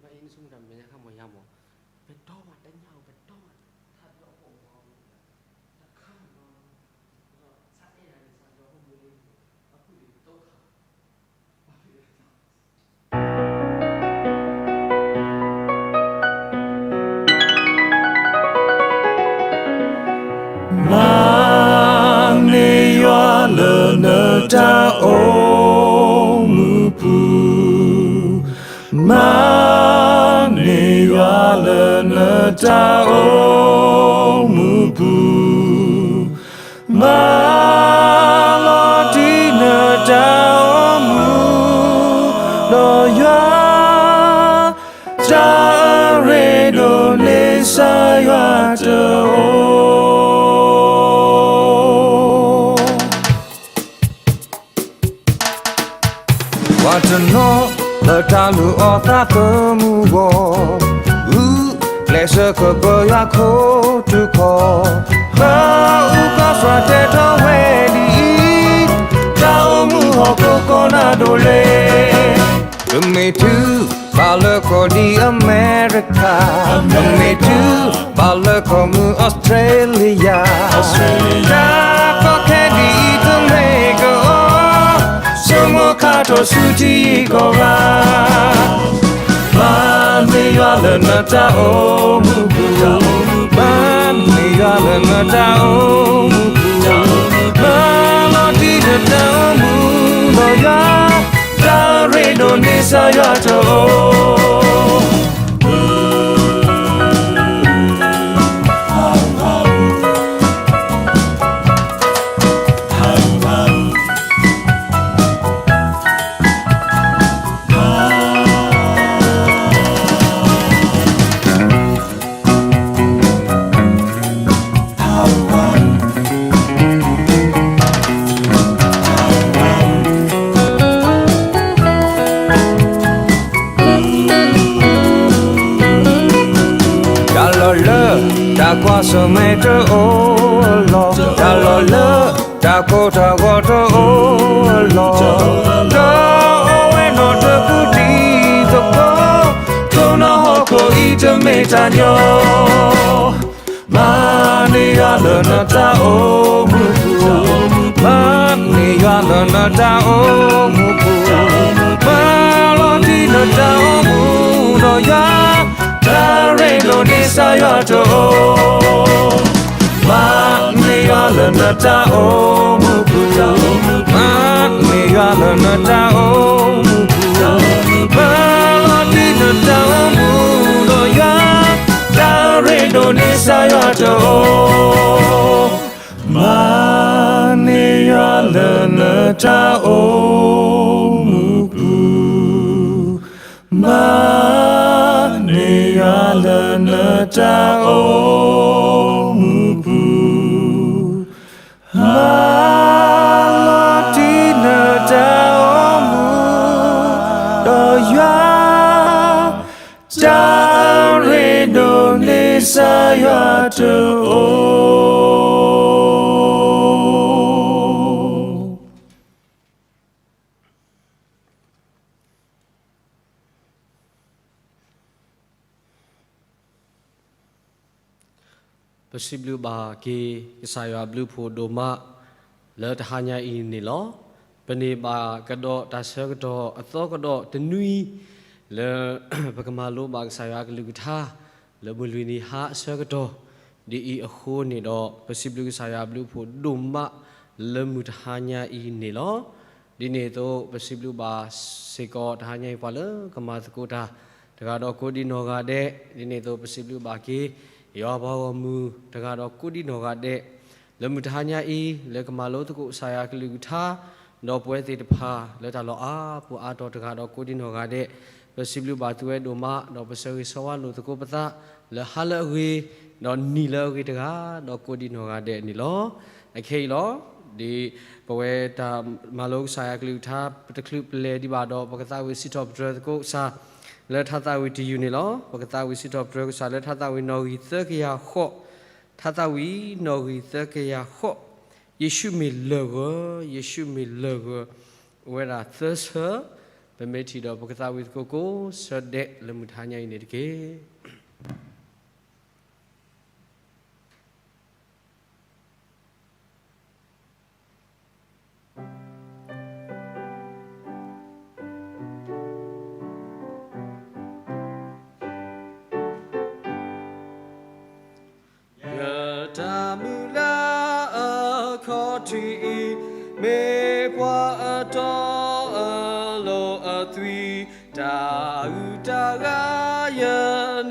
အံၤနဆိကမိၣ်တၢ်မဲာ်ညါခါမ့ၢ်ယါမ့ၢ်, ပတီၢ်ဘၣ်တညၣ်ဧိၤ ပတီၢ်ဘၣ် ထါဒိၣ်အဖီမ့ၢ်အီၤ တခါမ့ၢ်နီၤ, ဒီးဆါအဲၣ်ယၤန့ၣ် စးယီၤဟိမုၢ်လ့ အဖုၣ်န့ၣ်တခါ မၤန့ၢ်ယွၤလၢနတၢ်အိၣ်မူပူၤ, မၤန့ၢ်ယွၤလၢနတၢ်အိၣ်မူပူၤ, မၤလီၤတံၢ်နတၢ်အိၣ်မူ, ဒီးယွၤ တၢ်အရ့ဒိၣ်န့ၣ် ကစၢ်ယွၤတအိၣ်. ပှၤတနီၤလၢတၢ်လုၢ်အီၣ်သးသမူအဂီၢ်, ဂုာ်ကျဲးစၢးကပၢယွၤခိၣ်ထူၣ်ခီၣ်, ပအုၣ်ကီၢ်စှၤတဲထီၣ်ဝဲဒ်အံၤ, တၢ်အိၣ်မူဟီၣ်ခိၣ်ကီၢ်နၢ်ဒိၣ်လၢ ပမ့ၢ်တုၤဘၣ်လၢကီၢ်ဒ်အမဲရကၤ, ပမ့ၢ်တုၤဘၣ်လၢကီၢ်မုၢ်အီစထြ့လယါ, တၢ်ကီခဲဒ်အံၤတမ့ၢ်ကီး, ဆိကမိၣ်ခါထီၣ်ဆူထံဂုၤကီၢ်ဂၤ, မၤန့ၢ်ယွၤလၢနတၢ်အိၣ်မူပူၤ, မၤန့ၢ်ယွၤလၢနတၢ်အိၣ်မူပူၤ, မၤလီၤတံၢ်နတၢ်အိၣ်မူ, ဒီးယွၤ တၢ်ရ့ဒိၣ်န့ၣ် ကစၢ်ယွၤတအိၣ်. တၢ်လီၢ်လၢတၢ်ကွၢ်ဆၢၣ်မဲာ်တအိၣ်အလီၢ်, တၢ်လီၢ်လၢတၢ်ကိၢ်တၢ်ဂီၤတအိၣ်အလီၢ်, ဒီးအိၣ်ဝဲနီၣ်တပူၤတံၤသကိး, တိၢ်နီၣ်ဟီၣ်ခိၣ်အံၤတမ့ၢ်တၢ်ညီ မၤန့ၢ်ယွၤလၢနတၢ်အိၣ်မူပူၤ, မၤန့ၢ်ယွၤလၢနတၢ်အိၣ်မူပူၤ, မၤလီၤတံၢ်နတၢ်အိၣ်မူ, ဒီးယွၤ တၢ်ရ့ဒိၣ်န့ၣ် ကစၢ်ယွၤတအိၣ်. မၤန့ၢ်ယွၤလၢနတၢ်အိၣ်မူပူၤ, မၤန့ၢ်ယွၤလၢနတၢ်အိၣ်မူပူၤ, မၤလီၤတံၢ်နတၢ်အိၣ်မူ, ဒီးယွၤ တၢ်ရ့ဒိၣ်န့ၣ် ကစၢ်ယွၤတအိၣ်. မၤန့ၢ်ယွၤလၢနတၢ်အိၣ်မူပူၤ, မၤန့ၢ်ယွၤလၢနတၢ်အိၣ်မူပူၤ, မၤလီၤတံၢ်နတၢ်အိၣ်မူ, ဒီးယွၤ တၢ်ရ့ဒိၣ်န့ၣ် ကစၢ်ယွၤတအိၣ်. ပစံးဘျုးဘၣ်က့ၤ ကစၢ်ယွၤအဘျုးအဖှိၣ်ဒိၣ်မး လၢတဟါညါအံၤန့ၣ်လီၤ. ပန့ၢ်ဘၣ်ကဒီးတၢ်ဆၢကတီၢ်အသီကဒီးတနွံ လၢ ပကမၤလိဘၣ်ကစၢ်ယွၤအကလုၢ်ကထါ လၢမုၢ်လွံၢ်နံၤဟါအဆၢကတီၢ် ဒ်အံၤအဃိန့ၣ်ဒီး ပစံးဘျုးကစၢ်ယွၤအဘျုးအဖှိၣ်ဒိၣ်မး လၢမုၢ်တဟါညါအံၤန့ၣ်လီၤ. ဒ်န့ၣ်အသိး ပစံးဘျုးဘၣ်စ့ၢ်ကီးတဟါညါအံၤ ပှၤလၢကမၤသကိးတၢ် တဂၤဒီးကိးဒံနီၢ်ဂၤဒဲး, ဒ်န့ၣ်အသိး ပစံးဘျုးဘၣ်က့ၤ ယွၤပှၤဂီၢ်မုၢ် တဂၤဒီးကိးဒံနီၢ်ဂၤဒဲး လၢမုၢ်တဟါညါအံၤ လၢကမၤလိသကိးကစၢ်ယွၤကလုၢ်ကထါ ဒီးပဝဲသ့ၣ်တဖၣ် လၢတၢ်လီၢ်အါပူၤအါတီၤတဂၤဒီးကိးဒံနီၢ်ဂၤဒဲး, ပစံးဘျုးဘၣ်သုဝဲဒိၣ်မး ဒီးပဆၢဂ့ၤဆၢဝါလိာ်သကိးပသး လၢဟါလၢအဂ့ၤ ဒီးနံၤလၢအဂ့ၤတဂၤ ဒီးကိးဒံနီၢ်ဂၤဒဲးန့ၣ်လီၤ. အခဲအံၤလီၤ. ဒ်ပဝဲတၢ်မၤလိကစၢ်ယွၤကလုၢ်ကထါ ပတချုးပလဲၤဒံးဘၣ်ဒီး ပကသးဝံၣ်စံးထီၣ်ပတြၢၤသကိးကစၢ် လၢထါသးဝံၣ်တယုၢ်န့ၣ်လီၤ. ပကသးဝံၣ်စံးထီၣ်ပတြၢၤကစၢ်လၢထါသးဝံၣ်နီၣ်ဂံၢ်သၢကယၤဃိး, ထါသးဝံၣ်နီၣ်ဂံၢ်သၢကယၤဃိး, ယ့ၣ်ၡူးမ့ၢ်လၢၢ်ဂၢၢ်, ယ့ၣ်ၡူးမ့ၢ်လၢၢ်ဂၢၢ်, အိၣ်ဝဲဒၣ်သၢဆၢ, ပ ပမ့ၢ်ထံၣ်ဒီးပကသးဝံၣ်သကိးကိးဆၢဒဲးလၢမုၢ်တဟါညါအံၤန့ၣ်တက့ၢ်. ယတၢ်မုၢ်လၢ်အခီၣ်ထံးအံၤ မ့ၢ်ပှၤအတီအလိၤအသွံၣ်, တၢ်အုၣ်တၢ်ဂၤယ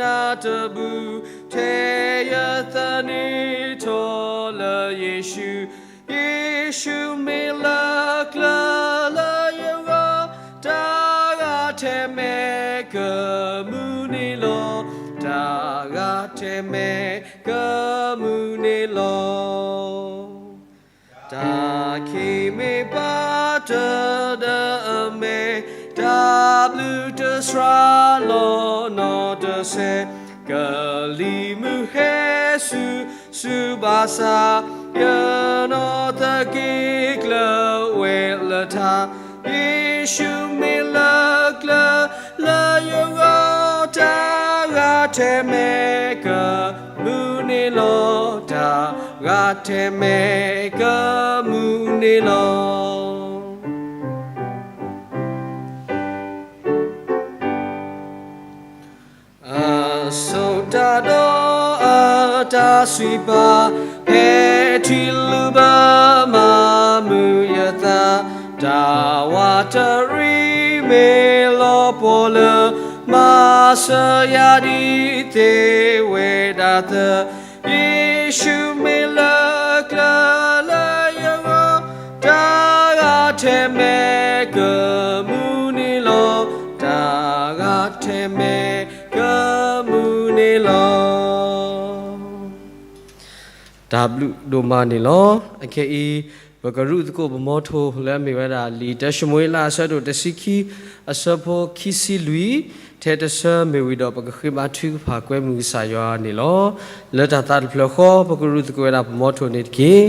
နၢ်တဘူၣ်, ထဲယသန့ၤထီၣ်လၢယ့ၣ်ၡူး ယ့ၣ်ၡူးမ့ၢ်လၢကျၢၤလၢယဂီၢ်, တၢ်ဂၤထဲမဲာ်ကမုာ်န့ၣ်လီၤ. တၢ်ဂၤထဲမဲာ်ကမုာ်န့ၣ်လီၤ. တၢ်ခံးမ့ၢ်ဘၣ်တၢ်ဒီးအမဲာ်, တၢ်ဘျုးတစှၤလီၤနီတစဲး, ကလံၤမုၢ်ဟဲဆူ ဆူဘၣ်ဆၣ်, ယနီၢ်သက့ကျၢၤဝဲလၢထး, ယ့ၣ်ၡူးမ့ၢ်လၢကျၢၤလၢယဂီၢ်, တၢ်ဂၤထဲမဲာ်ကမုာ်န့ၣ်လီၤ. တၢ်ဂၤထဲမဲာ်ကမုာ်န့ၣ်လီၤ. အဆိၣ်တၢ်ဒီးအတၢ်စံးပာ်, ဖဲထံလုၢ်ဘၢမၤမုာ်ယသး, တၢ်ဝးတရံးမ့ၢ်လီၤပှီၢ်လၢ မၤစၢၤယၤဒ်သ့ဝဲဒၣ်သၢ, ယ့ၣ်ၡူးမ့ၢ်လၢကျၢၤလၢယဂီၢ်, တၢ်ဂၤထဲမဲာ်ကမုာ်န့ၣ်လီၤ. တၢ်ဂၤထဲမဲာ်ကမုာ်န့ၣ်လီၤ. တၢ်ဘျုးဒိၣ်မးန့ၣ်လီၤ. အခဲအံၤ ပကရူၢ်သကိးပမီထိလၢအမ့ၢ်ဝဲဒၣ်လံာ်တၢၡမူၤအ့လးအဆၢဒိၣ်တဆံခံ အဆၢဖိခံဆံလွံၢ် ထဲတဆၢမ့ၢ်ဝံၤဒီး ပကဃ့ဘါထုကဖၣ်ကွဲမုာ်ကစၢ်ယွၤန့ၣ်လီၤ. လၢတၢ်သးတဖျၢၣ်ဃီ ပကရူၢ်သကိးဝဲဒၣ်ပမီထိန့ၣ်တက့ၢ်.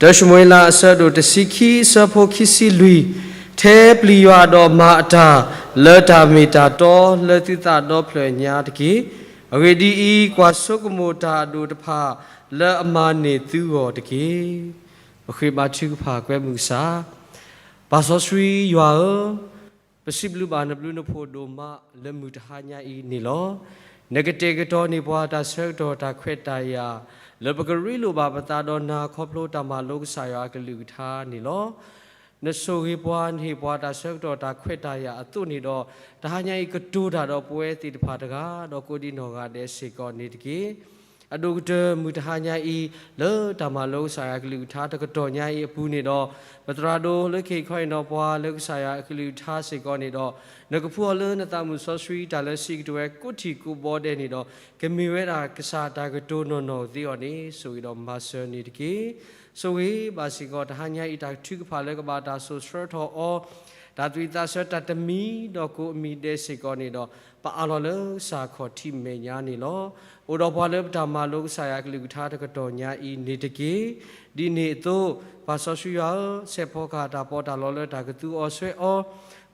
တၢၡမူၤအ့လးအဆၢဒိၣ်တဆံခံ အဆၢဖိခံဆံလွံၢ်, ထဲပျံၤယွၤဒီးမၤအတၢ် လၢတၢ်မ့ၢ်တၢ်တီလၢသုသးဒီဖျၢၣ်ညါတက့ၢ်. အဂ့ၢ်ဒ်အံၤ, ကွၢ်ဆိကမိၣ်တၢ်အဒိၣ်တဖၣ် လၢအမၤန့ၢ်သုဂီၢ်တက့ၢ်. ပဃ့ဘါထုကဖၣ်ကွဲမုာ်ကစၢ်. ပၢ်စီဆှံယွၤဧၢ, ပစံးဘျုးဘၣ်နဘျုးနဖှိၣ်ဒိၣ်မးလၢမုၢ်တဟါညါအံၤန့ၣ်လီၤ. နကတဲာ်ကတီၤန့ၢ်ပှၤတၢ်ဆၢကတီၢ်တၢ်ခွဲးတၢ်ယာ် လၢပကရ့လိာ်ဘၣ်ပသးဒီးနၤခီဖျိတၢ်မၤလိကစၢ်ယွၤအကလုၢ်ကထါန့ၣ်လီၤ. နဆိၣ်ဂ့ၤပှၤ နဟ့ၣ်ပှၤတၢ်ဆၢကတီၢ်တၢ်ခွဲးတၢ်ယာ်အသိးန့ၣ်ဒီး တဟါညါအံၤကတိၤတၢ်ဒီးပဝဲသ့ၣ်တဖၣ်တဂၤ ဒီးကိးဒံနီၢ်ဂၤဒဲးစ့ၢ်ကီးန့ၣ်တက့ၢ်. အဒိၣ်ကတၢၢ်မုၢ်တဟါညါအံၤ လၢတၢ်မၤလိကစၢ်ယွၤအကလုၢ်ကထါတကတီၢ်ညါအံၤအပူၤန့ၣ်ဒီး ပသရၣ်ဒိၣ်လၢခံခီအံၤဒီးပှၤလၢကစၢ်ယွၤအကလုၢ်ကထါစ့ၢ်ကီးန့ၣ်ဒီး နကဖှူအီၤလၢနသးမုၢ်စီဆှံတၢ်လၢစံးကတိၤဝဲကိးထံၣ်ကိးဘီဒဲးန့ၣ်ဒီး ကမ့ၢ်ဝဲဒၣ်ကစၢ်တၢ်ကတိၤနီၢ်နီၢ်သ့အီၤန့ၣ် ဆိၣ်ဂ့ၤဒီးမၤစၢၤန့ၣ်တက့ၢ်. ဆိၣ်ဂ့ၤဘၣ်စ့ၢ်ကီးတဟါညါအံၤတၢ်ထုကဖၣ်လၢကဘၣ်တၢ်စိာ်ဆှၢထီၣ်အီၤ တၢ်သွံၣ်သးဆၢတၢ်တမံၤဒီးကိးအမံၤဒဲးစ့ၢ်ကီးန့ၣ်ဒီး ပအးလီၤလၢကစၢ်ခီၣ်ထံးမဲာ်ညါန့ၣ်လီၤ. အိၣ်ဒီးပှၤလၢပတၢ်မၤလိကစၢ်ယွၤအကလုၢ်ကထါတကတီၢ်ညါအံၤန့ၣ်တက့ၢ်. ဒ်န့ၣ်အသိး ပၢ်စီဆှံယွၤဧၢ, ဆဲးဖီကဟၣ်တၢ်ပီးတၢ်လီလၢတၢ်ကသူအီၤဆှဲးအီၤ,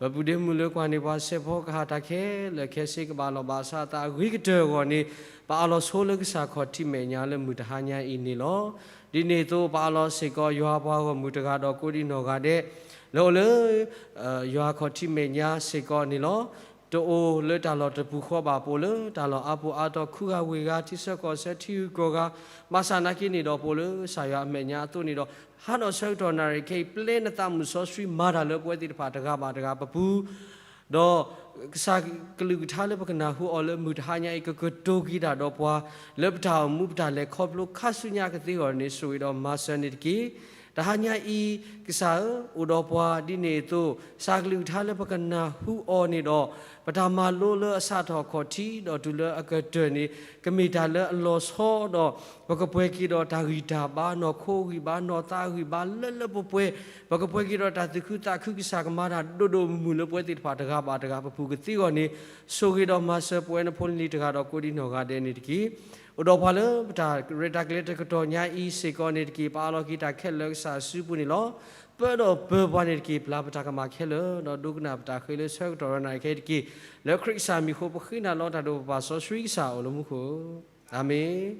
ပပုၢ်ဒ့မုၣ်လၢကွၢ်န့ၢ်ပှၤဆဲးဖီကဟၣ်တၢ်ခဲလၢာ်ခဲဆ့ကဘၣ်လီၤဘၣ်စးအသးအဂ့ၤကတၢၢ်အဂီၢ်န့ၣ် ပအးလီၤဆိလၢကစၢ်ခီၣ်ထံးမဲာ်ညါလၢမုၢ်တဟါညါအံၤန့ၣ်လီၤ. ဒ်န့ၣ်အသိး ပအးလီၤစ့ၢ်ကီးယွၤပှၤဂီၢ်မုၢ်တဂၤဒီးကိးဒံနီၢ်ဂၤဒဲး လၢအိၣ်လၢ ယွၤခီၣ်ထံးမဲာ်ညါစ့ၢ်ကီးန့ၣ်လီၤ. တအိၣ်လၢတၢ်လီၢ်တပူၤဃီဘၣ် ပအိၣ်လၢတၢ်လီၢ်အါပူၤအါတီၤ ခူဂၤဝ့ၢ်ဂၤ ထံဆၢကီၢ်ဆၢ ထံဂုၤကီၢ်ဂၤ ဘၣ်ဆၣ်နာ်က့န့ၣ်ဒီး ပအိၣ်လၢကစၢ်ယွၤအမဲာ်ညါအသိးန့ၣ်ဒီး ဟါဒီးဆၢကတီၢ်နၣ်ရံၣ်ခဲအံၤ ပျဲနသးမုၢ်စီဆှံမၤတၢ်လၢပဝဲသ့ၣ်တဖၣ်တဂၤဘၣ်တဂၤပပူၤ ဒီးကစၢ်ကလုၢ်ကထါလၢပကနၢ်ဟူအီၤလၢမုၢ်တဟါညါအံၤ ကကတိၤက့ၤတၢ်ဒီးပှၤ လၢပတၢ်အိၣ်မူပတၢ်လဲၤခီဖျိခါဆူညါကသ့အဂီၢ်န့ၣ် ဆိၣ်ဂ့ၤဒီးမၤစၢၤန့ၣ်တက့ၢ်. တဟါညါအံၤ ကစၢ်ဧၢ, အိၣ်ဒီးပှၤဒ်န့ၣ်အသိး ကစၢ်ကလုၢ်ကထါလၢပကနၢ်ဟူအီၤန့ၣ်ဒီး ပတၢ်မၤလိလၢအစးထီၣ်ခီၣ်ထံးဒီးတုၤလၢအကတၢၢ်န့ၣ် ကမ့ၢ်တၢ်လၢအလီၤဆီဒီး ပကပှဲၤက့ၤဒီးတၢ်ဂံၢ်တၢ်ဘါ နီၢ်ခိဂံၢ်ဘါ နီၢ်သးဂံၢ်ဘါ လၢလၢပှဲၤပှဲၤ ပကပှဲၤက့ၤဒီးတၢ်သူၣ်ခုသးခု ကစၢ်ကမၤတၢ်ဒိၣ်ဒိၣ်မုၢ်မုၢ်လၢပဝဲသ့ၣ်တဖၣ်တဂၤဘၣ်တဂၤပပူၤကသ့အဂီၢ်န့ၣ် ဆိၣ်ဂ့ၤဒီးမၤစၢၤပဝဲနဖိနလံၤတဂၤဒီးကိးဒံနီၢ်ဂၤဒဲးန့ၣ်တက့ၢ်. အိၣ်ဒီးပှၤလၢပတၢ်ရဲၣ်တၢ်ကျဲၤတကတီၢ်ညါအံၤစ့ၢ်ကီးန့ၣ်တက့ၢ်. ပအးလီၤက့ၤတၢ်ခဲလၢာ်လၢကစၢ်စုပူၤန့ၣ်လီၤ. ပၢဒီးပၢပှၤန့ၣ်တက့ၢ်. ပျၢ်ပတၢ်ကမၣ်ခဲလၢာ်, ဒီးဒိကနၣ်ပတၢ်ဃ့လၢဆၢကတီၢ်ရၤနၤခဲအံၤတက့ၢ်. လၢခရံာ်ကစၢ်မံၤအဃိ ပဃ့နၤလီၤတၢ်ဒိၣ်ပပၢ်စီဆှံကစၢ်အအိၣ်လၢမူခိၣ်, အၤမ့ၣ်.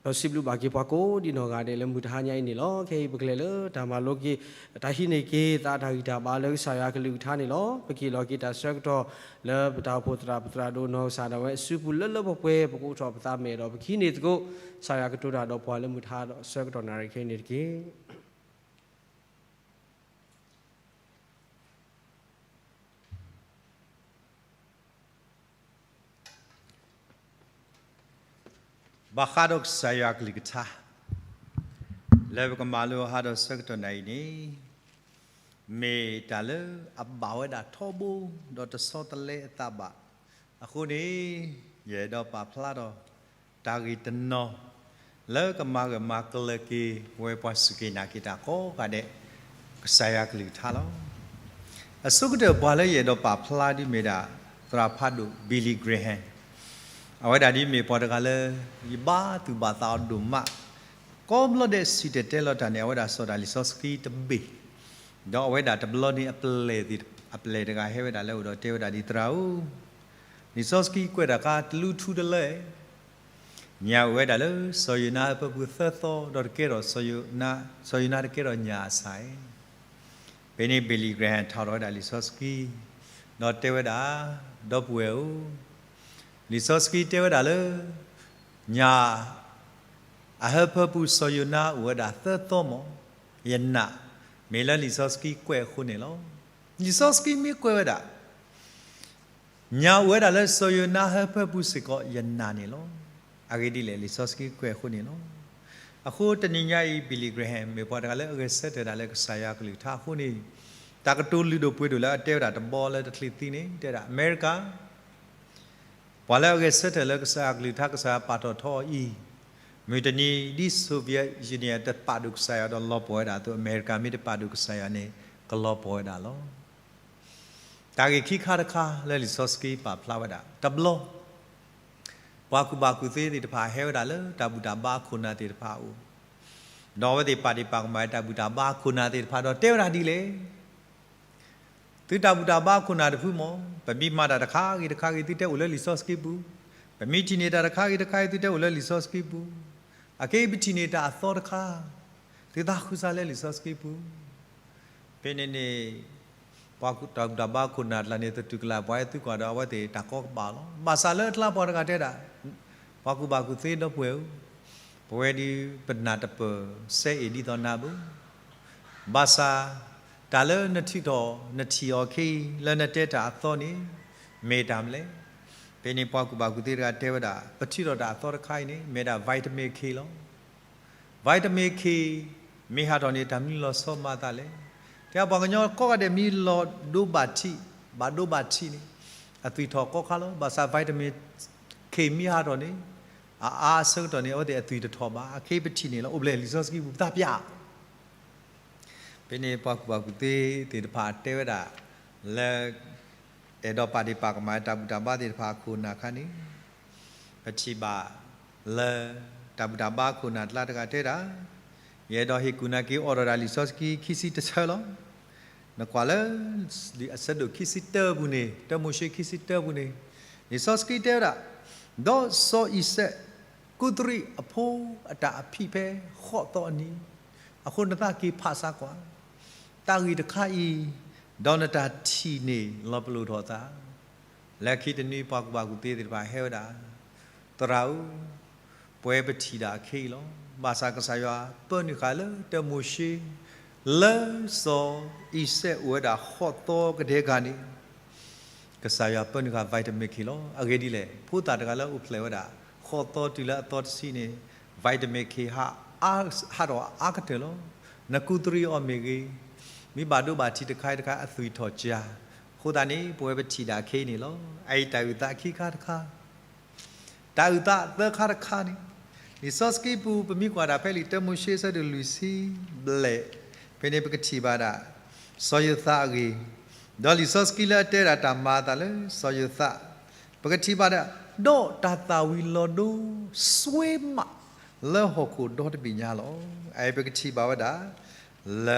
ပစံးဘျုးဘၣ်က့ၤပှၤကိးဒံနီၢ်ဂၤဒဲးလၢမုၢ်တဟါညါအံၤန့ၣ်လီၤ. ခဲအံၤပကလဲၤလၢတၢ်မၤလိက့ၤ တၢ်ဟံးန့ၢ်က့ၤသးတၢ်ဂံၢ်တၢ်ဘါလၢကစၢ်ယွၤကလုၢ်ကထါန့ၣ်လီၤ. ပက့ၤလီၤက့ၤတၢ်ဆၢကတီၢ်လၢပတၢ်အိၣ်ဖှိၣ်သရၣ် ပသရၣ်ဒိၣ်နီၢ်ကစၢ်ဒၣ်ဝဲအစုပူၤလၢလၢပှဲၤပှဲၤ ပကအိးထီၣ်ပသးမဲာ်ဒီး ပကဟံးန့ၢ်သကိး ကစၢ်ယွၤကတိၤတၢ်ဒီးပှၤလၢမုၢ်တဟါဒီးဆၢကတီၢ်နၣ်ရံၣ်ခဲအံၤန့ၣ်တက့ၢ်. ဘၣ်ဃးဒီးကစၢ်ယွၤကလုၢ်ကထါ လၢပကမၤလိဟါဒီးဆၢကတီၢ်နၣ်ရံၣ်န့ၣ် မ့ၢ်တၢ်လၢအဘၣ်ဝဲဒၣ်ထီဘိ ဒီးတဆီတလဲအသးဘၣ်. အဃိန့ၣ် ယအဲၣ်ဒိးပာ်ဖျါဒီး တၢ်ဂ့ၢ်တနီၤ လၢကမၤဂၢၢ်မၤကျၢၤက့ၤ ပဝဲပှၤစူၢ်က့ၤနာ်က့ၤတၢ်ကိးဂၤဒဲး ကစၢ်ယွၤကလုၢ်ကထါလီၤ. အဆိကတၢၢ်ပှၤလၢယအဲၣ်ဒိးပာ်ဖျါဒ်မ့ၢ်ဒၣ် သရၣ်ဖးဒိၣ် Billy Graham, အဝဲဒၣ်ဒ်မ့ၢ်ပှၤတဂၤလၢ ယဘါသူၣ်ဘၣ်သးအီၤဒိၣ်မး, ကိးဘျီဒဲးစံၣ်တဲၤတဲလီၤတၢ်န့ၣ် အဝဲဒၣ်စီၤတၢ်လံာ်စီဆှံတဘ့ၣ်, ဒီးအဝဲဒၣ်တဘျီန့ၣ် အပျဲၢ်တဂၤဟဲဝဲဒၣ်လၢအအိၣ်ဒီးတဲဝဲဒၣ်ဒ်သရၣ်ဧၢ, လံာ်စီဆှံကွဲးတၢ်ခါတလူထူတလၢ ညၣ်အိၣ်ဝဲဒၣ်လၢစီၤယိၤနါအဟၢဖၢပူၤသၢသီ ဒီးတကဲထီၣ် စီၤယိၤနါတကဲထီၣ်ညၣ်အဆၣ်အံၤ, ဖဲန့ၣ် Billy Graham ထီၣ်ထီၣ်ဝဲဒၣ်လံာ်စီဆှံ ဒီးတဲဝဲဒၣ်, ဒီပုၢ်ဝဲၢ်ဧၢ, လံာ်စီဆှံတဲဝဲဒၣ်လၢ ညၣ်အဟၢဖၢပူၤစီၤယိၤနါအိၣ်ဝဲဒၣ်သၢသီမး, ယနာ်, မ့ၢ်လၢလံာ်စီဆှံကွဲးအဃိန့ၣ်လီၤ. လံာ်စီဆှံမ့ၢ်ကွဲးဝဲဒၣ် ညၣ်အိၣ်ဝဲဒၣ်လၢစီၤယိၤနါဟၢဖၢပူၤစ့ၢ်ကီး ယနာ်န့ၣ်လီၤ. အဂ့ၢ်ဒ်လဲၣ်, လံာ်စီဆှံကွဲးအဃိန့ၣ်လီၤ. အဃိတနံၤညါအံၤ Billy Graham မ့ၢ်ပှၤတဂၤလၢအဂဲၤဆၢထၢၣ်ဒၣ်လၢကစၢ်ယွၤကလုၢ်ကထါအဃိန့ၣ်, တၢ်ကတိၤလုၢ်ဒိၣ်ပှ့ၤဒိၣ်လၢအတဲဝဲဒၣ်တဘျီလၢတချုးသံန့ၣ် တဲဒၣ် အမဲရကၤ ပှၤလၢအဂဲၤဆၢထၢၣ်လၢကစၢ်ယွၤကလုၢ်ကထါ ကစၢ်ယွၤပာ်ထီၣ်ထီအီၤအံၤ, မုၢ်တနံၤဒ် Soviet Union တပာ်ဒိၣ်ကစၢ်ယွၤဒီးလီၤပှီၢ်ဝဲဒၣ်အသိး အမဲရကၤမ့ၢ်တပာ်ဒိၣ်ကစၢ်ယွၤန့ၣ် ကလီၤပှီၢ်ဝဲဒၣ်လီၤ. တၢ်ဂ့ၢ်ခံခါတခါလၢလံာ်စီဆှံပာ်ဖျါဝဲဒၣ်, တဘျီ ပှၤကူၣ်ဘၣ်ကူၣ်သ့သ့ၣ်တဖၣ်ဟဲဝဲဒၣ်လၢတၢ်ဘူၣ်တၢ်ဘါခိၣ်နၢ်သ့ၣ်တဖၣ်အအိၣ်, ဒီးအဝဲသ့ၣ်ပာ်ဒ့ၣ်ပာ်ကမၣ်တၢ်ဘူၣ်တၢ်ဘါခိၣ်နၢ်သ့ၣ်တဖၣ်ဒီးတဲဝဲဒၣ်ဒ်လဲၣ် သုတၢ်ဘူၣ်တၢ်ဘါခိၣ်နၢ်တဖုမး, ပမ့ၢ်မၤတၢ်တခါဂ့ၤတခါဂ့ၤ သုတဲအိၣ်လၢလံာ်စီဆှံပူၤ, ပမ့ၢ်ထံၣ်န့ၢ်တၢ်တခါဂ့ၤတခါဂ့ၤ သုတဲအိၣ်လၢလံာ်စီဆှံပူၤ, အခဲအံၤပထံၣ်န့ၢ်တၢ်အသီတခါ, သုသးဃုစၢ်လၢလံာ်စီဆှံပူၤ. ဖဲန့ၣ်န့ၣ် ပှၤတၢ်ဘူၣ်တၢ်ဘါခိၣ်နၢ်တကျါန့ၣ် သတူၢ်ကလာ်ပှၤသုကွၢ်ဒီးအဝဲသ့ၣ်တၢ်ကီကဘၣ်လီၤ. ဘၣ်ဆၣ်လၢအကျါပှၤတဂၤတဲဒၣ်, ပှၤကူၣ်ဘၣ်ကူၣ်သ့ဒီပုၢ်ဝဲၢ်ဧၢ, ပဝဲဒုးပနၢ်တပၢၢ်စဲအ့ၣ်ဒ်သိးနၤဘၣ် ဘၣ်ဆၣ် တၢ်လၢနထုးထီၣ်နထံၣ်အီၤခဲအံၤ လၢနတဲတၢ်အသီန့ၣ် မ့ၢ်တၢ်မနုၤလဲၣ်. ဖဲန့ၣ်ပှၤကူၣ်ဘၣ်ကူၣ်သ့တဂၤတဲဝဲဒၣ် ပထုးထီၣ်တၢ်အသီတခါအံၤန့ၣ် မ့ၢ်ဒၣ် vitamin K လီၤ. vitamin K မ့ၢ်ဟးထီၣ်န့ၣ် တၢ်မနုၤလီၤဆီမၤသးလဲၣ်. တဲပှၤကညီကိးဂၤဒဲးမ့ၢ်လီၤဒိဘၣ်ထံး, ဘၣ်ဒိဘၣ်ထံးန့ၣ် အသွံၣ်ထီၣ်ကိးခါလီၤ. ဘၣ်ဆၣ် vitamin K မ့ၢ်ဟးထီၣ်န့ၣ် အအါအဆၢကတီၢ်န့ၣ် အဝဲသ့ၣ်အသွံၣ်တထီၣ်ဘၣ်. အခဲအံၤပထံၣ်န့ၢ်လီၤ. အိၣ်ဘျဲၣ်လံာ်စီဆှံပူၤပသးပျၢ် ဖဲန့ၣ်ပှၤကူၣ်ဘၣ်ကူၣ်သ့သ့ၣ်တဖၣ်တဲဝဲဒၣ် လၢ အဲၣ်ဒိးပာ်ဒ့ၣ်ပာ်ကမၣ်တၢ်ဘူၣ်တၢ်ဘါသ့ၣ်တဖၣ်အခိၣ်နၢ်ခါန့ၣ် ပထံၣ်ဘၣ်လၢ တၢ်ဘူၣ်တၢ်ဘါခိၣ်နၢ်တကျါတဂၤတဲဒၣ်, ယအဲၣ်ဒိးဟ့ၣ်ကူၣ်နာ်က့ၤအိးထီၣ်ဒၣ်လံာ်စီဆှံခံဆံတဆၢလီၤ. နကွၢ်လၢ အဆၢဒိၣ်ခံဆံတၢပူၤန့ၣ် တၢမိၤၡ့ခံဆံတၢပူၤန့ၣ် လံာ်စီဆှံတဲဝဲဒၣ်, ဒီးစီၤအံၤစဲး ကူးသရံးအဖိအတၢ်အဖံးဖဲဃိးသီအနံၤ, အဃိနသးက့ၤဖးဆါကွၢ် တၢ်ဂ့ၢ်တခါအံၤ, ဒီးနတၢ်ထံၣ်န့ၢ်လီၤပလိာ်ထီၣ်သး. လၢခံတနွံပှၤကူၣ်ဘၣ်ကူၣ်သ့သ့ၣ်တဖၣ်ဟဲဝဲဒၣ်, သရၣ်ဧၢ, ပဝဲပထံၣ်ဒၣ်အခဲအံၤလီၤ. ဘၣ်ဆၣ်ကစၢ်ယွၤပၢနုာ်ဃာ်လၢတၢမိၤၡ့ လၢစီၤအံၤစဲးအိၣ်ဝဲဒၣ်ဃိးသီကဒဲကန့ၣ် ကစၢ်ယွၤပၢနုာ်ဃာ် vitamin K လီၤ. အဂ့ၢ်ဒ်လဲၣ်, ဖိသၣ်တဂၤလၢအိၣ်ဖျဲၣ်ဝဲဒၣ် ဃိးသီတုၤလၢအသီတဆံန့ၣ် vitamin K ဟးထီၣ်အါကတၢၢ်လီၤ. နကူးသရံးအီၤမ့ၢ်ဂ့ၤ, မ့ၢ်ဘၣ်ဒိဘၣ်ထံးတခါတခါအသွံၣ်ထီၣ်ကၢ, အဃိသတးန့ၣ် ပဝဲပထံၣ်ဒၣ်ခဲအံၤန့ၣ်လီၤ. အအံၤတၢ်အုၣ်သးခံခါတခါ တၢ်အုၣ်သးသၢခါတခါန့ၣ်, လံာ်စီဆှံပူၤ ပမ့ၢ်ကွၢ်ဒၣ်ဖဲလံာ်တၢမိၤၡ့အဆၢဒိၣ်လွံၢ်ဆံဘျဲၣ်, ဖဲန့ၣ်ပကထံၣ်ဘၣ်ဒၣ် စီၤယိၤသးအဂ့ၢ်, ဒီးလံာ်စီဆှံလၢအတဲဒၣ်တၢ်မၤအသးလၢစီၤယိၤသး, ပကထံၣ်ဘၣ်ဒၣ်, ဒီးတၢ်သၣ်ဝံၤလီၤဒိစွ့မးလၢဟီၣ်ခိၣ်ဒီတဘ့ၣ်ညါလီၤ. အအံၤပကထံၣ်ဘၣ်ဝဲဒၣ် လၢ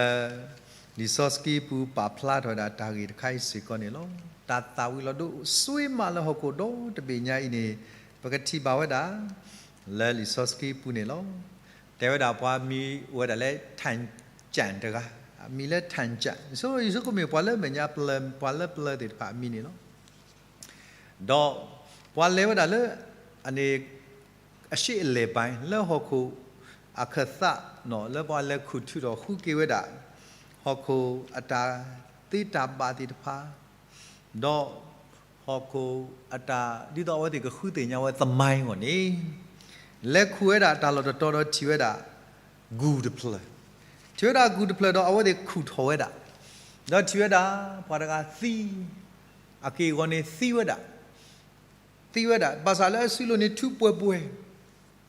လံာ်စီဆှံပူၤပာ်ဖျါထီၣ်ဝဲဒၣ်တၢ်ဂ့ၢ်တခါအံၤစ့ၢ်ကီးန့ၣ်လီၤ. တၢ်သၣ်ဝံၤလီၤဒိ စွ့မးလၢဟီၣ်ခိၣ်ဒီတဘ့ၣ်ညါအံၤန့ၣ် ပကထံၣ်ဘၣ်ဝဲဒၣ် လၢလံာ်စီဆှံပူၤန့ၣ်လီၤ. တဲဝဲဒၣ်ပှၤမံၤအိၣ်ဝဲဒၣ်လၢ ထၣ်ကၠၣ်တဂၤ, အမံၤလၢထၣ်ကၠၣ်, ယဆိကမိၣ်မ့ၢ်ပှၤလၢမဲာ်ညါပျၢၤ ပှၤလၢပျၢၤသ့ၣ်တဖၣ်အမံၤန့ၣ်လီၤ. ဒီးပှၤလဲၤဝဲဒၣ်လၢ အန့ၣ် အရှေ့အလယ်ပိုင်း လၢဟီၣ်ခိၣ်အခၢၣ်သးန့ၣ် လၢပှၤလဲၤခူၣ်ထုးထီၣ်ဃုက့ၤဝဲဒၣ် ဟီၣ်ခိၣ်အတၢ်သ့တၢ်ဘၣ်သ့ၣ်တဖၣ် ဒီးဟီၣ်ခိၣ်အတၢ် ဒ်သိးအဝဲသ့ၣ်ကဃုသ့ၣ်ညါဝဲသမိုင်းအဂီၢ်န့ၣ် လဲၤခူၣ်ဝဲဒၣ်တၢ်လီၢ်တတီၤဒီးထံၣ်ဝဲဒၣ် ဂူၢ်တဖျၢၣ်, ထံၣ်ဝဲဒၣ်ဂူၢ်တဖျၢၣ်ဒီးအဝဲသ့ၣ်ခူၣ်ထီၣ်ဝဲဒၣ်, ဒီးထံၣ်ဝဲဒၣ်ပှၤတဂၤသံ, အက့ၢ်အဂီၤန့ၣ်သံဝဲဒၣ်, သံဝဲဒၣ် ဘၣ်ဆၣ်လၢအစုလိၤန့ၣ်ထူးပှဲၤပှဲၤ,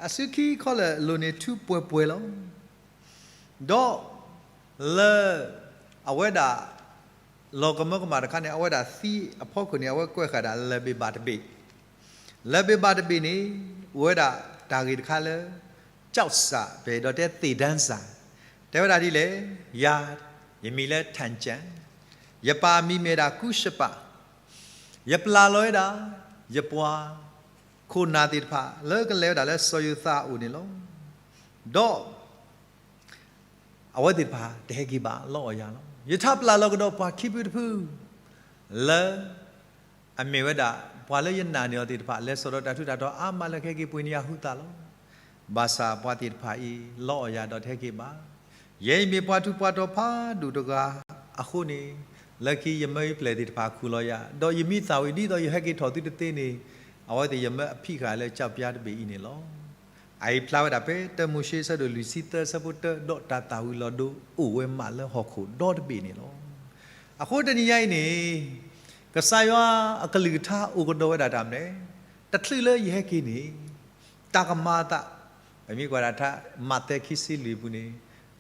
အစုခံခီလၢာ်အလိၤန့ၣ်ထူးပှဲၤပှဲၤလီၤ. ဒီးလၢအဝဲဒၣ် လီၤကမၢကမၣ်တခါန့ၣ် အဝဲဒၣ်သံအဖီခိၣ်န့ၣ် အဝဲကွဲးဃာ်ဒၣ်လၢၢ်ဘ့ၣ်ဘၣ်တဘ့ၣ်, လၢၢ်ဘ့ၣ်ဘၣ်တဘ့ၣ်န့ၣ် အိၣ်ဝဲဒၣ်တၢ်ဂ့ၢ်တခါလၢ ကျောက်စာ ပအဲၣ်ဒိးတဲသ့ၣ်ဒၢစၢ်, တဲဝဲဒၣ်ဒ်လဲၣ်, ယၤ ယမံၤလၢထၣ်ကၠၣ်, ယပၢ်အမံၤမ့ၢ်ဒၣ်ကူရှပၣ်, ယပျၢ်လီၤဝဲဒၣ် ယပှၤခိၣ်နၢ်သ့ၣ်တဖၣ် လၢကလဲၤဝဲဒၣ်လၢစီၤယိၤသးအအိၣ်န့ၣ်လီၤ. ဒီး အဝဲသ့ၣ်တဖၣ်တဟဲက့ၤဘၣ်လီအီၣ်ယၤလီၤ. ယထးပျၢ်လီၤကဒီးပှၤခံဖုတဖု လၢအမ့ၢ်ဝဲဒၣ် ပှၤလၢယနာ်န့ၢ်အီၤသ့ၣ်တဖၣ် လဲၤစိာ်ဒီးတၢ်ထူးတၢ်တီၤအါမးလၢကဟဲက့ၤပှ့ၤန့ၢ်ယၤဟုသးလီၤ. ဘၣ်ဆၣ်ပှၤသ့ၣ်တဖၣ်အံၤ လီအီၣ်ယၤဒီးတဟဲက့ၤဘၣ်. ယဲအံၤမ့ၢ်ပှၤထူးပှၤတီၤဖးဒိၣ်တဂၤအဃိန့ၣ် လၢခံယမၢအံၤပျဲၢ်သ့ၣ်တဖၣ်ခူၣ်လီၤယၤ, ဒီးယမံသးဝံၤဒ်သိးယဟဲက့ၤထီၣ်သုတသ့န့ၣ် အဝဲသ့ၣ်ယမၢအဖံးဃာ်လၢကၠီပျါတဘ့ၣ်အံၤန့ၣ်လီၤ. အအံၤဖျါဝဲဒၣ်ဖဲတၢမိၤၡ့အဆၢဒိၣ်လွံၢ်ဆံသၢအဆၢဖိတၢ ဒီးတၢ်သၣ်ဝံၤလီၤဒိအိၣ်ဝဲမးလၢဟီၣ်ခိၣ်ဒီတဘ့ၣ်န့ၣ်လီၤ. အဃိတနံၤညါအံၤန့ၣ် ကစၢ်ယွၤအကလုၢ်ကထါအိၣ်ကဒီးဝဲဒၣ်တၢ်မနုၤလဲၣ်, တချုးလၢယဟဲက့ၤန့ၣ် တၢ်ကမၤအသး, ပမ့ၢ်ကွၢ်ဒၣ်ထါ မးသဲခံဆံလွံၢ်အပူၤန့ၣ်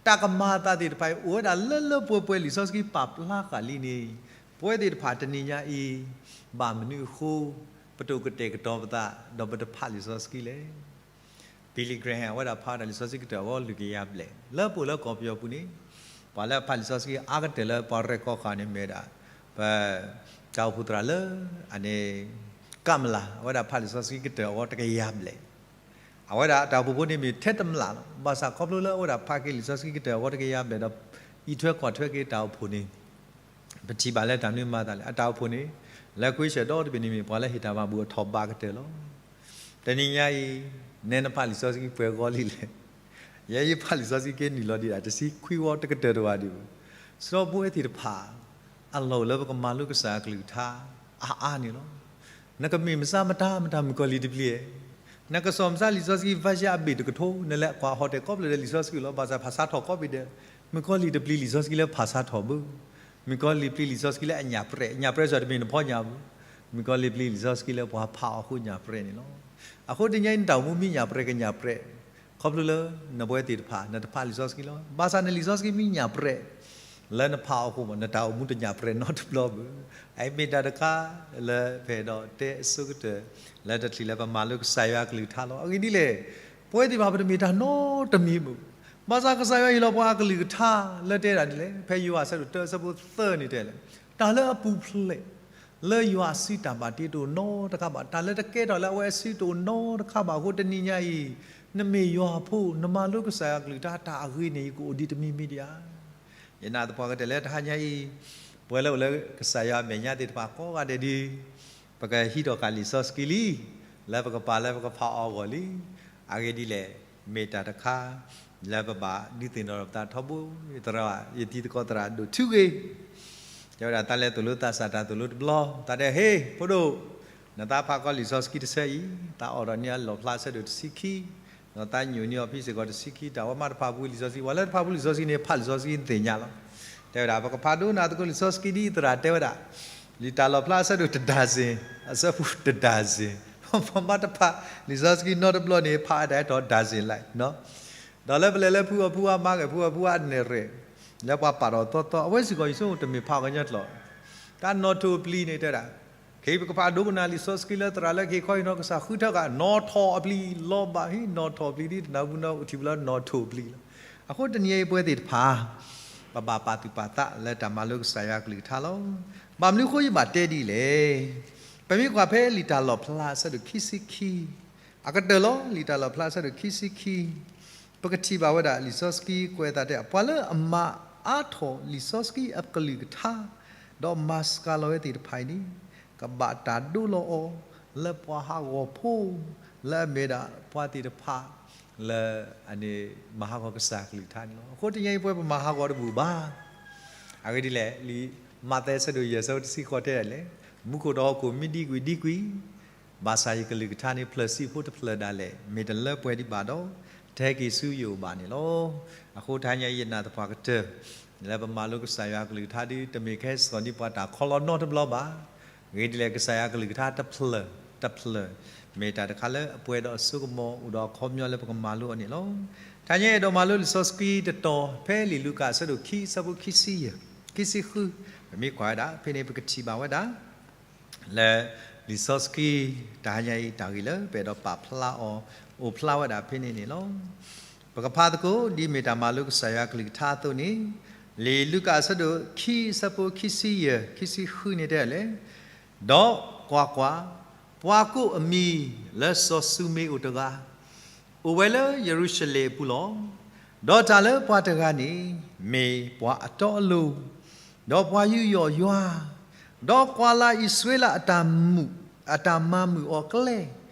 တၢ်ကမၤအသးသ့ၣ်တဖၣ်အံၤ အိၣ်ဝဲဒၣ်လၢလၢပှဲၤပှဲၤ လံာ်စီဆှံပာ်ဖျါဃာ်လံန့ၣ် ပဝဲသ့ၣ်တဖၣ်တနံၤညါအံၤ ဘၣ်မနုၤအဃိ ပတအိၣ်ကတဲာ်ကတီၤပသး ဒီးပတဖးလံာ်စီဆှံလဲၣ်. Billy Graham အဝဲဒၣ်ဖးဝဲဒၣ်လံာ်စီဆှံကတၢၢ်အဂီၢ်လွံၢ်ကယၤဘျဲၣ် လၢပအိၣ်လၢကီၢ်ပယီၤပူၤန့ၣ် ပှၤလၢအဖးလံာ်စီဆှံအါကတၢၢ်လၢပှၤရဲၣ်ကီၢ်ဃာ်န့ၣ်မ့ၢ်ဝဲဒၣ် ပ တၢ်အိၣ်ဖှိၣ်သရၣ်လၢ အန့ၣ် ကမလၤ အဝဲဒၣ်ဖးလံာ်စီဆှံကတၢၢ်အဂီၢ်တကယၤဘျဲၣ်. အဝဲဒၣ်အတၢ်အိၣ်ဖှိၣ်ဖိန့ၣ်မ့ၢ်ထဲတမျၢ်လီၤ. ဘၣ်ဆၣ်ခီဖျိလၢအဝဲဒၣ်ဖးက့ၤလံာ်စီဆှံကတၢၢ်အဂီၢ်တကယၤဘျဲၣ်ဒီး အံးထွဲကွၢ်ထွဲက့ၤတၢ်အိၣ်ဖှိၣ်န့ၣ် ပထံၣ်ဘၣ်လၢတၢ်မနုၤမၤသးလဲၣ်. အတၢ်အိၣ်ဖှိၣ်န့ၣ် လၢကွ့ဆဲးဒီတဘ့ၣ်န့ၣ်မ့ၢ်ပှၤလၢဟ့ၣ်တၢ်မၤဘူၣ်အထီၣ်ဘးကတၢၢ်လီၤ. တနံၤညါအံၤ နဲနဖးလံာ်စီဆှံပှဲၤဂီၤလံလဲၣ်. ယဲယဖးလံာ်စီဆှံက့နုာ်လီၤဒံးဒၣ် တဆံခွံဝီတကတၢၢ်တဝာ်ဒံးဘၣ်. စီၤပဝဲသ့ၣ်တဖၣ် အလီၢ်အိၣ်လၢပကမၤလိကစၢ်အကလုၢ်ကထါ အါအါန့ၣ်လီၤ. နကမ့ၢ်မဆါမတၤမတၤမုၣ်ကီၤလံၢ်တပျံၤဧါ, နကစီၣ်မဆါလံာ်စီဆှံ version အဘ့ၣ်တကထိ နလဲၤကွၢ်ဟီၣ်တဲာ်ကိးဖျၢၣ်ဒီးလံာ်စီဆှံလီၤ. ဘၣ်ဆၣ်ဖးဆါထီၣ်ကိးဘ့ၣ်ဒီး မုၣ်ကီၤလံၢ်တပျံၤလံာ်စီဆှံလၢဖးဆါထီၣ်ဘၣ်. မုၣ်ကီၤလံၢ်ပျံၤလံာ်စီဆှံလၢအညၣ်ပြဲး, ညၣ်ပြဲးစ့ၢ်တမ့ၢ်နဖီညၣ်ဘၣ်. မုၣ်ကီၤလံၢ်ပျံၤလံာ်စီဆှံလၢပှၤဖးအီၤအဃိညၣ်ပြဲးန့ၣ်လီၤ. အဃိတနံၤညါအံၤနတၢ်အိၣ်မူမ့ၢ်ညၣ်ပြဲးကညၣ်ပြဲး ခီဖျိလၢနပဝဲသ့ၣ်တဖၣ် နတဖးလံာ်စီဆှံလီၤ. ဘၣ်ဆၣ်နလံာ်စီဆှံမ့ၢ်ညၣ်ပြဲး လၢနဖးအီၤအဃိမး နတၢ်အိၣ်မူတညၣ်ပြဲးနီတဘျီဘၣ်. အအံၤမ့ၢ်တၢ်တခါလၢပအဲၣ်ဒိးတဲအဆိကတၢၢ် လၢတချုးလၢပမၤလိကစၢ်ယွၤအကလုၢ်ကထါလီၤ. အဂ့ၢ်ဒ်လဲၣ်, ပဝဲသ့ၣ်တဖၣ်ပတမ့ၢ်တၢ်နီတမံၤဘၣ်. ဘၣ်ဆၣ်ကစၢ်ယွၤဟ့ၣ်လီၤပှၤအကလုၢ်ကထါလၢတဲဒၣ်ဒ်လဲၣ်, ဖဲယိၤဟၣ်အဆၢဒိၣ်တၢအဆၢဖိသၢန့ၣ်တဲလဲၣ်, တၢ်လၢအပူၤဖျဲး လၢယွၤအစုတၢ်ဘၣ်တ့တအိၣ်နီတခါဘၣ်, တၢ်လၢတကဲထီၣ်လၢအဝဲအစုတအိၣ်နီတခါဘၣ်အဃိ တနံၤညါအံၤ နမ့ၢ်ယွၤအဖိ နမၤလိကစၢ်ယွၤအကလုၢ်ကထါ တၢ်အဂ့ၤန့ၣ် ယကအိၣ်ဒံးတမံၤမံၤဒံးဧါ. ယနာ်သပှၢ်ကတၢၢ်လၢတဟါညါအံၤ ပဝဲလၢအိၣ်လၢကစၢ်ယွၤအမဲာ်ညါသ့ၣ်တဖၣ်ကိးဂၤဒဲးဒုး ပကဟံးထီၣ်ဃာ်လံာ်စီဆှံလံ, လၢပကပာ်လၢပကဖးအီၤအဂီၢ်လံ. အဂ့ၢ်ဒ်လဲၣ်, မ့ၢ်တၢ်တခါ လၢပဘၣ်ဒုးသ့ၣ်နီၣ်ထီၣ်ပသးထီဘိ, သရၣ်, ယတံၤသကိးသရၣ်ဒိၣ်ထူဂ့ၤ တဲဝဲဒၣ် သးလဲၤသိၣ်လိသးစၢ်တၢ်သိၣ်လိတဘျီ, သးတဲ ဟ့ၣ် ဖိဒိၣ်, နသးဖးကီးလံာ်စီဆှံတဆၢအံၤ, သးအိးထီၣ်န့ၢ်အလီၣ်ဖျါအဆၢဒိၣ်တဆံခံ, ဒီးသးညိၣ်န့ၢ်အီၤဖဲစ့ၢ်ကီးတဆံခံ, တၢ်ဝဲမးတဖးပူၤလံာ်စီဆှံ, ပှၤလၢတဖးပူၤလံာ်စီဆှံန့ၣ် ဖးလံာ်စီဆှံသ့ၣ်ညါလီၤ. တဲဝဲဒၣ် ပကဖးဒိကနၣ်သကိးလံာ်စီဆှံဒ်သရၣ်တဲဝဲဒၣ်, လံာ်တၢ်လီၣ်ဖျါအဆၢဒိၣ်တဒါဇင်, အဆၢဖိတဒါဇင်, ပှၤမးတဖးလံာ်စီဆှံနီတဘျီန့ၣ် ဖးဝဲဒၣ်အဲၣ်ထီၣ်ဒါဇင်လၢ် ဒီးလၢပလဲၤလၢဖုအီၣ်ဖုအါမၤဂ့ၤ ဖုအီၣ်ဖုအါအနဲၣ်ရဲၣ်, လၢပှၤပာ်ထီၣ်သီသီ, အဝဲစ့ၢ်ကီးယဆိကမိၣ်တမ့ၢ်ဖးကညီကျိာ်, တၢ်နီၣ်ထိၣ်အပျံၤန့ၣ်တဲဒၣ်, ခဲအံၤပကဖးဒိကနၣ်လံာ်စီဆှံလၢသရၣ်လၢကဟ့ၣ်ခီဟ့ၣ်နီၤကစၢ်ဃုထၢဃာ် နီၣ်ထိၣ်အပျံၤလီၤဘၣ်ဟံၣ်, နီၣ်ထိၣ်အပျံၤဒ်တနၢ်ဟူနီၣ်ထံၣ်ပူၤလၢနီၣ်ထိၣ်အပျံၤလီၤ. အဃိတနံၤအံၤပဝဲသ့ၣ်တဖၣ် ပဘၣ်ပာ်သူၣ်ပာ်သးလၢတၢ်မၤလိကစၢ်ယွၤအကလုၢ်ကထါလီၤ. ဘၣ်မနုၤအဃိယဘၣ်တဲဒ်လဲၣ်. ပမ့ၢ်ကွၢ်ဖဲလံာ်တၢ်လီၣ်ဖျါအဆၢဒိၣ်ခံဆံခံ, အကတၢၢ်လီၤ. လံာ်တၢ်လီၣ်ဖျါအဆၢဒိၣ်ခံဆံခံ, ပကထံၣ်ဘၣ်ဝဲဒၣ်လံာ်စီဆှံကွဲးအသးတဲ ပှၤလၢအမၤအါထီၣ်လံာ်စီဆှံအကလုၢ်ကထါ, ဒီးမၤစှၤလီၤဝဲသ့ၣ်တဖၣ်အံၤန့ၣ်, ကဘၣ်တၢ်ဒိလီၤအီၤ လၢပှၤဟးဂီၤဖိ, လၢအမ့ၢ်ဒၣ်ပှၤသ့ၣ်တဖၣ် လၢအန့ၣ်မၤဟးဂီၤကစၢ်အကလုၢ်ကထါန့ၣ်လီၤ. အဃိတနံၤအံၤ ပဝဲပမၤဟးဂီၤတဘူၣ်ဘၣ်. အဂ့ၢ်ဒ်လဲၣ်, လံာ်မးသဲအဆၢဒိၣ်ယဲၢ်အဆၢဖိတဆံဃိးတဲဒ်လဲၣ်, မူခိၣ်ဒီးဟီၣ်ခိၣ်မ့ၢ်ဒံကွံာ်ဒံကွံာ်, ဘၣ်ဆၣ်ယကလုၢ်ကထါန့ၣ် ဖျၢၣ်ဆံးဖိတဖျၢၣ်ဒၣ်လဲာ် မ့ၢ်တလၢပှဲၤဒံးဘၣ်ဒီး, တဟဲက့ၤဆူယအိၣ်ဘၣ်န့ၣ်လီၤ. အဃိတနံၤအံၤယနာ်သပှၢ်ကတၢၢ် လၢပမၤလိကစၢ်ယွၤအကလုၢ်ကထါဒီး တမ့ၢ်ကဟဲစိာ်န့ၢ်ပှၤတၢ်ခီလီၤနီတဘျီဘၣ်. အဂ့ၢ်ဒ်လဲၣ် ကစၢ်ယွၤအကလုၢ်ကထါတဖျၢၣ်တဖျၢၣ် မ့ၢ်တၢ်တခါလၢအပှဲၤဒီးအစိကမီၤ အိၣ်ဒီးအခီပညီလၢပကမၤလိအီၤန့ၣ်လီၤ. တနံၤအံၤအဲၣ်ဒိးမၤလိလံာ်စီဆှံတတီၤ ဖဲလံာ်လူၤကၣ်အဆၢဒိၣ်ခံအဆၢဖိခံဆံယဲၢ်, ခံဆံဃု, ပမ့ၢ်ကွၢ်ဝဲဒၣ် ဖဲန့ၣ်ပကထံၣ်ဘၣ်ဝဲဒၣ် လၢလံာ်စီဆှံတဟါညါအံၤ တၢ်ဂ့ၢ်လၢပအဲၣ်ဒိးပာ်ဖျါအီၤ အိၣ်ဖျါဝဲဒၣ်ဖဲန့ၣ်န့ၣ်လီၤ. ပကဖးသကိး ဒ်မ့ၢ်တၢ်မၤလိကစၢ်ယွၤအကလုၢ်ကထါအသိးန့ၣ်, လံာ်လူၤကၣ်အဆၢဒိၣ်ခံအဆၢဖိခံဆံယဲၢ် ခံဆံဃုန့ၣ်တဲလဲၣ်, ဒီးကွၢ်ကွၢ်, ပှၤကိးအမံၤလၢစီၤၡူမ့းအိၣ်တဂၤ, အိၣ်ဝဲလၢယရူၤၡလ့ၣ်အပူၤလီၤ. ဒီးတၢ်လၢပှၤတဂၤန့ၣ် မ့ၢ်ပှၤအတီအလိၤ, ဒီးပှၤယူးယီၣ်ယွၤ, ဒီးကွၢ်လၢ်အံၣ်စရ့လးအတၢ်မုာ်, အတၢ်မၤမုာ်အီၤကျဲ,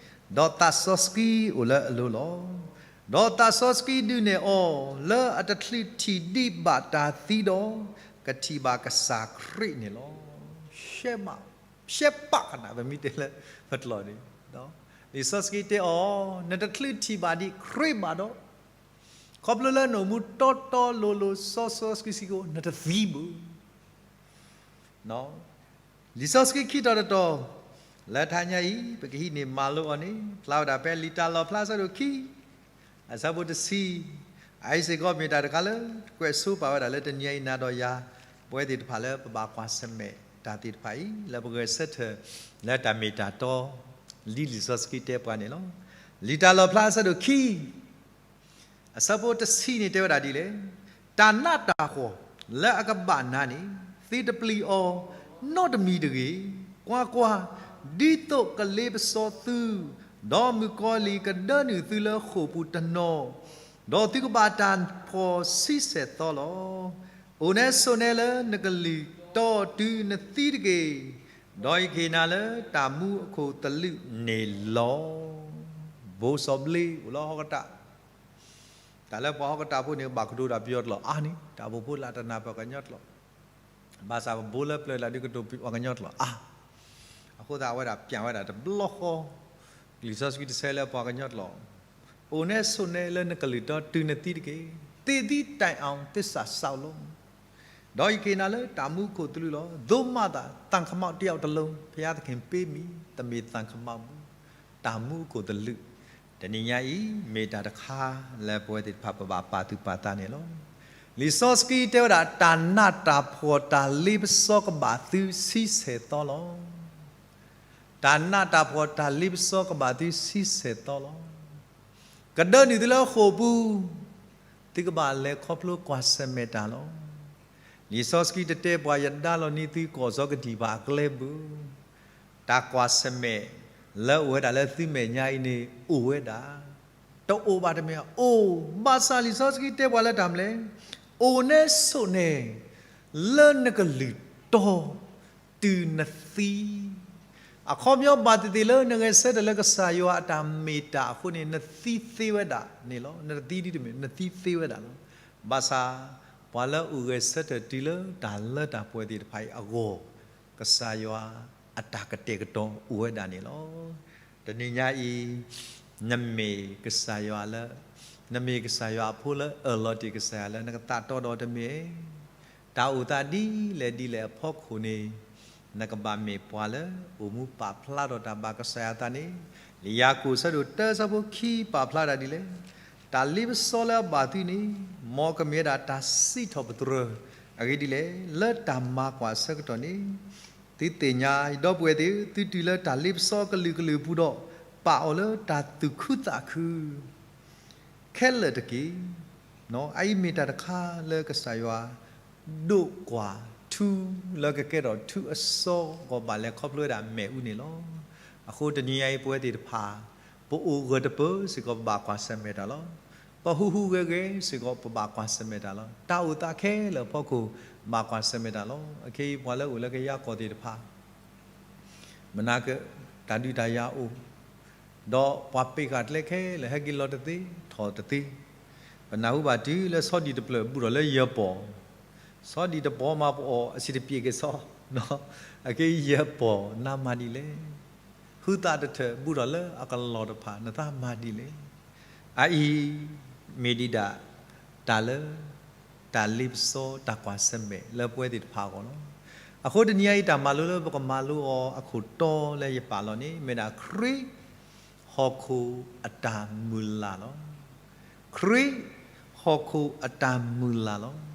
ဒီးသးစီဆှံအိၣ်လၢအလိၤလီၤ. ဒီးသးစီဆှံဒုးနဲၣ်အီၤလၢအတချုးထံၣ်ဒံးဘၣ်တၢ်သံဒီး, ကထံၣ်ဘၣ်ကစၢ်ခရံာ်န့ၣ်လီၤ. ရှဲမး, ရှဲပာ်ခနၣ် ပမ့ၢ်တဲလၢပကျိာ်န့ၣ်, လံာ်စီဆှံတဲအီၤ, နတချုးထံၣ်ဘၣ်ဒံးခရံာ်ဘၣ်ဒီး ခီဖျိလၢနအိၣ်မူတီတီလိၤလိၤစီစီဆှံဆှံကိ နတသံဘၣ်. လံာ်စီဆှံခံတီၤတတီၤ လၢတဟါညါအံၤ ပကဟံးန့ၢ်မၤလိအီၤန့ၣ် ဖျါဝဲဒၣ်ဖဲလံာ်တၢ်လီၣ်ဖျါအဆၢဒိၣ်ခံ အဆၢဖိတဆံ, အအံၤစ့ၢ်ကီးမ့ၢ်တၢ်တခါလၢ ကွဲးဆိပာ်ဝဲဒၣ်လၢတနံၤအံၤနၤဒီးယၤ ပဝဲသ့ၣ်တဖၣ်လၢပဘၣ်ကွၢ်ဆၢၣ်မဲာ်တၢ်သ့ၣ်တဖၣ်အံၤ လၢပဂဲၤဆၢထၢၣ် လၢတၢ်မ့ၢ်တၢ်တီ ဒ်လံာ်စီဆှံတဲပှၤန့ၣ်လီၤ. လံာ်တၢ်လီၣ်ဖျါအဆၢဒိၣ်ခံ အဆၢဖိတဆံန့ၣ်တဲဝဲဒၣ်ဒ်လဲၣ်, တၢ်နးတၢ်ဖှီၣ်လၢအကဘၣ်နၤန့ၣ် သုတပျံၤအီၤနီတမံၤတဂ့ၤ. ကွၢ်ကွၢ်, ဒ်သိးကလ့ပစီသု, ဒီးမုၣ်ကီၤလံၢ်ကဒၢနုာ်သုလၢဃိာ်ပူၤတနီၤ, ဒီးသုကဘၣ်တၢ်ဖှီၣ်ဆံဆဲၣ်သီလီၤ. အိၣ်နဲဆိးနဲလၢနကလုၢ်တီတုၤနသံတက့ၢ်. ဒီးယကဟ့ၣ်နၤလၢတၢ်မူအခိၣ်သလုးန့ၣ်လီၤ. ဘိးစီၤဘျ့အိၣ်လၢဟီၣ်ကတၢၢ် တၢ်လၢပှၤဟီၣ်ကတၢၢ်ဖိန့ၣ် ဘၣ်ကတိၤတၢ်ပယီၤတလီၤအါန့ၣ် တၢ်အိၣ်ဖှိၣ်ဖိလၢတနာ်ပှၤကညီတလီၤ. ဘၣ်ဆၣ်ပဘိလၢပျၢၤလၢဒုးကတိၤပှၤကညီတလီၤအါ. အဃိသတးအဝဲဒၣ်ပျၢ်ဝဲဒၣ်တဘျီဃီ လံာ်စီဆှံတဆၢလၢပှၤကညီတလီၤ. အိၣ်နဲဆိးနဲလၢနကလုၢ်တီတုၤနသံတက့ၢ်. သေသည်တိုင်အောင် သစ္စာစောင့်လော့. ဒီးယကဟ့ၣ်နၤလၢတၢ်မူခိၣ်သလုးလီၤ. သိုးမးသး သံခမောက်တယောက်တစ်လုံး ဘုရားသခင်ပေးမည် သမေသံခမောက်မူ တၢ်မူခိၣ်သလုး တနံၤညါအံၤ မ့ၢ်တၢ်တခါလၢပဝဲသ့ၣ်တဖၣ်ပဘၣ်ပာ်သူၣ်ပာ်သးန့ၣ်လီၤ. လံာ်စီဆှံတဲဝဲဒၣ် တၢ်နးတၢ်ဖှီၣ်တၢ်လ့ပစီကဘၣ်သုဆံဆဲၣ်သီလီၤ. တၢ်နးတၢ်ဖှီၣ်တၢ်လ့ပစီကဘၣ်သုဆံဆဲၣ်သီလီၤ. ကဒၢနုာ်သုလၢဃိာ်ပူၤ, သုကဘၣ်လဲၤခီဖျိကွၢ်ဆၢၣ်မဲာ်တၢ်လီၤ. လံာ်စီဆှံတတဲပှၤ ယဒါလီၤန့ၢ်သုကီၢ်စီကဒံၣ်ဘၣ်အကျဲဘၣ်. တၢ်ကွၢ်ဆၢၣ်မဲာ်လၢအိၣ်ဝဲဒၣ်လၢသုမဲာ်ညါအံၤန့ၣ် အိၣ်ဝဲဒၣ်, တအိၣ်ဘၣ်တမ့ၢ်ဘၣ်, အိၣ်, ဘၣ်ဆၣ်လံာ်စီဆှံတဲပှၤလၢတၢ်မနုၤလဲၣ်, အိၣ်နဲဆိးနဲ လၢနကလုၢ်တီ တုၤနသံ. အခီပညီဘၣ်သ့ၣ်သ့ၣ်လၢနဂဲၤဆၢထၢၣ်လၢကစၢ်ယွၤအတၢ်မ့ၢ်တၢ်အဃိန့ၣ် နသံသ့ဝဲဒၣ်န့ၣ်လီၤ. နတသံဒ်တမ့ၢ် နသံသ့ဝဲဒၣ်လီၤ. ဘၣ်ဆၣ် ပှၤလၢအိၣ်ဂဲၤဆၢထၢၣ်တုၤလၢတၢ်လၢတၢ်ပှဲၤသ့ၣ်တဖၣ်အံၤအဂီၢ်, ကစၢ်ယွၤအတၢ်ကတဲာ်ကတီၤအိၣ်ဝဲဒၣ်န့ၣ်လီၤ. တနံၤညါအံၤ နမ့ၢ်ကစၢ်ယွၤလၢ, နမ့ၢ်ကစၢ်ယွၤအဖိလၢအၢၣ်လီၤတ့ၢ်ကစၢ်ယွၤလၢနကသးတီဒီးတမ့ၢ်, တၢ်အိၣ်သးဒ်လဲၣ်ဒ်လဲၣ်အဖီခိၣ်န့ၣ်, နကဘၣ်မ့ၢ်ပှၤလၢအိၣ်မူပာ်ဖျါထီၣ်တၢ်ဘၣ်ကစၢ်ယွၤအသးန့ၣ်, လံာ်ယၤကိာ်အဆၢဒိၣ်တၢအဆၢဖိခံပာ်ဖျါဒၣ်ဒ်လဲၣ်, တၢ်လ့ပစီလၢအဘၣ်သုန့ၣ်, မ်ကမ့ၢ်ဝဲဒၣ်တၢ်စံးထီၣ်ပတြၢၤ, အဂ့ၢ်ဒ်လဲၣ်, လၢတၢ်မၤကွၢ်အဆၢကတီၢ်န့ၣ်, သုသ့ၣ်ညါ ဒီပုၢ်ဝဲၢ်သ့ၣ်, သုတုၤလၢတၢ်လ့ပစီကလုာ်ကလုာ်အပူၤဒီး, ပာ်အီၤလၢတၢ်သူၣ်ခုသးခု ခဲလၢာ်တက့ၢ်. အအံၤမ့ၢ်တၢ်တခါလၢကစၢ်ယွၤ ဒိၣ်ကွၢ်ထူလၢကကဲထီၣ်ထူအစီကီး ဘၣ်လဲၤခီဖျိဝဲဒၣ်မ့ၣ်အူန့ၣ်လီၤ. အဃိတနံၤညါအံၤ ပဝဲသ့ၣ်တဖၣ် ပအိၣ်ဂၢၢ်တပၢၢ်စ့ၢ်ကီး ပဘၣ်ကွၢ်ဆၢၣ်မဲာ်တၢ်လီၤ. ပဟူးဟူးဂဲၤဂဲၤစ့ၢ်ကီး ပဘၣ်ကွၢ်ဆၢၣ်မဲာ်တၢ်လီၤ. တၢ်အိၣ်သးခဲလၢာ်အဖီခိၣ် ဘၣ်ကွၢ်ဆၢၣ်မဲာ်တၢ်လီၤ. အခဲအံၤ ပှၤလၢအအိၣ်လၢကယၤကီၢ်သ့ၣ်တဖၣ် မနၤက တၢ်ဒုးတၢ်ယၤအိၣ်, ဒီးပှၤပ့းဃာ်ကျဲခဲလၢာ် ဟဲက့ၤလီၤတသ့ ထီၣ်တသ့. ပနၢ်ဟူဘၣ်တုၤလၢဆီဒံၣ်တဖျၢၣ် ဘူးထီၣ်လၢယပီၢ်, ဆီဒံၣ်တပီၢ်မးပအီၣ် အစံၣ်တပျ့ၤက့ၤဆီ, အက့ယပီၢ် နမၤဒ်လဲၣ်. ဟုသးတထၢၣ် ဘူးထီၣ်လၢအကလီၢ်တဖၣ် နသးမၤဒ်လဲၣ်. အအံၤ မ့ၢ်ဒံးဒၣ် တၢ်လၢ တၢ်လ့ပစီ တၢ်ကွၢ်ဆၢၣ်မဲာ်လၢပဝဲသ့ၣ်တဖၣ်အဂီၢ်လီၤ. အဃိတနံၤညါအံၤ တၢ်မၤလိလၢပကမၤလိအီၤအခိၣ်တီလၢယပာ်လီၤန့ၣ် မ့ၢ်ဒၣ်ခရံာ်ဟီၣ်ခိၣ်အတၢ်မုၢ်လၢ်လီၤ. ခရံာ်ဟီၣ်ခိၣ်အတၢ်မုၢ်လၢ်လီၤ.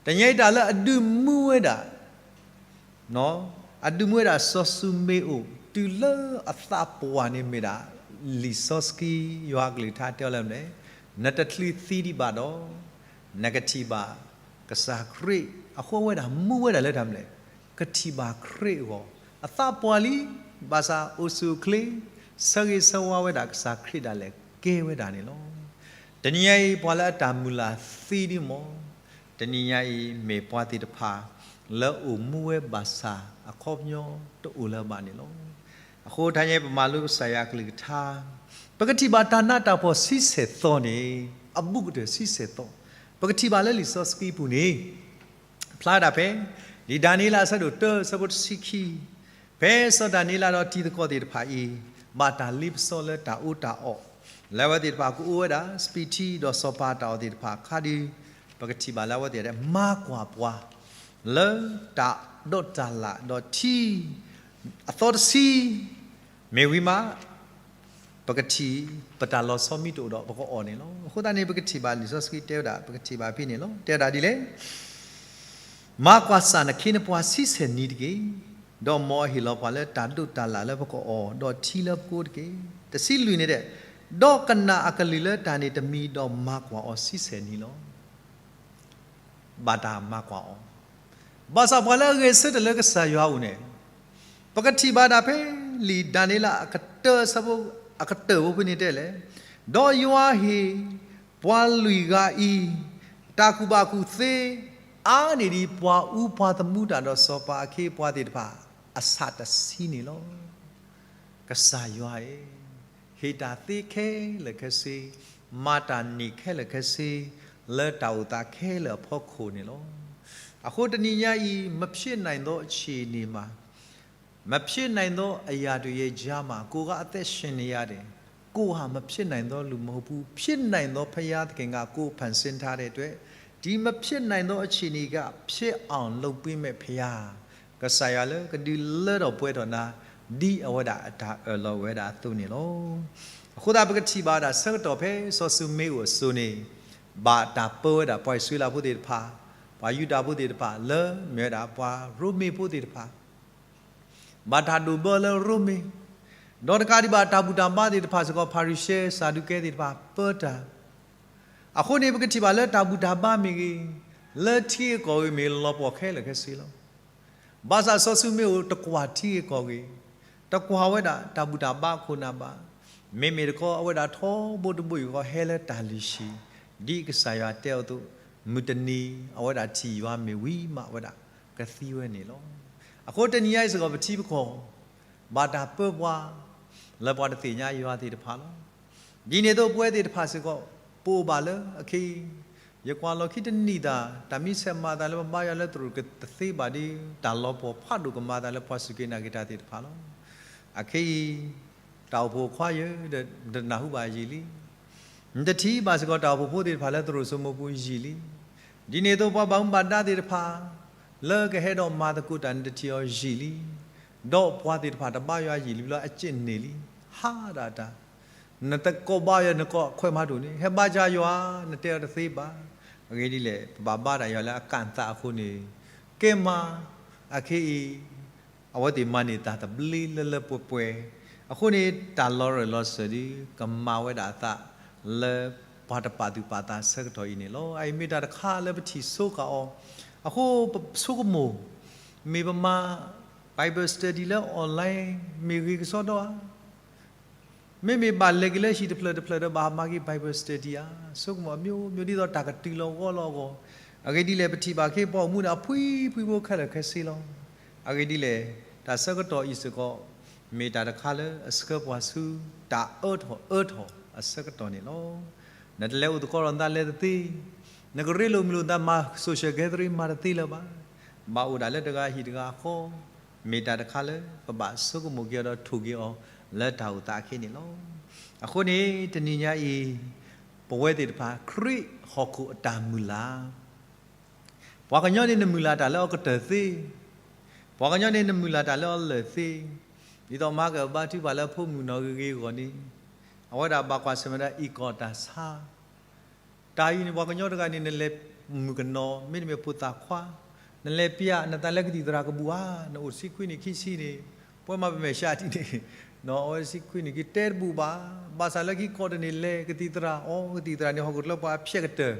တနံၤညါအံၤတၢ်လၢအဒုးမူဝဲဒၣ် အဒုးမူဝဲဒၣ်စီၤၡူမ့အိၣ် တုၤလၢအသးပှၢ်န့ၣ်မ့ၢ်ဒၣ် လံာ်စီဆှံ ယွၤအကလုၢ်ကထါတဲအီၤလၢမနုၤလဲၣ်, နတချုးသံဒံးဘၣ်ဒီး နကထံၣ်ဘၣ်ကစၢ်ခရံာ်. အဃိဝဲဒၣ်မူဝဲဒၣ်လၢတၢ်မနုၤလဲၣ်, ကထံၣ်ဘၣ်ခရံာ်အဂီၢ်, အသးပှၢ်လံ, ဘၣ်ဆၣ်အိၣ်ဆူၣ်အိၣ်ချ့, ဆၢဂ့ၤဆၢဝါဝဲဒၣ်ကစၢ်ခရံာ်ဒၣ်လဲာ်ကဲဝဲဒၣ်န့ၣ်လီၤ. တနံၤညါအံၤ ပှၤလၢအတၢ်မုၢ်လၢ်သံဒံးမး, တနံၤညါအံၤမ့ၢ်ပှၤသ့ၣ်တဖၣ် လၢအိၣ်မူဝဲဘၣ်ဆၣ်အခီပညီတအိၣ်လၢၤဘၣ်န့ၣ်လီၤ. အဃိတနံၤညါအံၤ ပမၤလိကစၢ်ယွၤအကလုၢ်ကထါ, ပကထံၣ်ဘၣ်တၢ်နးတၢ်ဖှီၣ်ဆံဆဲၣ်သီန့ၣ် အဘူးကတၢၢ်ဆံဆဲၣ်သီ, ပကထံၣ်ဘၣ်လၢလံာ်စီဆှံပူၤန့ၣ် ဖျါဒၣ်ဖဲ လံာ်ဒၤနံးယ့လးအဆၢဒိၣ်တၢ အဆၢဖိတဆံခံ, ဖဲစီၤဒၤနံးယ့လးဒီးတံၤသကိးသ့ၣ်တဖၣ်အံၤ ဘၣ်တၢ်လ့ပစီလၢတၢ်အီၣ်တၢ်အီ, လၢအဝဲသ့ၣ်တဖၣ်ကအိၣ်ဝဲဒၣ် စပံးထံဒီးစီၤပၤတၢ်အီၣ်သ့ၣ်တဖၣ်အခါဒီး ပကထံၣ်ဘၣ်လၢအဝဲသ့ၣ် မၤကွၢ်ပှၤ လၢတၢ်ဒိးတၢ်လၣ်ဒီးထံ အသီတဆံ မ့ၢ်ဝံၤမး ပကထံၣ် ပတၢ်လီၤဆီမံတအိၣ်ဒီး ပကအီၣ်န့ၣ်လီၤ. အဃိသတးန့ၣ် ပကထံၣ်ဘၣ်လံာ်စီဆှံတဲဝဲဒၣ် ပကထံၣ်ဘၣ်ဖဲန့ၣ်လီၤ. တဲဝဲဒၣ်ဒ်လဲၣ်, မၤကွၢ်စၢ်နခ့နပှၤဆံဆဲၣ်နံၤတက့ၢ်. ဒီးမ်အဟ့ၣ်လီၤပှၤလၢတၢ်ဒိးတၢ်လၣ်လၢပကအီၣ် ဒီးထံလၢပကအိၣ်တက့ၢ်. တဆံလွံၢ်န့ၣ်ဒီး, ဒီးကနၣ်အကလုၢ်လၢတၢ်န့ၣ်တမံၤ ဒီးမၤကွၢ်အီၤဆံဆဲၣ်နံၤလီၤ. ဘၣ်တၢ်မၤကွၢ်အီၤ, ဘၣ်ဆၣ်ပှၤလၢအဂဲၤဆၢထၢၣ်လၢကစၢ်ယွၤအအိၣ်န့ၣ်, ပကထံၣ်ဘၣ်ဒၣ်ဖဲလံာ်ဒၤနံးယ့လးအကတၢၢ်အဆၢဖိ အကတၢၢ်ဖိဖဲန့ၣ်တဲလဲၣ်, ဒီးယွၤဟ့ၣ်ပှၤလွံၢ်ဂၤအံၤ တၢ်ကူၣ်ဘၣ်ကူၣ်သ့ အါန့ၢ်ဒံးပှၤအူပှၤသမူတၢ်ဒီးစီၤပၤအခ့အပှၤသ့ၣ်တဖၣ် အဆၣ်တဆံန့ၣ်လီၤ. ကစၢ်ယွၤအံၤ ဟ့ၣ်တၢ်သ့ခဲလၢာ်ခဲဆ့, မၤတၢ်န့ၢ်ခဲလၢာ်ခဲဆ့ လၢတၢ်အိၣ်သးခဲလၢာ်အဖီခိၣ်န့ၣ်လီၤ. အဃိတနံၤညါအံၤ မဖြစ်နိုင်သောအခြေအနေမှာ, မဖြစ်နိုင်သောအရာတွေရဲ့ကြားမှာ ကိုယ်ကအသက်ရှင်နေရတယ်, ကိုယ်ဟာမဖြစ်နိုင်သောလူမဟုတ်ဘူး, ဖြစ်နိုင်သောဘုရားသခင်ကကိုယ်ဖန်ဆင်းထားတဲ့အတွက်, ဒီမဖြစ်နိုင်သောအခြေအနေကဖြစ်အောင်လုပ်ပေးမဲ့ဘုရား, ကစၢ်ယွၤလၢကဒုးလၢထီၣ်ပှဲၤထီၣ်နၤ, ဒ်အဝဲဒၣ်အတၢ်အၢၣ်လီၤဝဲဒၣ်အသိးန့ၣ်လီၤ. အဃိသတးပကထံၣ်ဘၣ်ဝဲဒၣ်ဆၢကတီၢ်ဖဲစီၤၡူမ့အိၣ်အစိၤန့ၣ်, ဘၣ်တၢ်ပၢဝဲဒၣ်ပှၤအံၣ်စရ့လးဖိသ့ၣ်တဖၣ်, ပှၤယူဒၤဖိသ့ၣ်တဖၣ် လၢမ့ၢ်ဝဲဒၣ်ပှၤရိမ့ၤဖိသ့ၣ်တဖၣ် ဘၣ်တၢ်ဒိးဘၢလၢရိမ့ၤ, ဒီးတကးဒံးဘၣ်တၢ်ဘူၣ်တၢ်ဘါသ့ၣ်တဖၣ်စ့ၢ်ကီး ဖၤရံၤၡဲစၤဒူးကဲသ့ၣ်တဖၣ်ပၢတၢ်, အဃိန့ၣ် ပကထံၣ်ဘၣ်လၢတၢ်ဘူၣ်တၢ်ဘါမ့ၢ်ဂ့ၤ, လၢထံဂ့ၢ်ကီၢ်ဂ့ၢ်မ့ၢ်ဂ့ၤ လီၤပှီၢ်ခဲလၢာ်ခဲဆ့လီၤ. ဘၣ်ဆၣ်စီၤၡူမ့အိၣ်တကွၢ်ထံဂ့ၢ်ကီၢ်ဂ့ၢ်, တကွၢ်ဝဲဒၣ်တၢ်ဘူၣ်တၢ်ဘါခိၣ်နၢ်ဘၣ်, မ့မ့ၢ်တခီအဝဲဒၣ်ထီဘိတဘိယူၢ်ဃီဟဲလၢတၢ်လုၢ်ဟံၣ်, ဒ်ကစၢ်ယွၤတဲအသိး, မုၢ်တနံၤ အဝဲဒၣ်ထံၣ်ယွၤမ့ၢ်ဝံၤမး အဝဲဒၣ်ကသံဝဲန့ၣ်လီၤ. အဃိတနံၤညါအံၤစ့ၢ်ကီးပထံပကီၢ် ဘၣ်တၢ်ပၢပှၤ လၢပှၤတသ့ၣ်ညါယွၤသ့ၣ်တဖၣ်လီၤ. ဒ်န့ၣ်အသိးပဝဲသ့ၣ်တဖၣ်စ့ၢ်ကီး ပအိၣ်ဘၣ်လၢအခဲအံၤ, ယကွၢ်လီၢ်ခံတနံၣ်သၣ် တၢ်မံဆဲးမၤသးလၢပဘါယွၤလၢသရိာ်ကတသ့ဘၣ်ဒီး တၢ်လီၤပှီၢ်ဖးဒိၣ်ကမၤသးလၢပှၤစူၢ်က့ၤနာ်က့ၤတၢ်သ့ၣ်တဖၣ်လီၤ. အခဲအံၤ တၢ်အိၣ်ဖှိၣ်ခွါယဲဒီး နတထံၣ်ဘၣ်စ့ၢ်ကီးတၢ်အိၣ်ဖှိၣ်ဖိသ့ၣ်တဖၣ်လၢသရိာ်စိမိၤပူၤယံာ်လံ. ဒ်န့ၣ်အသိးပှၤဘၣ်မူဘၣ်ဒါသ့ၣ်တဖၣ် လၢကဟဲဒီးမၤသကိးတၢ်နတထံၣ်အီၤယံာ်လံ. ဒီးပှၤသ့ၣ်တဖၣ်တဘါယွၤယံာ်လံဘျီအစ့ၣ်န့ၢ်လံ. ဟးဒၣ်တၢ် နတကိးဘါယွၤနကိးခွဲးမၤတအိၣ်န့ၣ် ဟဲဘါယွၤယွၤ နတဲအီၤတသ့ဘၣ်. အဂ့ၢ်ဒ်လဲၣ် ပဘၣ်ဘါဒၣ်ယွၤလၢအကၣ်သးအဃိန့ၣ် ကဲမၤ အခဲအံၤ အဝဲသ့ၣ်မၤန့ၢ်တၢ်သဘျ့လၢလၢပှဲၤပှဲၤ, အဃိန့ၣ် တၢ်လီၤရၢၢ်လီၤစၢၤဒီး ကမၤဝဲဒၣ်အသးလၢပှၤတပာ်သူၣ်ပာ်သးဆၢကတီၢ်အံၤန့ၣ်လီၤ. အအံၤမ့ၢ်တၢ်တခါလၢပထံၣ်ဆိဃာ်အီၤ အဃိပဆိကမိၣ်, မ့ၢ်ပမၤ Bible study လၢ online မ့ၢ်ဂ့ၤကစီဒီဧါ, မ့မ့ၢ်ဘၣ်လဲၤက့ၤလၢဟံၣ်တဖျၢၣ်တဖျၢၣ်ဒီးဘၣ်မၤက့ၤ Bible study ဧါ, ဆိကမိၣ်အမျိုးမျိုး ဒ်သိးတၢ်ကတုၤလီၤဂီၢ်လီၤအဂီၢ်, အဂ့ၢ်ဒ်လဲၣ် ပထံၣ်ဘၣ်ခ့ ပိာ်မုၣ်န့ၣ် အဖှံဖှံဖိခဲလၢာ်ခဲဆ့လီၤ. အဂ့ၢ်ဒ်လဲၣ်, တၢ်ဆၢကတီၢ်အံၤစ့ၢ်ကီး မ့ၢ်တၢ်တခါလၢအဆှၢပှၤဆူ တၢ်အၢထီၣ်အၢထီၣ်အဆၢကတီၢ်န့ၣ်လီၤ. နတလဲၤအိၣ်သကိးဒီးနသးလဲၤတသ့, နကရ့လိာ်မုာ်လိာ်နသးမၤ social gathering မၤတသ့လၢၤဘၣ်. ဘၣ်အိၣ်ဒၣ်လၢတဂၤဟံၣ်တဂၤဃီ, မ့ၢ်တၢ်တခါလၢ ပဘၣ်ဆိကမိၣ်က့ၤအီၤဒီးထိၣ်က့ၤအီၤလၢတၢ်အိၣ်သးအခံန့ၣ်လီၤ. အဃိန့ၣ် တနံၤညါအံၤ ပဝဲသ့ၣ်တဖၣ် ခရံာ်ဟီၣ်ခိၣ်အတၢ်မုၢ်လၢ် ပှၤကညီန့ၣ်နမုၢ်လၢ်တၢ်လၢအကတၢၢ်သ့, ပှၤကညီန့ၣ်နမုၢ်လၢ်တၢ်လၢအလၢာ်သ့, ဒ်သိးမၤကဘါထုကဖၣ်လၢဖိမုၣ်ကနီၤဂ့ၤဂ့ၤအဂီၢ်န့ၣ်, အဝဲဒၣ်ဘၣ်ကွၢ်ဆၢၣ်မဲာ်ဒီးအံၣ်ကီၢ်တၢ်ဆါ, တၢ်အံၤန့ၣ် ပှၤကညီတဂၤန့ၣ် နလဲၤမုၣ်ကနီၤ မ့တမ့ၢ်ဖိသၣ်ခွါ, နလဲၤပျးနသးလၢကသံၣ်သရၣ်ကဘူၣ်ဧါ, နအိၣ်တဆံခွံနံၣ်ခံဆံန့ၣ်, ပဝဲမၤပမဲာ်ဆှးဒ်န့ၣ်, အဝဲတဆံခွံနံၣ်ခံတဲတဘူၣ်ဘၣ်, ဘၣ်ဆၣ်လၢခံကီၢ်တန့ၣ် လဲၤကသံၣ်သရၣ်အီၤ, ကသံၣ်သရၣ်န့ၣ် ဟီၣ်ခိၣ်ချၢပှၤအဖျဲၣ်ကတၢၢ်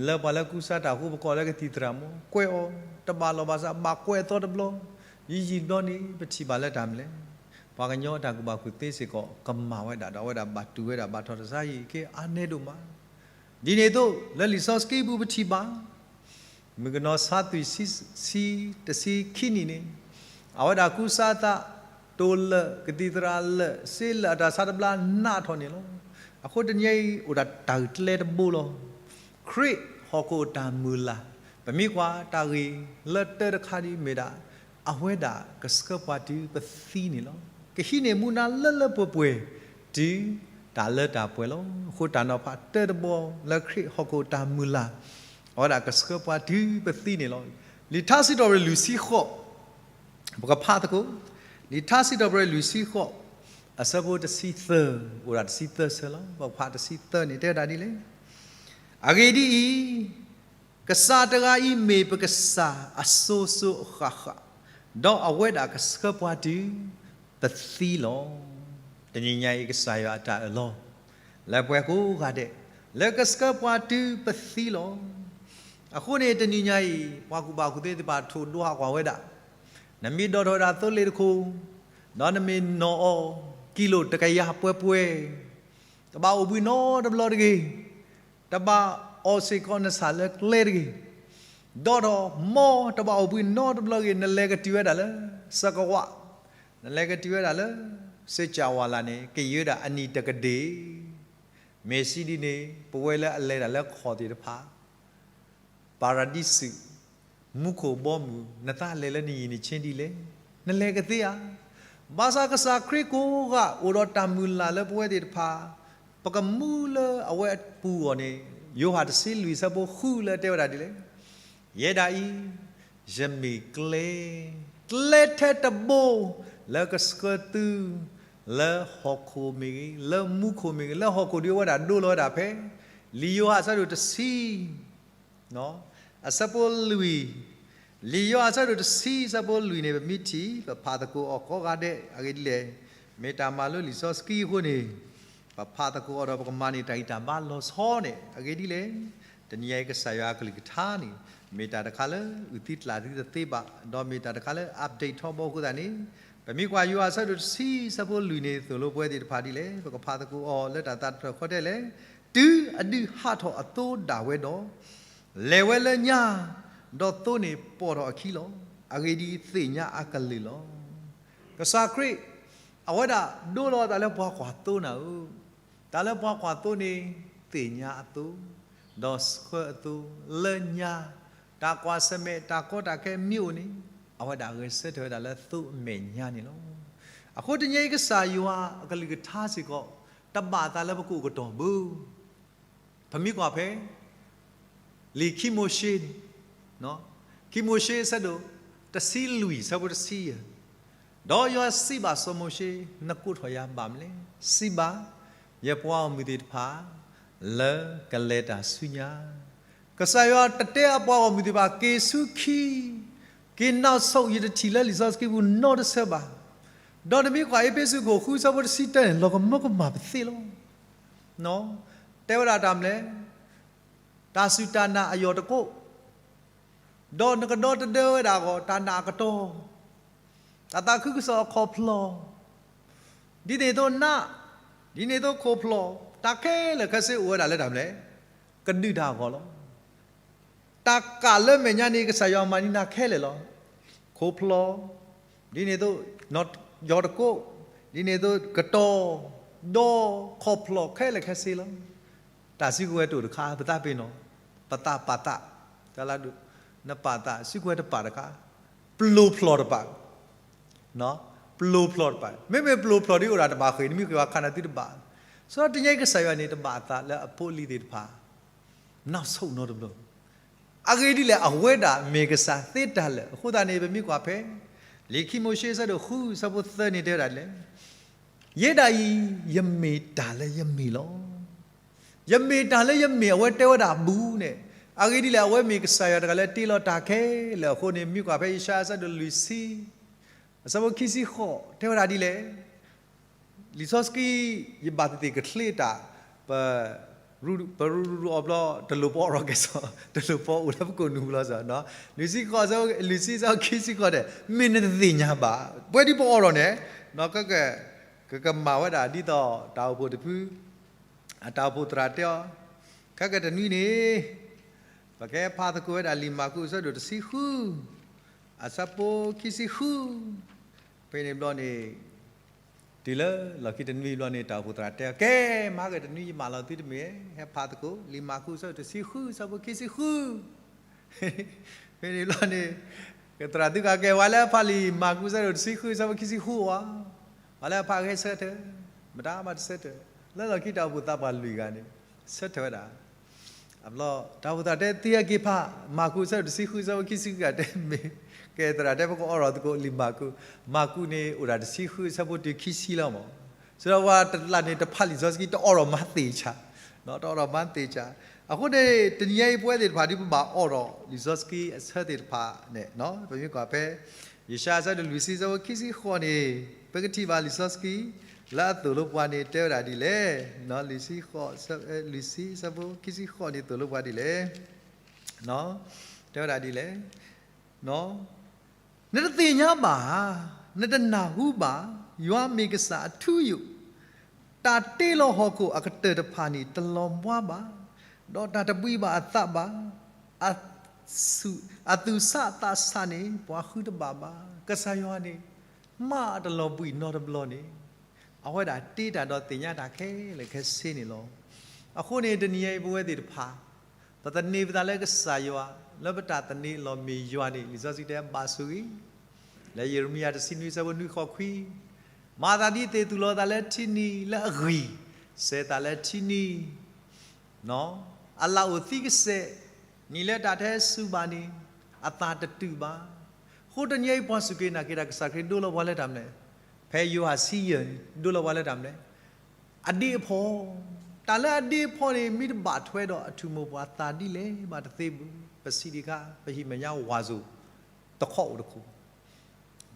လၢပှၤလၢကူစါတၢ်အဃိ ပကိးလၢကသံၣ်သရၣ်မး, ကွဲးအီၤ, တဘၣ်လီၤဘၣ်ဆၣ် ဘၣ်ကွဲးအသီတဘျီ, ယံာ်ယံာ်တဘျီန့ၣ် ပထံၣ်ဘၣ်လၢတၢ်မနုၤလဲၣ်, ပှၤကညီတၢ်ကူၣ်ဘၣ်ကူၣ်သ့စ့ၢ်ကီး ကမၣ်ဝဲဒၣ်ဒီး အဝဲဒၣ်ဘၣ်တူၢ်ဝဲဒၣ်ဘၣ်ထီၣ်တစါယံာ်က့အါနဲဒိၣ်မး. ဒ်န့ၣ်အသိး လၢလံာ်စီဆှံပူၤပထံၣ်ဘၣ် မုၣ်ကနီၤဆါသွံၣ်ဆံတဆံခံနံၣ်န့ၣ်, အဝဲဒၣ်ကူစါအသး, တိၢ်လၢာ်, ကသံၣ်သရၣ်လၢာ်, စ့လၢာ်အတၢ်ဆါတဘျါနးထီၣ်န့ၣ်လီၤ. အဃိတနံၤအံၤအိၣ်ဒၣ်တၢ်ဂ့ၢ်ကျဲတဘိလီၤ. ခရံာ်ဟီၣ်ခိၣ်တၢ်မုၢ်လၢ်, ပမ့ၢ်ကွၢ်တၢ်ဂ့ၢ်လၢတၢတခါဒ်မ့ၢ်ဒၣ်, အဝဲဒၣ်ကဆှၢပှၤတုၤပသံန့ၣ်လီၤ. ကဟံးန့ၢ်မူဒါလၢလၢပှဲၤပှဲၤ, တုၤတၢ်လၢတၢ်ပှဲၤလီၤ. အဃိတၢ်နီၤဖးတၢတဘီလၢခရံာ်ဟီၣ်ခိၣ်တၢ်မုၢ်လၢ်, အဝဲဒၣ်ကဆှၢပှၤတုၤပသံန့ၣ်လီၤ. လံာ်ထါစံးထီၣ်ပတြၢၤလွံၢ်ဆံဃိး, ပကဖးသကိး, လံာ်ထါစံးထီၣ်ပတြၢၤလွံၢ်ဆံဃိး, အဆၢဖိတဆံသၢ, အိၣ်ဒၣ်တဆံသၢဆၢလီၤ. ပကဖးတဆံသၢန့ၣ် တဲဝဲဒၣ်ဒ်လဲၣ်. အဂ့ၢ်ဒ်အံၤ, ကစၢ်တဂၤအံၤမ့ၢ်ပကစၢ်အစိၤစိၤအဃၣ်ဃၣ်, ဒီးအဝဲဒၣ်ကဆှၢပှၤတုၤပသံလီၤ. တနံၤညါအံၤကစၢ်ယွၤအတၢ်အၢၣ်လီၤ လၢပှၤကိးဂၤဒဲး, လၢကဆှၢပှၤတုၤပသံလီၤ. အဃိန့ၣ် တနံၤညါအံၤ ပှၤကူၣ်ဘၣ်ကူၣ်သ့သ့ၣ်တဖၣ်ထိၣ်ဒွးကွၢ်ဝဲဒၣ်, နမ့ၢ်ဒိးထီၣ်ဝဲဒၣ်သိလ့ၣ်တခိၣ်, ဒီးနမ့ၢ်နီၣ်အီၤ ကံလိတကယၤပှဲၤပှဲၤ, တဘၣ်အိၣ်ဘှံးနီတဘျီတဂ့ၤ, တဘၣ်အီၣ်စ့ၢ်ကီးနဆၣ်လၢကျဲတဂ့ၤ, ဒီးထီၣ်မီတဘၣ်အိၣ်ဘှံးနီတဘျီတဂ့ၤ, နလဲၤကတုၤဝဲဒၣ်လၢ စကဝး, နလဲၤကတုၤဝဲဒၣ်လၢ စ့ၣ်ကၠၣ်ဝါလၢ်န့ၣ် ကယံာ်ဝဲဒၣ်အနံၣ်တကဒ့ၣ်, မ့ၢ်စံးဒ်န့ၣ် ပဝဲလၢအလဲၤတၢ်လၢခီၣ်သ့ၣ်တဖၣ် ပၤရဒံစူး, မူခိၣ်ဘီမုၢ်, နသးလဲၤလၢနယံာ်နဆ့ဒ်လဲၣ်, နလဲၤကသ့ဧါ. ဘၣ်ဆၣ်ကစၢ်ခရံာ်ကိးဂၤအိၣ်ဒီးတၢ်မုၢ်လၢ်လၢပဝဲသ့ၣ်တဖၣ်, ပကမူလၢအဝဲအပူၤအဂီၢ်န့ၣ်, ယိၤဟၣ်တဆံလွံၢ်ဆၢဖိဃုလၢတဲဝဲဒၣ်ဒ်လဲၣ်, ယဲဒၣ်အံၤ ယမ့ၢ်ကျဲ, ကျဲထဲတဘိ လၢကဆှၢသု လၢဟီၣ်ခိၣ်မ့ၢ်ဂ့ၤ, လၢမူခိၣ်မ့ၢ်ဂ့ၤ, လၢဟီၣ်ခိၣ်ဒ်ဝဲဒၣ်ဒိလီၤဝဲဒၣ်ဖဲ လံာ်ယိၤဟၣ်အဆၢဒိၣ်တဆံ အဆၢဖိလွံၢ်, လံာ်ယိၤဟၣ်အဆၢဒိၣ်တဆံ အဆၢဖိလွံၢ်န့ၣ် ပမ့ၢ်ထံၣ် ပဖးသကိးအီၤကိးဂၤဒဲး, အဂ့ၢ်ဒ်လဲၣ်, မ့ၢ်တၢ်မၤလိလံာ်စီဆှံအဃိန့ၣ်, ပဖးသကိးအီၤဒီးပကမၤန့ၢ်တၢ်ဂံၢ်တၢ်ဘါလီၤဆီန့ၣ်, အဂ့ၢ်ဒ်လဲၣ်, တနံၤအံၤကစၢ်ယွၤအကလုၢ်ကထါန့ၣ်, မ့ၢ်တၢ်တခါလၢအုၣ်သံကျၢ်သံတသ့ဘၣ်, ဒီးမ့ၢ်တၢ်တခါလၢ update ထီဘိအဃိသတးန့ၣ်, ပမ့ၢ်ကွၢ်ယိၤဟၣ်အဆၢဒိၣ်တဆံ အဆၢဖိလွံၢ်န့ၣ် သိၣ်လိပဝဲသ့ၣ်တဖၣ်ဒ်လဲၣ်, ပကဖးသကိးအီၤလၢတၢ်သးတဖျၢၣ်ဃီတဲလဲၣ်, တုၤအဒုးဟးထီၣ်အသိဒၣ်ဝဲဒီး, လဲၤဝဲလၢညါ, ဒီးသိန့ၣ်ပိာ်ထီၣ်အခံလီၤ. အဂ့ၢ်ဒ်အံၤ, သ့ၣ်ညါအကလုၢ်လီၤ. ကစၢ်ခရံာ် အဝဲဒၣ်ဒိလီၤတၢ်လၢပှၤကွၢ်သိနၤဧၢ, တၢ်လၢပှၤကွၢ်သိန့ၣ် သ့ၣ်ညါအသိ, ဒီးဆှၢအသိ, လၢညါ, တၢ်ကွၢ်ဆၢၣ်မဲာ် တၢ်ကီတၢ်ခဲမ့ၢ်အိၣ်န့ၣ်, အဝဲဒၣ်ဂဲၤဆၢထၢၣ်ဝဲဒၣ်လၢသိအမဲာ်ညါန့ၣ်လီၤ. အဃိတနံၤအံၤကစၢ်ယွၤအကလုၢ်ကထါစ့ၢ်ကီး, တဘၣ်သးလၢပကအိၣ်ကတီၢ်ဘၣ် ပမ့ၢ်ကွၢ်ဖဲ လံာ်ခံမိၤၡ့န့ၣ်, ခံမိၤၡ့အဆၢဒိၣ်တဆံလွံၢ် အဆၢဖိတဆံယဲၢ်, ဒီးယွၤစံးဘၣ်စီၤမိၤၡ့, နကိးထီၣ်ယၤဘၣ်မနုၤလဲၣ်. စံးဘၣ်ယပှၤဂီၢ်မုၢ်သ့ၣ်တဖၣ် လၢကလဲၤတၢ်ဆူညါ. ကစၢ်ယွၤတတဲအပှၤဂီၢ်မုၢ်သ့ၣ်တဖၣ် က့ၤဆူခံ, က့ၤနီၣ်ဆိၣ် ယတထံၣ်လၢလံာ်စီဆှံပူၤနီတဆၢဘၣ်. ဒီးနမ့ၢ်ကွၢ်အ့းဖ့းစူးခိၣ်ဃု အဆၢဖိတဆံတၢန့ၣ် လီၤကမၢကမၣ်ပသ့လီၤ. တဲဝဲဒၣ်တၢ်မနုၤလဲၣ်, တၢ်စူၢ်တၢ်နာ်အယီၢ်တကိး ဒီးနကဒီတဒၢဝဲဒၣ်အဂီၢ် တၢ်နာ်အကတီၢ်, တၢ်သးခုကစီၣ်အခီၣ်ဖျီၣ်, ဒ်န့ၣ်အသိးနး, ဒ်န့ၣ်အသိးခိၣ်ဖျီၣ်, တၢ်ခဲလၢာ်ခဲဆ့အိၣ်ဝဲဒၣ်လၢတၢ်မနုၤလဲၣ်, ကဒုၣ်တၢ်အဂီၢ်လီၤ. တၢ်ကးလၢမဲာ်ညါန့ၣ် ကစၢ်ယွၤမၤန့ၢ်နၤခဲလၢာ်လီၤ. ခိၣ်ဖျီၣ်, ဒ်န့ၣ်အသိး ယီၤတကိး, ဒ်န့ၣ်အသိးကတီၢ်, ဒီးခိၣ်ဖျီၣ်ခဲလၢာ်ခဲဆ့လီၤ. တၢ်စုကဝဲၤတအိၣ်တခါ ပသးပ့ၤနီၣ်, ပသးပာ်သး, တၢ်လၢဒိၣ်, နပာ်သး စုကဝဲၤတပာ်တခါ, ပျိၤဖျီၣ်တပာ်, ပျိၤဖျီၣ်တပာ်, မ့မ့ၢ်ပျိၤဖျီၣ်ဒ်အိၣ်ဒၣ်တဘၣ်ဃ့ၢ် နမ့ၢ်ဃ့ၢ်ဝဲခါနၤသုတဘၣ်. စီၤတညါအံၤကစၢ်ယွၤန့ၣ် တဘၣ်အသးလၢအဖိအလံၤသ့ၣ်တဖၣ် နီၢ်ဆိၣ်နီတဘျီ အဂ့ၢ်ဒ်လဲၣ် အဝဲဒၣ်မ့ၢ်ကစၢ်သ့တၢ်လၢာ်. အဃိသတးန့ၣ် ပမ့ၢ်ကွၢ်ဖဲ လံာ်ခံမိၤၡ့ အဆၢဒိၣ်ဃု အဆၢဖိသၢန့ၣ် တဲဝဲဒၣ်လဲၣ်, ယဲဒၣ်အံၤ ယမ့ၢ်တၢ်လၢယမ့ၢ်လီၤ. ယမ့ၢ်တၢ်လၢယမ့ၢ် အဝဲတဲဝဲဒၣ်ဘူးန့ၣ်, အဂ့ၢ်ဒ်လဲၣ် အဝဲမ့ၢ်ကစၢ်ယွၤတဂၤလၢတ့လီၤတၢ်ခဲလၢာ်အဃိန့ၣ် မ့ၢ်ကွၢ်ဖဲယၡါယၤ အဆၢဒိၣ်လွံၢ်ဆံ အဆၢဖိခံဆံဃိး တဲဝဲဒၣ်ဒ်လဲၣ်. လံာ်စီဆှံ ယဘၣ်သ့ၣ်သ့ၣ်ကချ့တၢ် ပ ပရူရူအီၤဘျီ တလိၣ်ပအီၣ်ရီၣ်ကဲၣ်ဆိး တလိၣ်ပအိၣ်လၢပကိာ်နူာ်ဘျီစ့ၢ်, လွံၢ်ဆံဃိး လွံၢ်ဆံ အဆၢဖိခံဆံဃိးန့ၣ် မ့ၢ်နတသ့ၣ်ညါဘၣ်. ပဝဲဒ်ပအီၣ်ရီၣ်န့ၣ် ကကမၤဝဲဒၣ်ဒ်သိးတၢ်အိၣ်ဖှိၣ်တဖု အတၢ်အိၣ်ဖှိၣ်သရၣ်တဲအီၤ, ခဲကတနွံန့ၣ် ပကဖးသကိးဝဲဒၣ်လံာ်မၢ်ကူး အဆၢဒိၣ်တဆံဃု အဆၢဖိခံဆံဃု ဖဲန့ၣ်ဘျီန့ၣ် တုၤလၢလီၢ်ခံတနွံဘျီန့ၣ် တၢ်အိၣ်ဖှိၣ်သရၣ်တဲအီၤ, ကဲ မၤကတနွံ ယမၢလီၤသုတမ့ၢ်, ဟဲဖးသကိး လံာ်မၢ်ကူး အဆၢဒိၣ်တဆံဃု အဆၢဖိခံဆံဃု ဖဲန့ၣ်ဘျီန့ၣ် ကသရၣ်သုကကဲဝဲလၢဖးလံာ်မၢ်ကူး အဆၢဒိၣ်တဆံဃု အဆၢဖိခံဆံဃုဧါ, ပှၤလၢအဖးဂဲၤဆၢထၢၣ်, မတၤမၤတဆၢထၢၣ်, လၢလီၢ်ခံတၢ်အိၣ်ဖှိၣ်သးပှၢ်လွံၢ်ဂၤန့ၣ် ဆၢထၢၣ်ဝဲဒၣ် အဘျီ တၢ်အိၣ်ဖှိၣ်သရၣ်တဲ သုဟဲက့ၤဖး မၢ်ကူး အဆၢဒိၣ်တဆံဃု အဆၢဖိခံဆံဃု ဂၤတဲမ့ၢ်, ကဲသရၣ်တဲ ပကအီၣ်ရီၣ်သကိးလံာ်မၢ်ကူး, မၢ်ကူးန့ၣ် အိၣ်ဒၣ်တဆံဃု အဆၢဖိတုၤခံဆံလီၤမး, စံးဒီးပှၤတလၢ်န့ၣ် တဖးလံာ်စီဆှံ တအီၣ်ရီၣ်မၤသ့ၣ်ဆါ, တအီၣ်ရီၣ်မၤသ့ၣ်ဆါ, အဃိန့ၣ် တနံၤအံၤပဝဲသ့ၣ်တဖၣ်ဒ်ပဘၣ်အီၣ်ဒီးလံာ်စီဆှံအဆၢသ့ၣ်တဖၣ်န့ၣ် ပမ့ၢ်ကွၢ်ဖဲ ယၡါယၤ အဆၢဒိၣ်လွံၢ်ဆံ အဆၢဖိခံဆံဃိးန့ၣ် ပကထံၣ်ဘၣ်လံာ်စီဆှံ လၢအသိၣ်လိပှၤန့ၣ် တဲဝဲဒၣ်ဒ်လဲၣ်, လွံၢ်ဆံဃိး လွံၢ်ဆံ အဆၢဖိခံဆံဃိးန့ၣ် သိၣ်လိပှၤဒ်လဲၣ်, တဲဝဲဒၣ်ဒ်လဲၣ် နတသ့ၣ်ညါဘၣ်ဧါ, နတနၢ်ဟူဘၣ်, ယွၤမ့ၢ်ကစၢ်အထူအယိာ်, တၢ်တ့လီၤဟီၣ်ခိၣ်အကတၢၢ်တဖၣ်န့ၣ် တလီၤဘှါဘၣ်, ဒီးတၢ်တဘှံးဘၣ်အသးဘၣ်, အသူၣ်ဆးသးဆးန့ၣ် ပှၤဃုတဘၣ်ဘၣ်. ကစၢ်ယွၤန့ၣ် မ့ၢ်တလီၤဘှံးနီတဘျီန့ၣ် အဝဲဒၣ်တ့တၢ်ဒီးသ့ၣ်ညါတၢ်ခဲလၢာ်ခဲဆ့န့ၣ်လီၤ. အဃိန့ၣ် တနံၤအံၤပဝဲသ့ၣ်တဖၣ် ပသန့ၤပသးလၢကစၢ်ယွၤ လၢပတၢ်သန့ၤအလီၢ်မ့ၢ်ယွၤန့ၣ် လံာ်စီဆှံတဲဘၣ်ဆိၣ်ဂ့ၤ, လၢယံးရမံယၤတဆံနွံ အဆၢဖိနွံဃိးခွံ, မၤသးဒ်သ့ၣ်သူၣ်လီၤသးလၢထံနံၤလၢအဂံၢ်, စဲးသးလၢထံနံၤ အလၣ်အိၣ်သံကစဲး, နံၤလၢတၢ်တဟဲစူၤဘၣ်န့ၣ် အသၣ်တတုာ်ဘၣ်. အဃိတနံၤအံၤပှၤစူၢ်က့ၤနာ်က့ၤတၢ် ကစၢ်ခရံာ်ဒိလီၤပှၤလၢတၢ်မနုၤလဲၣ်, ဖဲယိၤဟၣ်ဆံယဲၢ်န့ၣ် ဒိလီၤပှၤလၢတၢ်မနုၤလဲၣ်, အဒ့အဖီၣ်, တၢ်လၢအဒ့အဖီၣ်န့ၣ် မ့ၢ်တဘၣ်ထွဲဒီးအထူၣ်မိၢ်ပှၢ်သးဒ်လဲၣ်ဘၣ်တသ့ဘူး, ပစံးဒံးခါ ပဟံၣ်မဲာ်ညါဝၣ်စိၤတခီအိၣ်တခိၣ်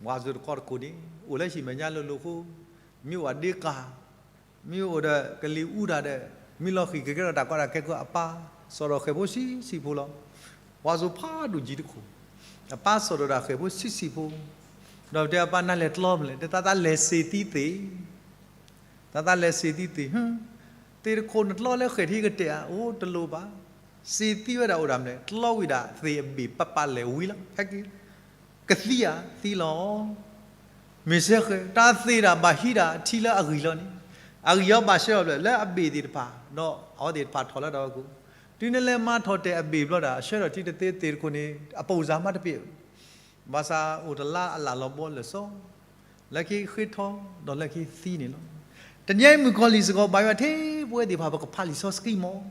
ဝၣ်စိၤတခီတခိၣ်န့ၣ် အိၣ်လၢဟံၣ်မဲာ်ညါလိၤလိၤအဃိ, မ့ၢ်အိၣ်ဒ့ကၤ, မ့ၢ်အိၣ်ဒီးကလံၤအူတၢ်ဒီး, မ့ၢ်လီၤဃံၤကဲထီၣ်တၢ်ကီတၢ်ခဲအဃိ အပၢ်စိာ်ဒီးဃဲၤဖိဆံးဆံးဖိလီၤ. ဝၣ်စိၤဖးဒိၣ်ကံတခိၣ်, အပၢ်စိာ်ဒီးတၢ်ဃဲၤဖိဆံးဆံးဖိ, ဒီးတဲအပၢ် နလဲၤကျီမလဲၣ်, တဲသးသးလဲၤစ့သံသ့ၣ် သးသးလဲၤစ့သံသ့ၣ်, သ့ၣ်တခိၣ်နကျီလၢဃဲၤထံကတဲာ်ဧါ, အိၣ်တလိၣ်ဘၣ်. စ့သံဝဲဒၣ်အိၣ်ဒၣ်မနုၤလဲၣ်, ကျီဝံၤဒၣ်သ့ၣ်အဘ့ၣ်ပာ်ပာ်လဲၣ်ဝံၤလီၤ. ဟဲက့ၤ, ကသံဧါ, သံလီၤ. မ့ၢ်စ့ဃဲၤ, တၢ်သ့ၣ်ဒၣ်ဘၣ်ဟံးဒၣ်ထံလၢအဂံၢ်လီၤန့ၣ်, အဂံၢ်အီၤဘၣ်ဆှၢအီၤဖျၢၣ်လၢအဘ့ၣ်သ့ၣ်တဖၣ်, ဒီးအဝဲသ့ၣ်တဖၣ်ထီၣ်လၢတၢ်ဝဲကိ, တုၤနလဲၤမၤထီၣ်တဲာ်အဘ့ၣ်ဘျီဒၣ် ဆှၢထီၣ်ထံတသ့ သ့ၣ်တခိၣ်န့ၣ် အပိၢ်စၢ်မးတပ့ၢ် ဘၣ်ဆၣ်အိၣ်တလါအလၣ်လီၤဘီလၢာ်စီ, လၢခံဃ့ထီ ဒီးလၢခံသံန့ၣ်လီၤ. တနံၤအံၤမုၣ်ကီၤလံၢ်စ့ၢ်ကီးဘၣ်ယွၤထဲပဝဲသ့ၣ်တဖၣ် ပကဖးလံာ်စီဆှံမး,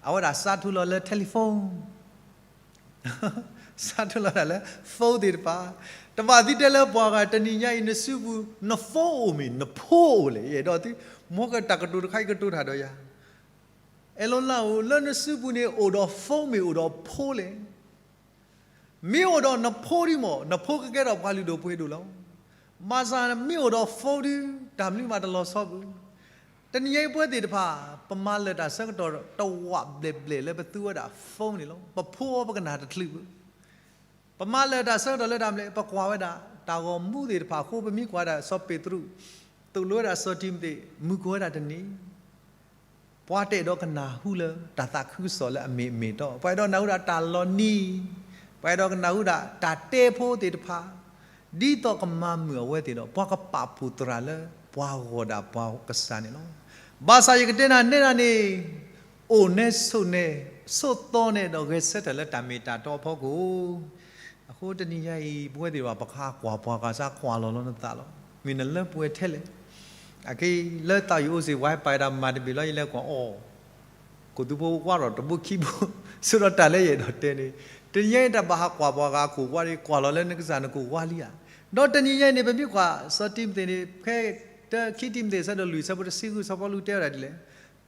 အဝဲဒၣ်စးထူလီၤလၢ telephone, စးထူလီၤဒၣ်လၢ phone သ့ၣ်တဖၣ်, တဘၣ်သံတဲလၢပှၤဂၤတနံၤညါအံၤ နစုပူၤ န phone အိၣ်မ့ၢ် နဖိအိၣ်လဲၣ်, ယအဲၣ်ဒိးသု မ်ကတၢ်ကတိၤတခါအံၤကတိၤတၢ်ဒီးယၤ, အဲၣ်လိလၢ်ဧၢ, လၢနစုပူၤန့ၣ် အိၣ်ဒီး phone မ့ၢ်အိၣ်ဒီးဖိလဲၣ်. မ့ၢ်အိၣ်ဒီးနဖိဒ်မ့ၢ် နဖိကကဲထီၣ်ပှၤလုၢ်ဒိၣ်ပှ့ၤဒိၣ်လီၤ. ဘၣ်ဆၣ်မ့ၢ်အိၣ်ဒီး phone ဒု တၢ်မနုၤမးတလီၤဆီဘၣ်. တနံၤအံၤပဝဲသ့ၣ်တဖၣ် ပမၤလၢာ်တၢ်ဆၢကတီၢ်တဝးဘျဲၣ်ဘျဲၣ်လၢပသူဝဲဒၣ် phone န့ၣ်လီၤ. ပဖိအီၤပကနၣ်တချုးဘၣ်. ပမၤလၢာ်တၢ်ဆၢကတီၢ်လၢတၢ်မနုၤလဲၣ်, ပကွၢ်ဝဲဒၣ် တၢ်ဂီၤမူသ့ၣ်တဖၣ်အဃိ ပမ့ၢ်ကွၢ်ဒၣ်စီၤပ့းတရူး သိၣ်လိဝဲဒၣ်စီၤတံၤမသ့း မုၢ်ကိၢ်ဝဲဒၣ်တနံၤ ပှၤတအဲၣ်ဒိးကနၢ်ဟူလၢ တၢ်သးခုကစီၣ်လၢအမ့ၢ်အမ့ၢ်တီ, ပှၤအဲၣ်ဒိးကနၢ်ဟူဒၣ်တၢ်လီၤနံၤ, ပှၤအဲၣ်ဒိးကနၢ်ဟူဒၣ်တၢ်တဲဖိသ့ၣ်တဖၣ်, ဒ်သိးကမၤမုာ်အဝဲသ့ၣ်ဒီး ပှၤကပာ်ဖှိၣ်သရၣ်လၢ ပှၤဂီၢ်ဒၣ်ပှၤကစၢ်န့ၣ်လီၤ. ဘၣ်ဆၣ်ယကတဲနၤနဲဒၣ်န့ၣ်, အိၣ်နဲဆိးနဲ, ဆိးသီနဲဒီးဂဲၤဆၢထၢၣ်လၢတၢ်မ့ၢ်တၢ်တီအဖီခိၣ် အဃိတနံၤညါအံၤ ပဝဲသ့ၣ်တဖၣ် ပကဟးကွၢ်ပှၤဂၤစ့ၢ် ကွၢ်လီၤလီၤနသးလီၤ. မ့ၢ်နလၢပှဲၤထဲလဲၣ်. အခဲအံၤ လၢသးယံၤအိၣ်စ့ၢ် ဝဲပာ်တၢ်မၤတဘ့ၣ်လီၤ ယလဲၤကွၢ်အီၤ, ကိၣ်သူဖိဝါထီၣ်တဘိခံဘိ, ဆိဒီးတၢ်လၢယအဲၣ်ဒိးတဲန့ၣ်, တနံၤညါအံၤတၢ်ဘၣ်ဟးကွၢ်ပှၤဂၤအခိၣ်ဝါဒီး ကွၢ်လီၤလၢနကစၢ်နကိၣ်ဝါလံဧါ. ဒီးတနံၤညါအံၤန့ၣ် ပမ့ၢ်ကွၢ်စီၤတံၤမသ့းန့ၣ် ဖဲတၢခံတံၤမသ့း ဆၢဒိၣ်လွံၢ် ဆၢဖိတဆံဃု စီၤပီလူးတဲဝဲဒၣ်ဒ်လဲၣ်,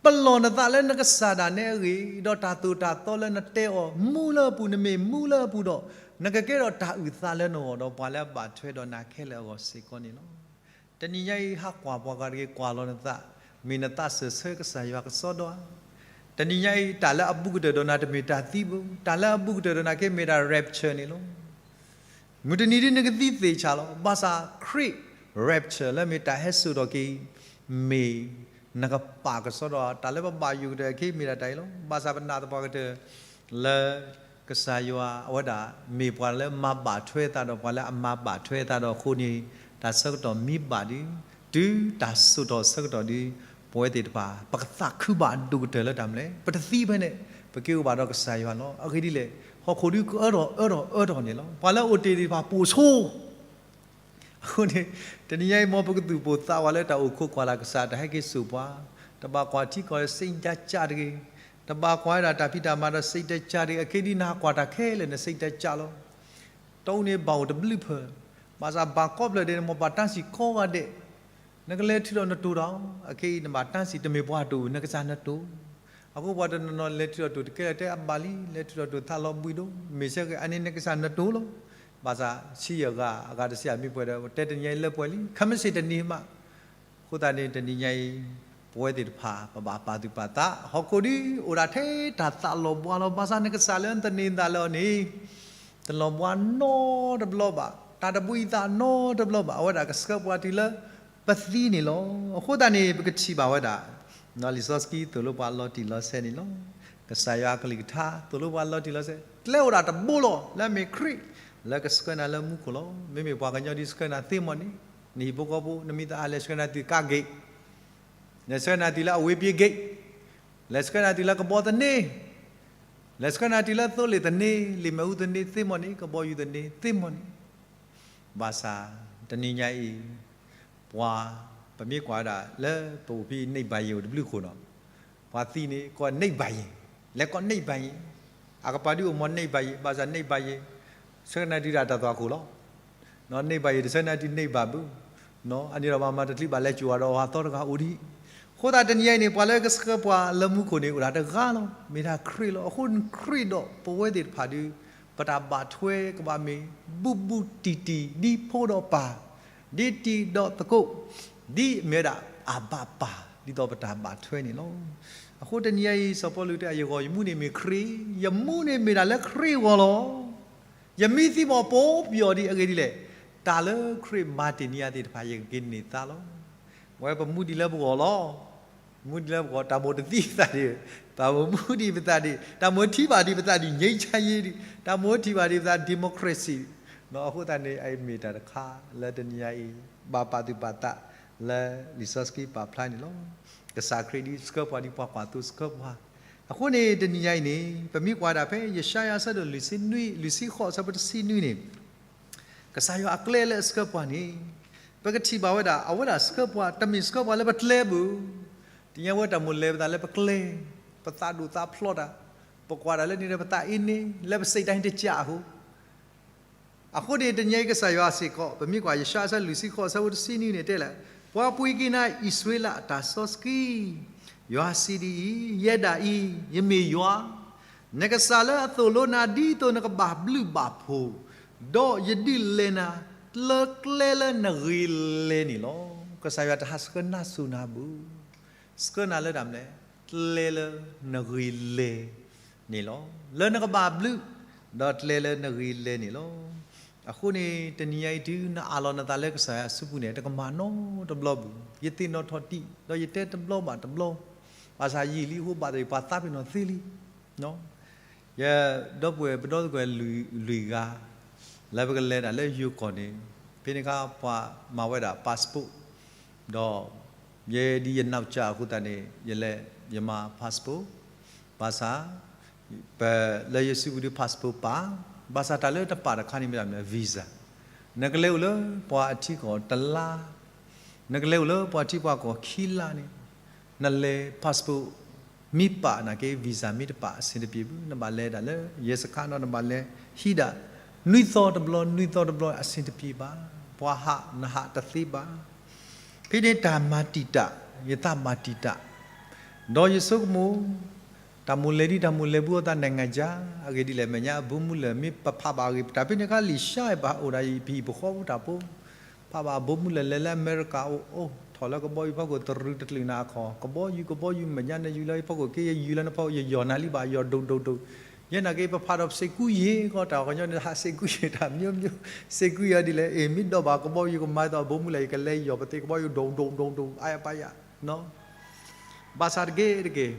ပလီၢ်နသးလၢနကစၢ်ဒၣ်နဲအဂ့ၢ်, ဒီးတၢ်သိၣ်တၢ်သီလၢနတဲအီၤ မူလၢအပူၤ, နမ့ၢ်မူလၢအပူၤဒီး နကကဲထီၣ်တၢ်အုၣ်သးလၢနဂီၢ် ဒီးပှၤလၢအဘၣ်ထွဲဒီးနၤခဲလၢာ်အဂီၢ်စ့ၢ်ကီးန့ၣ်လီၤ. တနံၤညါအံၤ ဟးကွၢ်ပှၤဂၤတဂ့ၤ, ကွၢ်လီၤနသး, မ့ၢ်နသးစၢၢ်ဆၢကစၢ်ယွၤကစီဒီဧါ. တနံၤညါအံၤ တၢ်လၢအဘူးကတၢၢ်ဒီးနၤတမ့ၢ်တၢ်သံဘၣ်, တၢ်လၢအဘူးကတၢၢ်ဒီးနၤက့မ့ၢ်ဒၣ် rapture န့ၣ်လီၤ. မုၢ်တနံၤဒ်နကသံသ့ၣ်ဆးလီၤ. ဘၣ်ဆၣ်ခရံာ် rapture လၢမ့ၢ်တၢ်ဟဲစိာ်ထီၣ်က့ၤ မ့ၢ်နကပာ်ကစီဒီဧါ. တၢ်လၢပဘၣ်ယိၣ်ကတၢၢ်အခံမ့ၢ်ဒၣ်တၢ်အံၤလီၤ. ဘၣ်ဆၣ်ပနာ်သပှၢ်ကတၢၢ်လၢ ကစၢ်ယွၤအဝဲဒၣ် မ့ၢ်ပှၤလၢမၤဘၣ်ထွဲသးဒီးပှၤလၢအမၤဘၣ်ထွဲသးဒီးအဃိန့ၣ်, တၢ်ဆၢကတီၢ်မ့ၢ်ဘၣ်ဒီး, တုၤတၢ်စိာ်ထီၣ်ဆၢကတီၢ်ဒီး, ပဝဲသ့ၣ်တဖၣ် ပကသးခုဘၣ်ဒိၣ်ကတၢၢ်လၢတၢ်မနုၤလဲၣ်, ပတသံဖဲန့ၣ်, ပက့ၤအိၣ်ဘၣ်ဒီးကစၢ်ယွၤလီၤ. အဂ့ၢ်ဒ်လဲၣ်, ဟီၣ်ခိၣ်ဒုကအၢထီၣ်အၢထီၣ်အၢထီၣ်န့ၣ်လီၤ. ပှၤလၢအအိၣ်တ့ၢ်သ့ၣ်တဖၣ်ပိာ်ဆိ အဃိန့ၣ်, တနံၤညါအံၤ မ်ပကသူၣ်ပိၢ်သးဝးလၢတၢ်အိၣ်ခိးကွၢ်လၢ်ကစၢ် တၢ်ဟဲက့ၤစိာ်ပှၤ, တဘၣ်ကွၢ်ထံကီၢ်လၢ စိတ်ဓာတ်ကျ တဂ့ၤ, တဘၣ်ကွၢ်ဝဲဒၣ်တၢ်ဖံးတၢ်မၤဒီး စိတ်ဓာတ်ကျ တဂ့ၤ, အခဲဒ်နဟးကွၢ်တၢ်ခဲလၢာ်န့ၣ် စိတ်ဓာတ်ကျ လီၤ. တၢ်အူန့ၣ်ဘၣ်အိၣ်တဘျုးဖၢၣ်, ဘၣ်ဆၣ်ဘၣ်ကိးဖျၢၣ်ဒဲးန့ၣ် မ်ပဘၣ်တၢ်စံၣ်ကိးဂၤဒဲး, နကလဲၤထုးထီၣ်နတိၤဒီး, အခဲအံၤနဘၣ်တၢ်စံၣ် တမ့ၢ်ပှၤတိၤ နကစၢ်နတိၤ အဃိပှၤတနီၤနီၤလဲၤထုးထီၣ်တိၤတကဲလၢာ် တဲအဘၣ်လံ, လဲၤထုးထီၣ်တိၤသးလီၤဘှံးဒိၣ်, မ့ၢ်ဆၢက့ၤ အန့ၣ်နကစၢ်နတိၤလီၤ. ဘၣ်ဆၣ်ဆံယဲၢ်ဂၤ အဂၤတဆံယဲၢ်မ့ၢ်ပှဲၤဒီး တဲတနံၤညါအံၤလၢပှဲၤလံ, ခမ့ၢ်စ့ၢ်တနံၤမး. အဃိသတးန့ၣ် တနံၤညါအံၤ ပဝဲသ့ၣ်တဖၣ် ပဘၣ်ပာ်သူၣ်ပာ်သး, ဟီၣ်ခိၣ်ဒုအိၣ်ဒၣ်ထဲတၢ်သးလီၤဘှါလီၤ. ဘၣ်ဆၣ်နကစၢ်လၢနသန့ၤသးလၢအီၤန့ၣ် တလီၤဘှါနီတဘျီဘၣ်, တၢ်တဘှံးသးနီတဘျီဘၣ်. အဝဲဒၣ်ကဆှၢပှၤတုၤလၢပသံန့ၣ်လီၤ. အဃိသတးန့ၣ် ပကထံၣ်ဘၣ်ဝဲဒၣ် လံာ်စီဆှံသိၣ်လိပှၤလီၤတံၢ်လီၤဆဲးန့ၣ်လီၤ. ကစၢ်ယွၤအကလုၢ်ကထါ သိၣ်လိပှၤလီၤတံၢ်လီၤဆဲး, ကျဲအိၣ်ဒၣ်တဘိလီၤ, လၢအမ့ၢ်ခရံာ် လၢကဆှၢနၤလၢမူခိၣ်လီၤ. မ့မ့ၢ်ပှၤကညီဒ်ဆှၢနၤသ့မီၢ်န့ၣ်, နဟံၣ်ဖိဃီဖိ နမံၤသးအါ လဲၤဆှၢနၤတုၤကါဂ့ၢ်, လဲၤဆှၢနၤတုၤလၢအဝ့ၢ်ပ့ၤဂ့ၢ်, လဲၤဆှၢနၤတုၤလၢကဘီသန့, လဲၤဆှၢနၤတုၤလၢသိလ့ၣ်သန့, လံာ်မ့ၣ်အူသန့သ့မီၢ်န့ၣ်, ကဘီယူၤသန့သ့မီၢ်န့ၣ်. ဘၣ်ဆၣ် တနံၤညါအံၤ ပှၤ ပမ့ၢ်ကွၢ်ဝဲဒၣ်လၢပအိၣ်ဖဲအံၤ နိဗ္ဗာန် အိၣ်တဘျုးဃိာ်နီၤ, ပှၤသံန့ၣ် ကိး နိဗ္ဗာန်, လဲၤကိး နိဗ္ဗာန်, အကပၤဒုအိၣ်မီၢ် နိဗ္ဗာန်, ဘၣ်ဆၣ် နိဗ္ဗာန် ဆှၢနၤတုၤဒၣ်တၢ်သွၣ်ခိၣ်လီၤ. နိဗ္ဗာန် တဆှၢနၤတုၤ နိဗ္ဗာန် ဘၣ်, အန့ၣ်ဒီးဘၣ်မၤတချံဘၣ် လဲၤစိာ်ဝဲဒီးအသီတဂၤအိၣ်ဒံး. အဃိသတးတနံၤညါအံၤန့ၣ် ပှၤလၢကဆှၢပှၤလၢမူခိၣ်န့ၣ် အိၣ်ဒၣ်တဂၤလီၤ, မ့ၢ်ဒၣ်ခရံာ်လီၤ. အဃိခရံာ်ဒီးပဝဲသ့ၣ်တဖၣ်ဒု ပတၢ်ဘၣ်ထွဲကဘၣ်မ့ၢ် ဘူးဘူးတံၢ်တံၢ် ဒ်ဖိဒီးပၢ်, ဒ်တံၤဒီးသကိး, ဒ်မ့ၢ်ဝဲဒၣ်အဘၣ်ပၢ်, ဒ်သိးပတၢ်ဘၣ်ထွဲန့ၣ်လီၤ. အဃိတနံၤညါအံၤ စီၤပီလူးတဲ ယဂီၢ်ယမူန့ၣ်မ့ၢ်ခရံာ်, ယမူန့ၣ်မ့ၢ်ဒၣ်လၢခရံာ်အဂီၢ်လီၤ. ယမံသံမီၢ်ပိာ်ပယီၤဒံး အဂ့ၢ်ဒ်လဲၣ်, တၢ်လၢခရံာ်မၤတ့ၢ်န့ၢ်ယၤသ့ၣ်တဖၣ် ယကက့ၤန့ၢ်သါလီၤ. ဝဲပမူဒံးလၢပဂီၢ်လီၤ. မူဒံးလၢပဂီၢ် တၢ်မိၣ်တသံပသးဒံး, တၢ်မိၣ်မူဒံးပသးဒံး, တၢ်မိၣ်ထံၣ်ဘၣ်ဒံးပသးဒံး ငြိမ်းချမ်းရေးဒံး, တၢ်မိၣ်ထံၣ်ဘၣ်ဒံးပသး democracy အဃိသတးန့ၣ် အအံၤမ့ၢ်တၢ်တခါလၢတနံၤညါအံၤ ဘၣ်ပာ်သူၣ်ပာ်သးလၢလံာ်စီဆှံပာ်ဖျါန့ၣ်လီၤ. ကစၢ်ခရံာ်ဒ်ဆှၢပှၤဒ်ပှၤကွၢ်သိဆှၢပှၤ, အဃိန့ၣ်တနံၤညါအံၤန့ၣ် ပမ့ၢ်ကွၢ်ဒၣ်ဖဲယၡါယၤအဆၢဒိၣ်လွံၢ်ဆံနွံ, လွံၢ်ဆံဃိး အဆၢဖိတဆံနွံန့ၣ် ကစၢ်ယွၤအကျဲလၢအဆှၢပှၤန့ၣ် ပကထံၣ်ဘၣ်ဝဲဒၣ် အဝဲဒၣ်ဆှၢပှၤ တမ့ၢ်ဆှၢပှၤလၢပကျဲဘၣ်. တနံၤညါဝဲတၢ်မိၣ်လဲၤပသးလၢပကျဲ, ပသးဒိၣ်သးဖျိးတၢ်, ပကွၢ်တၢ်လၢန့ၣ်ဒီးပသးအ့န့ၣ် လၢပစိတ်တိုင်းတကျအဃိ အဃိန့ၣ် တနံၤညါအံၤကစၢ်ယွၤစ့ၢ်ကီး ပမ့ၢ်ကွၢ်ယၡါယၤအဆၢလွံၢ်ဆံဃိး အဆၢဖိတဆံနွံန့ၣ်တဲလၢ ပှၤပှ့ၤက့ၤနၤအံၣ်စရ့လးအတၢ်စီဆှံ, ယွၤစံးဒ်အံၤ, ယဲဒၣ်အံၤ ယမ့ၢ်ယွၤ နကစၢ်လၢအသိၣ်လိနၤ ဒ်သိးနကဘၣ်ဘျုးဘၣ်ဖှိၣ်, ဒီးယဒုးလဲၤနၤ လၢကျဲလၢနဂ့ၤလဲၤန့ၣ်လီၤ. ကစၢ်ယွၤတဟးဆှၢနါစိၤနၤဘၣ်. ဆှၢနၤလၢတၢ်မနုၤလဲၣ်, ကျဲလၢနဂ့ၤလဲၤန့ၣ်လီၤ. လၢနကဘၣ်ဘျုး, ဒီးကျဲလၢနဂ့ၤလဲၤန့ၣ်လီၤ. အဃိန့ၣ် တနံၤညါအံၤတုၤနအးလီၤနသးလၢကစၢ်ယွၤအစုပူၤန့ၣ် တကမၤနီတဘျီဘၣ်. ယသ့ၣ်နီၣ်ထီၣ်တံၢ် ဒီးယတဲတဘျီဘၣ်တဘျီ, ဘၣ်ဆၣ်ယံာ်လံအဃိ ဘၣ်သ့ၣ်ပှၤသးပ့ၤနီၣ်သ့လံ. ယဒီပုၢ်ဝဲၢ်ပဒီသကိးလွံၢ်ဂၤ လၢပကလဲၤဒၣ်လၢယိၤကီၢ်န့ၣ် ဖဲန့ၣ်အခါပှၤမၤဝဲဒၣ် passport ဒီး ယဲဒ်ယနီၢ်ကၠၢ်အဃိသတးန့ၣ် ယလဲၤယမၤ passport ဘၣ်ဆၣ် ပလၢယစုပူၤဒ် passport ပာ်, ဘၣ်ဆၣ်တၢ်လၢတပာ်တခါန့ၣ်မ့ၢ်ဒၣ်မ့ၢ် visa, နကလဲၤအိၣ်လၢပှၤအထံကီၢ်တလါ, နကလဲၤအိၣ်လၢပှၤထံပှၤကီၢ်ခံလါန့ၣ် နလဲၤ passport မ့ၢ်ပာ်နာ်က့ visa မ့ၢ်တပာ်အဆင်တပြေဘၣ်, နဘၣ်လဲၤဒၣ်လၢ ရဲစခန်း ဒီးနဘၣ်လဲၤဟံးဒၣ် နွံသီတဘျီ နွံသီတဘျီအဆင်တပြေဘၣ်, ပှၤဟးနဟးတသ့ဘၣ်. ဖဲန့ၣ်တၢ်မၤတံာ်တာ် ယသးမၤတံာ်တာ် ဒီးယဆိကမိၣ် တၢ်မိၣ်လဲၤဒ်တၢ်မိၣ်လဲၤဘူးအသး နိုင်ငံခြား အဂ့ၢ်ဒ်လဲၣ် မဲာ်ညါအဘိမုၢ်လၢ် မ့ၢ်ပဖးဘၣ်အဂ့ၢ် တၢ်ဖဲန့ၣ်အခါ လံာ်စၢ်ဘၣ်အိၣ်ဒၣ်အံၤ ပဟံၣ်ပဃီဖိတၢ်ဖိ ဖးဘၣ်အဘိမုၢ်လၢ် လဲၤလၢအမဲရကၤအိၣ်အိၣ် ထီၣ်လၢကဘီယူၤဖီခိၣ် တရူးတကျုးနၤအခီၣ် ကဘီယူၤ ကဘီယူၤ မဲာ်ညါနယူၤလၢဖီခိၣ်က့ ယယူၤလၢနဖီ ယယီၢ်နၤလံဘၣ် ယီၢ်ဒိၣ်ဒိၣ်ဒိၣ်, ယဲနာ်က့ ပဖးဒီးစ့းကူယ့ၤကီး တၢ်ကညီန့ၣ် ဟးစ့းကူယ့ၤတၢ်မျိုးမျိုး စ့းကူယ့ၤဒ်လဲၣ်အ့ၣ် မ့ၢ်ဒီးဘၣ်ကဘီယူၤကမၤသိးအဘိမုၢ်လၢ် ယကလဲၤယီၢ်ပသ့ကဘီယူၤ ဒိၣ်ဒိၣ်ဒိၣ်ဒိၣ် အါယပါယၤ ဘၣ်ဆၣ်တက့ၢ်တက့ၢ်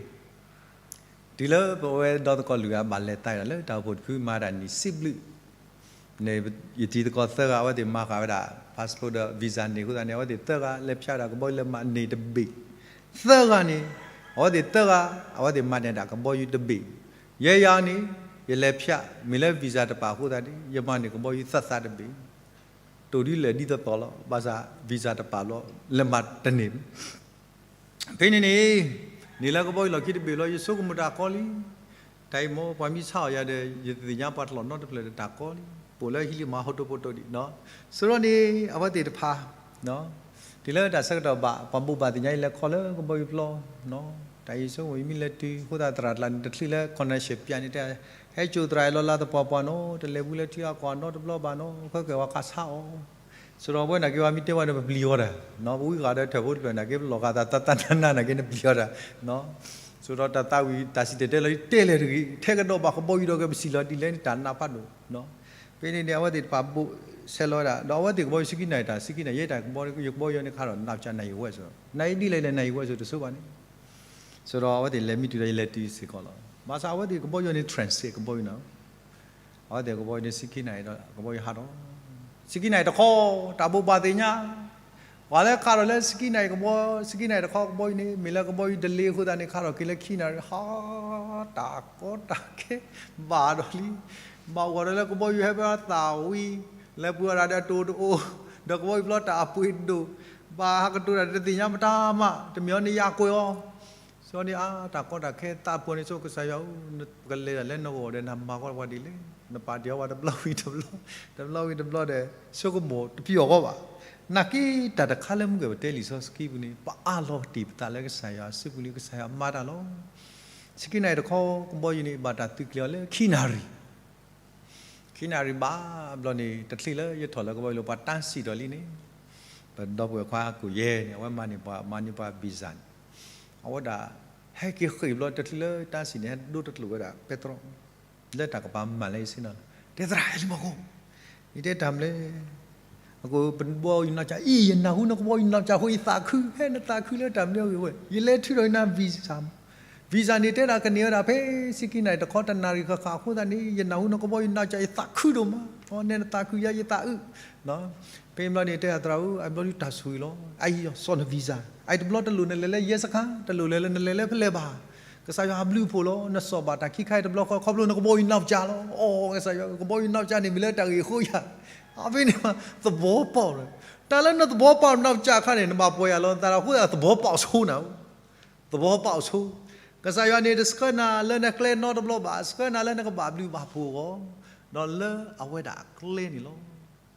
တုၤလၢပဝဲဒီသကိးလွံၢ်ဂၤ ဘၣ်လဲၤသးဒၣ်လၢတၢ်အိၣ်ဖှိၣ်တဖု မၤဒၣ်နံၣ်ဆံဘျုးန့ၣ် ယတံၤသကိးသၢဂၤ အဝဲသ့ၣ်မၤဃာ်ဝဲဒၣ် passport ဒီး visa န့ၣ်အဃိသတးန့ၣ် အဝဲသ့ၣ်သၢဂၤ လဲၤဖၠးဒၣ်ကဘီယူၤလၢမၤန့ၢ်တဘ့ၣ်, သၢဂၤန့ၣ် အဝဲသ့ၣ်သၢဂၤ အဝဲသ့ၣ်မၤန့ၢ်ဒၣ်ကဘီယူၤတဘ့ၣ်, ယဲယၤန့ၣ် ယလဲၤဖၠး မ့ၢ်လၢ visa တပာ်အဃိသတးန့ၣ် ယမၤန့ၢ်ကဘီယူၤသၢသၢတဘ့ၣ် တိၢ်ဒ်လဲၣ်ဒ်သိးသိးလီၤ. ဘၣ်ဆၣ် visa တပာ်ဘျီ လဲၤမၤတန့ၢ်ဘၣ်. ဖဲန့ၣ်န့ၣ် န့ၣ်လၢကဘီယူၤလီၢ်ခံတဘ့ၣ်လီၤ ယဆိကမိၣ်တၢ်ကီလံ. တၢ်အံၤမ့ၢ်ပှၤမ့ၢ်ဆါအီၤယၤဒီး ယသ့ၣ်ညါပှၤတလီၢ်နီတဖျၢၣ်ဒီးတၢ်ကီလံ. ပိာ်လၢဟံးလံမၤဟီၣ်တိၢ်ဖိတိၢ်ဒံးနီၤ. ဆိဒီးန့ၣ် အဝဲသ့ၣ်တဖၣ် တုၤလၢတၢ်ဆၢကတီၢ်ဘၣ် ပှၤဘိးဘၣ်သ့ၣ်ညါအံၤ လဲၤခီလၢကဘီယူၤပျီ တၢ်အံၤဆိကမိၣ် ယမ့ၢ်လဲၤတုၤအဃိသတး သရၣ်တကျါန့ၣ် တချုးလၢ connection ပၠးန့ၣ်တဲ ဟဲစိာ်သရၣ်အံၤလီၤလၢသပှၢ်ပှၢ်နီၤ တလဲၤဘူးလၢထံအကီၢ်နီတဘျီဘၣ်နီၤ ခဲကဲဝဲခးဆါအီၤ ဆိဒီးအဝဲနာ်က့ ပှၤမ့ၢ်တဲဝဲဒီး ပပျံၤအီၤတၢ် ပဝံဂၤဒီးထၢၣ်ဖိတဖျၢၣ်နာ်က့ ပလီၢ်ဂၤသးတၢ်တၢ်နးနးနာ်က့ နပျံၤအီၤတၢ် ဆိဒီးတၢ်သးဝံၣ်တၢ်စံၣ်တဲၤတဲလီၤ တဲလဲၣ်တဂ့ၤ ထဲကဒီးဘၣ်ကဘီယူၤဒီး ကပစံၣ်လီၤဒ်လဲၣ်န့ၣ် တၢ်နးဖးဒိၣ် ဖဲန့ၣ်န့ၣ် အဝဲသ့ၣ်တဖၣ်ဘိးဆဲးလီၤဝဲဒၣ် ဒီးအဝဲသ့ၣ်ကဘီယူၤ ဆံခံနၣ်ရံၣ် တၢ်ဆံခံနၣ်ရံၣ် ယဲတၢ်ကဘီ ယကဘီယူၤန့ၣ်ခးဒီး နၢ်ကၠၢ်နၢ်ရံၣ်ဝဲဆိ နၢ်ရံၣ်ဒ်လဲၣ်လဲၣ် နၢ်ရံၣ်ဝဲဆိ တဆိဘၣ်န့ၣ် ဆိဒီးအဝဲသ့ၣ်လဲၤမံတုၤဒီး ယလဲၤတုၤစ့ၢ်ကီးလီၤ. ဘၣ်ဆၣ်အဝဲသ့ၣ်ကဘီယူၤန့ၣ် transit ကဘီယူၤနီၤ အဝဲသ့ၣ်ကဘီယူၤန့ၣ် ဆံခံနၣ်ရံၣ်ဒီး ကဘီယူၤဟးထီၣ် ဆံခံနၣ်ရံၣ်တခီ တၢ်ဘိးဘၣ်သ့ၣ်ညါ ပှၤလၢခးထီၣ်လၢဆံခံနၣ်ရံၣ်ကဘီ ဆံခံနၣ်ရံၣ်တခီကဘီယူၤန့ၣ် မ့ၢ်လၢကဘီယူၤ delay အဃိသတးန့ၣ် ခးထီၣ်က့ၤလၢခံနၣ်ရံၣ် ဟး တၢ်ကီတၢ်ခဲ ဘၣ်ဒီးလံ ဘၣ်အိၣ်ဒီးလၢကဘီယူၤဟဲဖဲသၣ်ဝံၤ လဲၤပှ့ၤအီၣ်တၢ်ဒီးတိၤတအိၣ် ဒီးကဘီယူၤပျီတၢ်အပှ့ၤဒိၣ် ဘၣ်ဟးကတိၤတၢ်တသ့ၣ်ညါမတၤမး တမ့ၢ်အီၤန့ၣ်ယၤကွဲးအီၤ ဆိန့ၣ်အါ တၢ်ကီတၢ်ခဲသးပှၢ်န့ၣ် ဆိကစၢ်ယွၤဧၢ ပကလဲၤဒၣ်လၢနဂီၢ်ဒီး နမၤကီးပှၤဒ်လဲၣ် နပာ်တ့ၢ်အီၤပှၤတဘျီဝံၤတဘျီ တဘျီဝံၤတဘျီဒီး ဆိကမိၣ်တပျံၤအီၤကီးဘၣ် နာ်က့တၢ်တခါလၢမုၢ်ကဲၣ်ပတဲလံာ်စီဆှံပူၤန့ၣ် ပအးလီၤတ့ၢ်ပသးလၢကစၢ်ယွၤအစုပူၤလံ ကစၢ်ယွၤမၤတၢ်လီၤ ဆံခံနၣ်ရံၣ်တခီ ကဘီယူၤန့ၣ် ဘၣ်တၢ်သုးကျဲၤအီၤလၢခံနၣ်ရံၣ် ခံနၣ်ရံၣ်ဘၣ်ဘျီန့ၣ် တချုးလၢယထီၣ်လၢကဘီယူၤလၢပှၤတၢ်စံၣ်ဒီးလံန့ၣ် ပဒီပုၢ်ဝဲၢ်ခွါကိးယဲၢ်န့ၣ် အဝဲမၤန့ၢ်ပှၤ မၤန့ၢ်ပှၤ visa န့ၣ် အဝဲဒၣ် ဟဲက့ၤဃ့ၢ်ဘျီ တချုးလၢတၢ်စံၣ်န့ၣ် ဟဲဒိတကျိာ်ဝဲဒၣ် ပဲတြီ လၢတၢ်ကပၤမၤလၢယဆ့ၣ်နီၤ တဲသရၣ် ဟဲလံမီၢ်ခိၣ် ယတဲတၢ်မနုၤလဲၣ် အဃိပဘီယူၤနီၢ်ကၠၢ်အံၤ ယနၢ်ဟူနကဘီယူၤနီၢ်ကၠၢ်အဃိ ယသးခု ဟဲနသးခုလၢတၢ်မနုၤအဂ့ၢ်ဝဲ ယလဲၤထုးထီၣ်ယနၤ visa visa န့ၣ်တဲဒၣ်ကန့ၢ်ဝဲဒၣ်ဖဲ ဆံခံနၣ်ရံၣ်တခီ တနၣ်ရံၣ်ဃၣ်ဃၣ်အဃိသတးန့ၣ် ယနၢ်ဟူနကဘီယူၤနီၢ်ကၠၢ် ယသးခုဒိၣ်မး အီ နဲနသးခုယၤ ယသးအုး ဖဲဘျီန့ၣ်တဲသရၣ်ဧၢ အဘျီဒုးတၢ်ဆိၣ်ဂ့ၤလီၤ အအံၤစီၤန visa အအံၤတဘျီတလိၣ်နလဲၤလၢရဲစခန်း တလိၣ်လဲၤလၢနလဲၤလၢဖဲလဲၣ်ဘၣ် ကစၢ်ယွၤအဘျုးအဖှိၣ်လီၤ နစီၣ်ဘၣ်တၢ်ခံခါအံၤတဘျီဃီ ခီဖျိနကဘီယူၤနီၢ်ကၠၢ်လီၤ အီ ကစၢ်ယွၤ ကဘီယူၤနီၢ်ကၠၢ်န့ၣ် မ့ၢ်လၢတၢ်ဂ့ၢ်အဃိယၤ အဖဲန့ၣ် သဘီပီၣ် တၢ်လၢနသဘီပီၣ်နီၢ်ကၠၢ်အခါန့ၣ် နဘၣ်ပီၢ်ယၤလီၤ နသးဒီးအဃိသတး သဘီပီၣ်ဆိနၤ သဘီပီၣ်ဆိ ကစၢ်ယွၤန့ၣ် တဆှၢနၤလၢနကျဲနီတဘျီဘၣ် ဆှၢနၤလၢနကဘၣ်ဘျုးဘၣ်ဖှိၣ်အဂီၢ် ဒီးလၢအဝဲဒၣ်အကျဲန့ၣ်လီၤ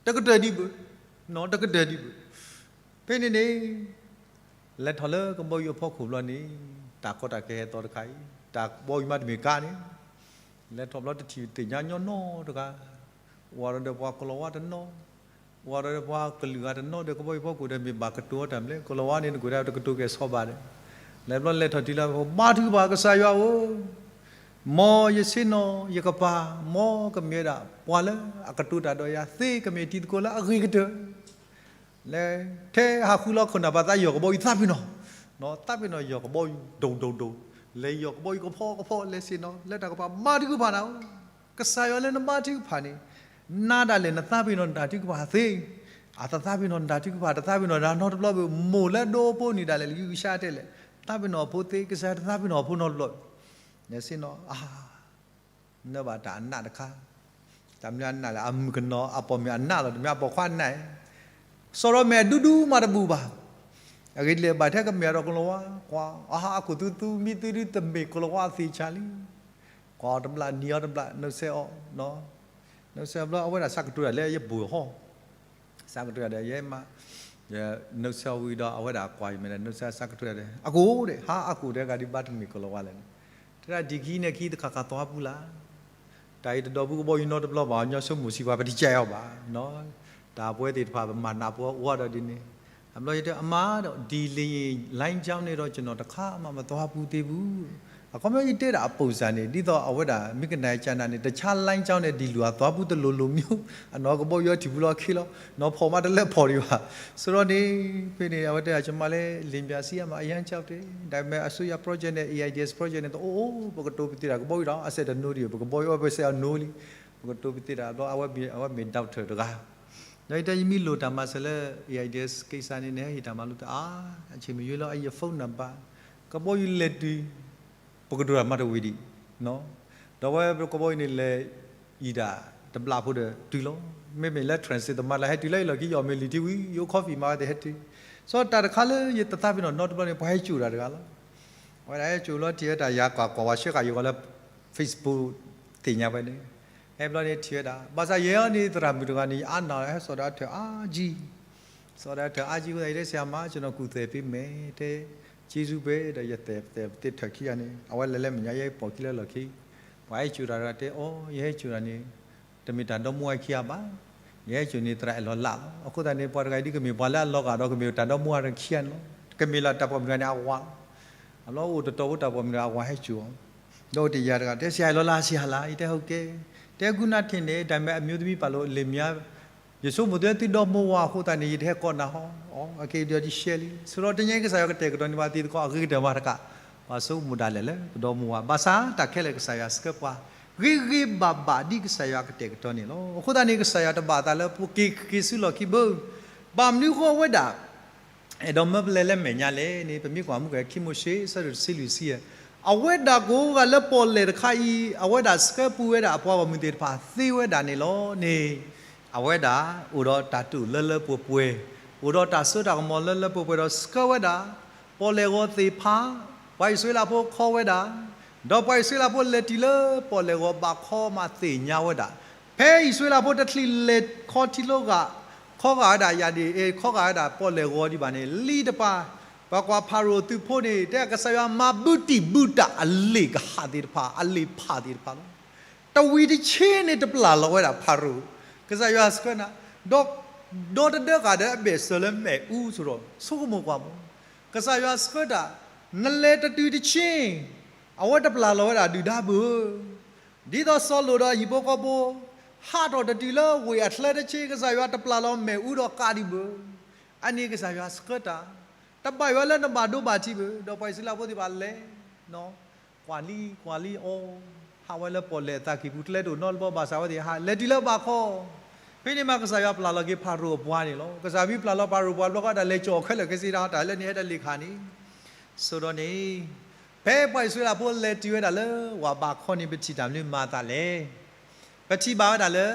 တကတၢၢ်ဒံးဘၣ် တကတၢၢ်ဒံးဘၣ် ဖဲန့ၣ်န့ၣ် လဲၤထီၣ်လၢကဘီယူၤအဖီခိၣ်ဘျီန့ၣ် တၢ်ကီတၢ်ခဲဟဲသီတခါအံၤ တၢ်ကဘီယူၤမးတမ့ၢ်ကါန့ၣ် လဲၤထီၣ်ဘျီတထံၣ်သ့ၣ်ညါညီနီတဂၤ အိၣ်ဒီးပှၤကလီၤဝါတနီၤ အိၣ်ဒီးပှၤကလုာ်ဂၤတနီၤဒီးကဘီယူၤဖီခိၣ်ဒီး မ့ၢ်ဘၣ်ကတိၤအီၤတၢ်မနုၤလဲၣ် ကလီၤဝါန့ၣ် နကွၢ်ဒၣ်တကတိၤကဲၣ်ဆီဘၣ်ဒီး လဲၤဘျီလဲၤထီၣ်တုၤလၢ ဘါထုကဖၣ်ကစၢ်ယွၤဧၢ မ်ယဆ့ၣ်နီၤယကပၤ, မ်ကမ့ၢ်ဝဲဒၣ်ပှၤလၢအကတိၤတၢ်ဒီးယၤသ့, ကမ့ၢ်တံၤသကိးလၢအဂ့ၤကတၢၢ်, လၢထဲဟးဃုလီၤခိၣ်နၢ်ဘၣ်သးယီၢ်ကဘီယူၤသးပ့ၤနီၣ်, သးပ့ၤနီၣ်ယီၢ်ကဘီယူၤ ဒိၣ်ဒိၣ်ဒိၣ်, လဲၤယီၢ်ကဘီယူၤကဖီကဖီ လဲၤဆ့ၣ်နီၤ လၢတၢ်ကပၤဘါထုကဖၣ်နၤဧၢ, ကစၢ်ယွၤလၢနဘါထုကဖၣ်န့ၣ်, နၤဒၣ်လဲာ်နသးပ့ၤနီၣ်နတၢ်ထုကဖၣ်သ့, အတသးပ့ၤနီၣ်နတၢ်ထုကဖၣ် တသးပ့ၤနီၣ်တၢ်နီတဘျီဘၣ်, မိၢ်လၢဒိဖိန့ၣ်ဒၣ်လဲာ် လၢကစၢ်တဲလဲၣ်, သးပ့ၤနီၣ်အဖိသ့, ကစၢ်ယွၤတသးပ့ၤနီၣ်အဖိနီတဘျီဘၣ်, လဲၤဆ့ၣ်နီၤ အါ နၢဘၣ်တၢ်အနးတခါ, တၢ်မနုၤအနးလဲၣ်, အမုၣ်ကနီၤအပိာ်မုၣ်အနးလီၤ, တမ့ၢ်အပိာ်ခွါအနး, စီၤရိၤမဲာ်အဒူဒူမးတဘူၣ်ဘၣ်, အဂ့ၢ်ဒ်လဲၣ် ဘၣ်ထဲကမ့ၢ်အဒီးကလီၤဝါ, ကွၢ် အဟးအခိၣ်သူသူ မံသူဒု တမ့ၢ်ကလီၤဝါအသ့ၣ်ဆါလံ, ကွၢ်တဘျီနံၤအီၤတဘျီ နုဆဲးအီၤ, နုဆဲးအီၤဘျီ အဝဲဒၣ်ဆၢကတီၢ်ဒၣ်လၢယဘိၣ်ဟီ ဆၢကတီၢ်ဒၣ် ယဲမး နုဆဲးအီၤဝံၤဒီး အဝဲဒၣ်ကွၢ်ယမဲာ်ဒီး နုဆဲးဆၢကတီၢ်ဒၣ် အကိၣ်ဒၣ် ဟးအကိၣ်ဒၣ် ကဒုဘၣ်တမ့ၢ်ကလီၤဝါလဲၣ်န့ၣ်, တဲဒၣ်ဒ်ခံန့ၣ်ခံ သခါခါသီပူၤလၢ်, တၢ်အံၤတဒီပုၢ်ကဘီယူၤနီတဘျီဘၣ်, ညီဆိကမိၣ်စံးပှၤ ပတကဲအီၤဘၣ်, တၢ်ပဝဲသ့ၣ်တဖၣ် ပမၤနးပှၤအိၣ်ဒီးဒ်န့ၣ်, အဘျီယတဲ အမါဒီး ဒီးလၢ လၢကၠီန့ၣ်ဒီး ကျွန်တော် တခါမှ မသွားဖူးသေးဘူး, အခီပညီယတဲဒၣ်အပိာ်စၢ်န့ၣ် ဒ်သိးအဝဲဒၣ် မ့ၢ်ကနၣ်ကနၣ်န့ၣ် တခြားလမ်းကြောင်းနဲ့ ဒီးလွံၢ်အသွားဘူးတလိၤလိၤမျိုး, အနီၢ်ကဘီယူၤထံၣ်ဘူးလီၤခ့လီၤ, နီၢ်ဖီၣ်မးတလၢဖီၣ်ဒံးဘၣ်, ဆိုတော့န့ၣ် ဖဲန့ၣ် အဝဲတဲ ကျွန်မလည်း လင်မယားရှိရမှာ အရမ်းကြောက်တယ်, ဒါပေမဲ့ အစိုးရ project နဲ့ AIDS project နဲ့တော့ အိၣ်အိၣ် ပကတိၤပသ့တၢ်ကဘီယူၤဒီး အစဲတနိဒံး ပကဘီယူၤအဝဲစဲအနိလံ, ပကတိၤပသ့တၢ် ဘျီအဝဲမ့ၢ် အဝဲမ့ၢ် doctor တဂၤ ဒီးယတဲ ယမ့ၢ်လိၣ်တၢ်မၤစၢၤလၢ AIDSကိစ္စန့ၣ် နဟဲဟ့ၣ်တၢ်မၤလိတအါ, အဆံးမ့ၢ်ယွၤလီၤ အယ phone number, ကဘီယူၤလဲၤတုၤ ပကတိၤတၢ်မၤတဝံၤဒံး, ဒီးဝဲကဘီယူၤန့ၣ်လဲၤအံၤဒၣ် တဘျီဖိဒီးတုၤလီၤ, မ့မ့ၢ်လၢ transit တမၤလၢဟဲတုၤလၢအလီၢ်ခံ ယီၢ်မ့ၢ်လံၤထံဝံၤ ယအိၣ် coffee မၤဝဲသ့ၣ်ဟဲတုၤ, စီၤတၢ်တခါလၢယတသးပ့ၤနီၣ်နီတဘျီန့ၣ် ပှၤဟဲစိာ်တၢ်တဂၤလီၤ, အဝဲဒၣ်ဟဲစိာ်လီၤထံၣ်ဝဲတၢ် ယၤကွၢ်ကွၢ်ဝဲဆှၢဃာ်ယဂီၢ်လၢ Facebook သ့ၣ်ညါဝဲန့ၣ်, ဟဲဘျီန့ၣ်ထံၣ်ဝဲဒၣ် ဘၣ်ဆၣ်ယဲအံၤန့ၣ် သရၣ်မုၣ်တဂၤန့ၣ် ယအါနၢ်လီၤ ဟဲစိာ်ဒီးအထၢၣ်အါကံ စီၤဒၣ်တၢ်အါကံဝဲ ယတဲ ဆရာမ ကျွန်တော် ကူၣ်သဲးပေးမယ် တဲ ကျေးဇူးပဲ ဒီးယသဲးသဲးသ့ၣ်ထၢၣ်ခံဂၤန့ၣ် အဝဲလဲၤလၢမဲာ်ညါ ယဲပိာ်ခံလၢလီၢ်ခံ, ပှၤဟဲစိာ်တၢ်တဂၤတဲ အိ ယဟဲစိာ်တၢ်န့ၣ် တမ့ၢ်တၢ်ဒီမါဝၤခံဂၤဘၣ်, ယဟဲစိာ်န့ၣ် သရၣ်အဲၣ်လီၤလးလီၤ. အဃိသတးန့ၣ် ပှၤတဂၤအံၤဒ်ကမ့ၢ်ပှၤလၢအလီၤဂာ်ဒီးကမ့ၢ်တၢ်ဒီမါဝၤခံဂၤန့ၣ်လီၤ. ကမ့ၢ်လၢတၢ်ပိာ်မုၣ်တဂၤန့ၣ်အဝၤလီၤ. အဘျီအိၣ်တတီၤဖိတၢ်ပိာ်မုၣ်တဂၤအဝၤဟဲစိာ်အီၤ, ဒီးအိၣ်တယၤတဂၤ တဲ ဆရာအဲၣ်လီၤလး ဆရာလး ယတဲ ဟုတ်ကဲ့, တဲ အခုနထင်တယ် ဒါပေမဲ့ အမျိုးသမီးပါလို့ လင်မယား ယဆိကမိၣ်သုဒီမါဝၤအဃိသတးန့ၣ် ယတဟဲကိးနၤဟီ, အက့ဒီးတရှဲလံ. ဆိဒီးတနံၤအံၤ ကစၢ်ယွၤကတဲာ်ကတီၤန့ၢ်ပှၤတံၤသကိးအဂ့ၤကတၢၢ်မးတကး, ပှၤဆိကမိၣ်ဒၣ်လဲာ်လၢပဒီမါဝၤ, ဘၣ်ဆၣ်တၢ်ခဲလၢာ်ကစၢ်ယွၤဆှၢပှၤ ဂ့ၤဂ့ၤဘၣ်ဘၣ်ဒ်ကစၢ်ယွၤကတဲာ်ကတီၤန့ၣ်လီၤ. အဃိသတးန့ၣ် ကစၢ်ယွၤတဘၣ်အသးလၢပက့ၤက့ၤဆူလီၢ်ခံဘၣ်, ဘၣ်မနုၤအဃိအဝဲဒၣ် အဲၣ်ဒိးမၢပလဲၤလၢမဲာ်ညါလဲၣ်န့ၣ် ပမ့ၢ်ကွၢ်မူက့ၤ ခံမိၤၡ့ အဆၢဒိၣ်တဆံလွံၢ်ဆံယဲၢ်, အဝဲဒၣ်ကိးဂၤလၢပီၣ်လဲၣ်တခါအံၤ အဝဲဒၣ်ဆှၢပူၤဝဲဒၣ်အပှၤဂီၢ်မုၢ်သ့ၣ်တဖၣ်သ့ဝဲဒၣ်န့ၣ်လီၤန့ၣ်, အဝဲဒၣ်အိၣ်ဒီးတၢ်တိာ်လၢလၢပှဲၤပှဲၤ, အိၣ်ဒီးတၢ်စိတၢ်ကမီၤလၢလၢပှဲၤပှဲၤဒီး ဆှၢဝဲဒၣ် ပီၣ်လဲၣ်ဂီၤသ့ၣ်ဖး, ပှၤအံၣ်စရ့လးဖိခီဝဲဒၣ်, ဒီးပှၤအံၣ်စရ့လးဖိလဲၤတုၤလၢပီၣ်လဲၣ်ဂီၤဘၣ်ခီမးသ့ၣ်ညါဝဲဒၣ်, ဖဲအံၣ်စရ့လးဖိတချုးလဲၤခီထံလိဂာ်, ခီဂာ်ဝဲဒၣ်ယၤဒ်အံၤ, ခီဂာ်ဝဲဒၣ်ပီၣ်လဲၣ်ဂီၤဒံးဘၣ်န့ၣ် လံတပၤ, ပှၤကွၢ်ဖၤရိၤသုးဖိန့ၣ် တဲကစၢ်ယွၤမၤဘုတံၢ်ဘုတၢ်အလံာ်ကဟၣ်သ့ၣ်တဖၣ်, အလံာ်ဖးသ့ၣ်တဖၣ်လီၤ. တဝံၤတဆ့န့ၣ်တပျၢ်လီၤဝဲဒၣ်ဖၤရိၤ, ကစၢ်ယွၤဆှၢနၤ, ဒီး ဒီတဒၢဃာ်ဒီးအဘ့ၣ်စၢၤလၢမ့ၣ်အူအသိးဒီး ဆိကမိၣ်ကွၢ်မး, ကစၢ်ယွၤဆှၢတၢ်, နလဲၤတတုၤတဆ့ အဝဲတပျၢ်လီၤဝဲဒၣ်ဒုၣ်ဒါဘၣ်ဧၢ, ဒ်သိးစီၤလိာ်ဒီးအဟံၣ်ဖိဃီဖိ ဟးထီၣ်တတုၤလၢဝ့ၢ်အချၢတဆ့ ကစၢ်ယွၤတပျၢ်လီၤမ့ၣ်အူဒီးကးဒံးဘၣ်, အန့ၣ်ကစၢ်ယွၤဆှၢတၢ်, တဘၣ်ယွၤလၢနဘၣ်ဒိဘၣ်ထံးဘၣ်, ဒီးပှၤအံၣ်စရ့လးဖိသ့ၣ်တဖၣ်လဲၤ ကွၢ်လံကွၢ်လံအီၤ, ဟးဝဲလၢပီၣ်လဲၣ်အသးကံၢ်ပူၤ ကျဲတအိၣ်နီတဘျီဘၣ်ဆၣ်ဝဲသ့ၣ်ဟးလဲၤတုၤလၢဘၣ်ခီ, ဖဲန့ၣ်မးကစၢ်ယွၤပျၢ်လီၤက့ၤဖၤရိၤအပှၤန့ၣ်လီၤ. ကစၢ်မ့ၢ်ပျၢ်လီၤဖၤရိၤပှၤဘျီဃီ တၢ်လဲၤကၠီၣ်ခဲလၢာ်ခဲဆ့တၢ် တၢ်လၢန့ၣ်ဟဲတၢ်လံၤခးန့ၣ်, ဆိဒီးန့ၣ် ဖဲပှၤအံၣ်စရ့လးဖိလဲၤတုၤဝဲဒၣ်လၢဝၢ်ဘၣ်ခီန့ၣ် ပထံၣ်တၢ်မနုၤမၤအသးလဲၣ်. ပထံၣ်ဘၣ်ဝဲဒၣ်လၢ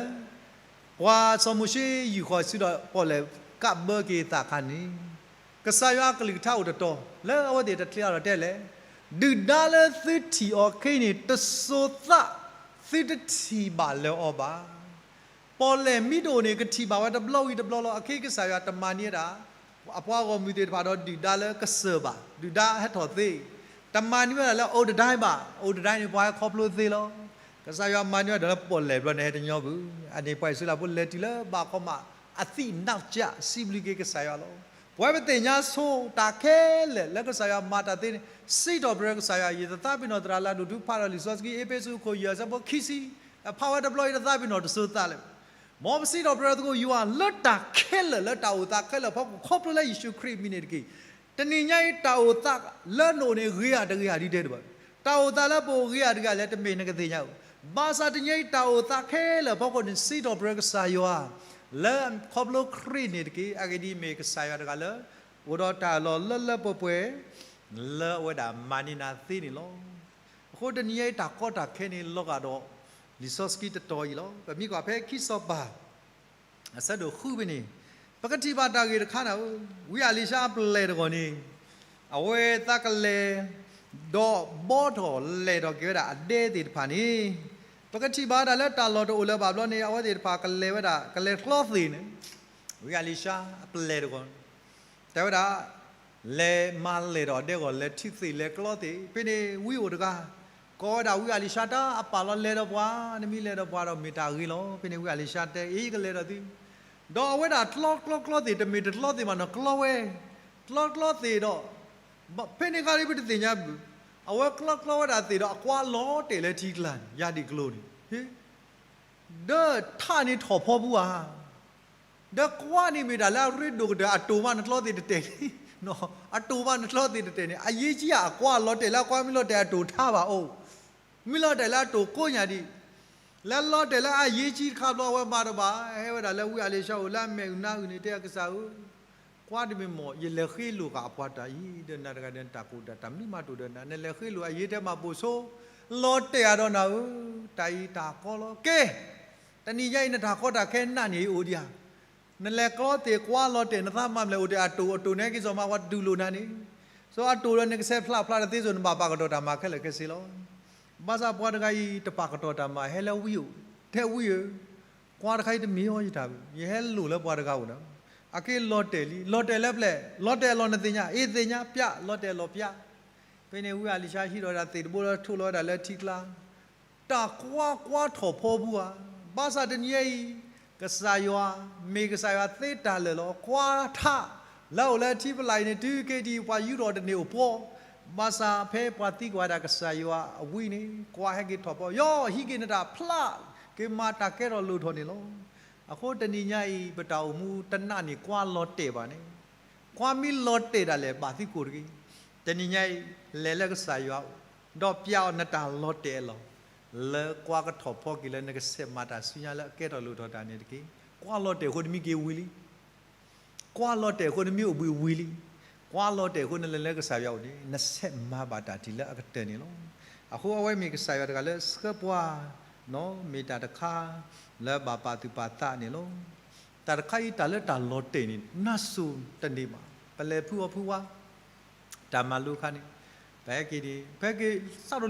ပှၤစီၤမိၤၡ့ယူာ်ဃီၤဆူဒီးပီၣ်လဲၣ်ကးဘၢက့ၤအသးအခါန့ၣ်, ကစၢ်ယွၤအကလုၢ်ကထါအိၣ်တတီၤ လၢအဝဲသ့ၣ်တချ့အါထီၣ်တဲလဲၣ်, ဒုၣ်ဒါလၢသုထံၣ်အီၤခဲအံၤန့ၣ် တစိၤသးသုတထံၣ်ဘၣ်လၢၤအီၤဘၣ်. ပီၣ်လဲၣ်မ့ၢ်တအိၣ်န့ၣ် ကထံၣ်ဘၣ်ဝဲတဘျီဝံၤတဘျီလီၤ. အခဲကစၢ်ယွၤတမၤန့ၢ်ဝဲဒၣ် အပှၤဂီၢ်မုၢ်သ့ၣ်တဖၣ်ဒီးဒုၣ်ဒါလၢကစၢၢ်ဘၣ်, ဒုၣ်ဒါဟဲထီၣ်သ့, တမၤန့ၢ်ဝဲဒၣ်လၢအိၣ်တဒၣ်ဘၣ်, အိၣ်တဒၣ်န့ၣ် ပှၤဟဲခီဖျိသ့လီၤ. ကစၢ်ယွၤမၤန့ၢ်ဝဲဒၣ်လၢပီၣ်လဲၣ်ဘျီန့ၣ် ဟဲတညီဘၣ်. အန့ၣ် ပှၤအံၣ်စရ့လးဖိလဲၤတုၤလၢဘၣ်ခီမး အသံးနၢ်ကၠး စံးဘျုးက့ၤကစၢ်ယွၤလီၤ. ပဝဲပသ့ၣ်ညါဆိတၢ်ခဲလၢာ်လၢကစၢ်ယွၤမၤတၢ်သ့န့ၣ်, စံးထီၣ်ပတြၢၤကစၢ်ယွၤ, ယတသးပ့ၤနီၣ်သရၣ်လၢအဒိၣ်တုၤဖးဒီးလံာ်စီဆှံ အ့းဖ့းစူး အခိၣ်ယဲၢ် အဆၢဖိခံဆံ, ဖးဝဲတဘျီအံၤတသးပ့ၤနီၣ်တစိၤသးလၢၤဘၣ်. မ်ပစံးထီၣ်ပတြၢၤသကိးယွၤလၢတၢ်ခဲလၢာ်လၢတၢ်အိၣ်သးခဲလၢာ်အဖီခိၣ် ခီဖျိလၢယ့ၣ်ၡူးခရံာ်အမံၤန့ၣ်တက့ၢ်. တနံၤညါအံၤတၢ်အိၣ်သးလၢနအိၣ်န့ၣ် ဂ့ၤဧါတဂ့ၤဧါဒ်တဲတဘၣ်. တၢ်အိၣ်သးလၢပအိၣ်ဂ့ၤဧါတဂ့ၤဧါလဲၣ် တမ့ၢ်နကသ့ၣ်ညါဧိၤ, ဘၣ်ဆၣ်တနံၤညါအံၤတၢ်အိၣ်သးခဲလၢာ်အဖီခိၣ်န့ၣ် စံးထီၣ်ပတြၢၤကစၢ်ယွၤ လၢခီဖျိခရံာ်န့ၣ်တက့ၢ်. အဂ့ၢ်ဒ်အံၤမ့ၢ်ကစၢ်ယွၤတဂၤလၢ အိၣ်ဒီးတၢ်လီၢ်လၢလၢပှဲၤပှဲၤ လၢအဝဲဒၣ်မၤန့ၢ်နၤသ့န့ၣ်လီၤ. အဃိတနံၤညါအံၤတၢ်ကီတၢ်ခဲန့ၣ် လီၤဂာ်ဒီးလံာ်စီဆှံတတီၤအံၤလီၤ. ပမ့ၢ်ကွၢ်ဖဲခံစီၤပၤ အဆၢဒိၣ်ဃုဖဲန့ၣ်, ပကထံၣ်ဘၣ်တၢ်ဂ့ၢ်တခါန့ၣ်ဧိၤ, ဝံအလံၤၡါအပျဲၢ်တဂီၢ်န့ၣ် အဝဲသးကလဲၤ ဒီးဘှီထီၣ်လဲၤထီၣ်က့ၤဝဲဒၣ်အဒဲသ့ၣ်တဖၣ်န့ၣ်, ပကထံၣ်ဘၣ်ဝဲဒၣ်လၢတၢ်လီၢ်တအိၣ်လၢၤဘၣ်ဘျီန့ၣ် အဝဲသ့ၣ်တဖၣ်ကလဲၤဝဲဒၣ် ကလဲၤကျီသ့ၣ်န့ၣ်, ဝံအလံၤၡါအပျဲၢ်တဂီၢ် တဲဝဲဒၣ် လဲၤမၤလဲၢ်ဒီးအဒဲအဂီၢ် လဲၤထံသ့ၣ်လဲၤကျီသ့ၣ်, ဖဲန့ၣ်ဝံအိၣ်တဂၤ ကိးဝဲဒၣ်ဝံအလံၤၡါ တၢ်အပာ်လီၤ လဲၤဒီးပှၤ, နမ့ၢ်လဲၤဒီးပှၤဒီး မ့ၢ်တၢ်ဂ့ၤလီၤ. ဖဲန့ၣ်ဝံအလံၤၡါတဲ အ့ ယကလဲၤဒီးသု, ဒီးအဝဲဒၣ်ကျီကျီကျီသ့ၣ် တမ့ၢ်တကျီသ့ၣ်မးနီၤ ကျီဝဲ, ကျီကျီသ့ၣ်ဒီး ဖဲန့ၣ်အခါဒ်ပတသ့ၣ်ညါဘၣ်, အဝဲကျီကျီဝဲဒၣ်သ့ၣ်ဒီး အကွါလီၤတဲာ်လၢထံကျါန့ၣ် ယၤဒံၣ်ကျိၤန့ၣ် ဒီးထးန့ၣ်ထီၣ်ဖီပူၤဧါ, ဒီးကွါန့ၣ်မ့ၢ်တၢ်လၢအရ့ဒိၣ်ကတၢၢ် အတိၢ်မးနကျီသ့ၣ်တတဲာ်န့ၣ်, အတိၢ်မးနကျီသ့ၣ်တတဲာ်န့ၣ် အရေးကြီးဧါ အကွါလီၤတဲာ်လၢအကွါ မ့ၢ်လီၤတဲာ်အတိၢ်ထါဘၣ်အိၣ်, မ့ၢ်လီၤတဲာ်လၢအတိၢ်ကိးညါဒံး, လၢလီၤတဲာ်လၢအရေးကြီးတခါဘျီ အဝဲမၤတဘၣ် ဟဲဝဲဒၣ်လၢဝံအလံၤၡါအအိၣ်လၢအမဲာ်အုနါအုန့ၣ် တဲကစၢ်ဧၢ ကွါတမ့ၢ်မ့ၢ် ယလဲၤဃ့လိာ်ဃာ်အပှၤတၢ်အံၤ ဒီးနၤတဂၤဒီးနတၢ်ကိၢ်တၢ် တၢ်မနုၤမးတအိၣ်ဒီးနၤ နလဲၤဃ့လိာ်အယ့ၤထဲမၤပိာ်ဆိ, လီၤတဲာ်အဒီးနၤဧၢ, တၢ်အံၤတၢ်ကီလီၤ. ကဲ, တနံၤညါအံၤနတၢ်ကီတၢ်ခဲနးန့ၢ်အံၤအိၣ်ဒံးဧါ, နလဲၤကျီသ့ၣ်ကွါလီၤတဲာ် နသးမၤမလဲၣ်အိၣ်ဒီးအတိၢ် အတိၢ်န့ၣ်က့ၤစီၤမၤပှၤတတူၢ်လိာ်နၤန့ၣ်, စီၤအတိၢ်ဒီးနကဆဲးဖျးဖျါတသ့စိၤ နဘၣ်ပာ်ကတီၢ်တၢ်မၤခဲလၢာ်ခဲဆ့လီၤ. ဘၣ်ဆၣ်ပှၤတဂၤအံၤတပာ်ကတီၢ်တၢ်မၤ ဟဲလၢဝံအိၣ်, တဲဝံဧၢ ကွါတခါအံၤတမ့ၢ်အီၤယတၢ်ဘၣ်, ယဟဲလိာ်လၢပှၤတဂၤအိၣ်ဒီး, အက့ၤလီၤတဲာ်လံ, လီၤတဲာ်လၢပျဲၢ်, လီၤတဲာ်အလီၢ်နသ့ၣ်ညါ, အ့ သ့ၣ်ညါ ပျး, လီၤတဲာ်အလီၢ်ပျး. ဖဲန့ၣ်ဝံအလံၤၡါဟံးထီၣ်ဝဲဒၣ်သ့ၣ်တဘိလၢထိးလီၤဝဲဒၣ်လၢထံကျါ, တၢ်ကွါကွါထီၣ်ဖီပူၤဧါ, ဘၣ်ဆၣ်တနံၤအံၤ ကစၢ်ယွၤ, မ့ၢ်ကစၢ်ယွၤသ့တၢ်လၢာ်လီၤ. ကွါထး လၢအအိၣ်လၢထံပလၢ်အံၤန့ၣ် တုၤက့ၤဒံးပှၤယူထီၣ်တန့ၢ်အိၣ်ပှီၢ်, ဘၣ်ဆၣ်ဖဲပှၤသံကွၢ်ဝဲဒၣ်ကစၢ်ယွၤအဝံန့ၣ် ကွါဟဲက့ၤထီၣ်ဖီ, ယီၤ ဟံးက့ၤနတၢ်ဖျးက့ၤမၤတၢ်ကဲထီၣ်လိၣ်ထီၣ်န့ၣ်လီၤ. အဃိတနံၤညါအံၤ ပတၢ်အိၣ်မူတနးန့ၢ်ကွါလီၤတဲာ်ဘၣ်န့ၣ်, ကွါမ့ၢ်လီၤတဲာ်ဒၣ်လဲာ်ဘၣ်သံကိၢ်တဂ့ၤ. တနံၤညါအံၤ လဲၤလၢကစၢ်ယွၤအိၣ်, ဒီးပျးအီၤနတၢ်လီၤတဲာ်အလီၢ်, လၢကွါကထီၣ်ဖီက့ၤလၢနကဆဲးမၤတၢ်ဆူညါလၢအကဲထီၣ်လိၣ်ထီၣ်တၢ်န့ၣ်တက့ၢ်. ကွါလီၤတဲာ်အဃိနမံက့ၤဝံၤလံ ကွါလီၤတဲာ်အဃိနမံအိၣ်ဘှံးဝံၤလံ, ကွါလီၤတဲာ်အဃိနလဲၤလၢကစၢ်ယွၤအိၣ်န့ၣ် နဆဲးမၤဘၣ်တၢ်တုၤလၢအကတၢၢ်န့ၣ်လီၤ. အဃိအဝဲမ့ၢ်ကစၢ်ယွၤတဂၤလၢဆှၢပှၤ, မ့ၢ်တၢ်တခါလၢဘၣ်ပာ်သူၣ်ပာ်သးန့ၣ်လီၤ. တၢ်တခါအံၤတၢ်လၢတၢ်လီၤတဲာ်န့ၣ် နၢ်စိၤတန့ၢ်ဘၣ်. ပလဲၤဖုအီၣ်ဖုဝါ တၢ်မၤလိအခါန့ၣ်, ပဟဲက့ၤန့ၣ် ပဟဲက့ၤစး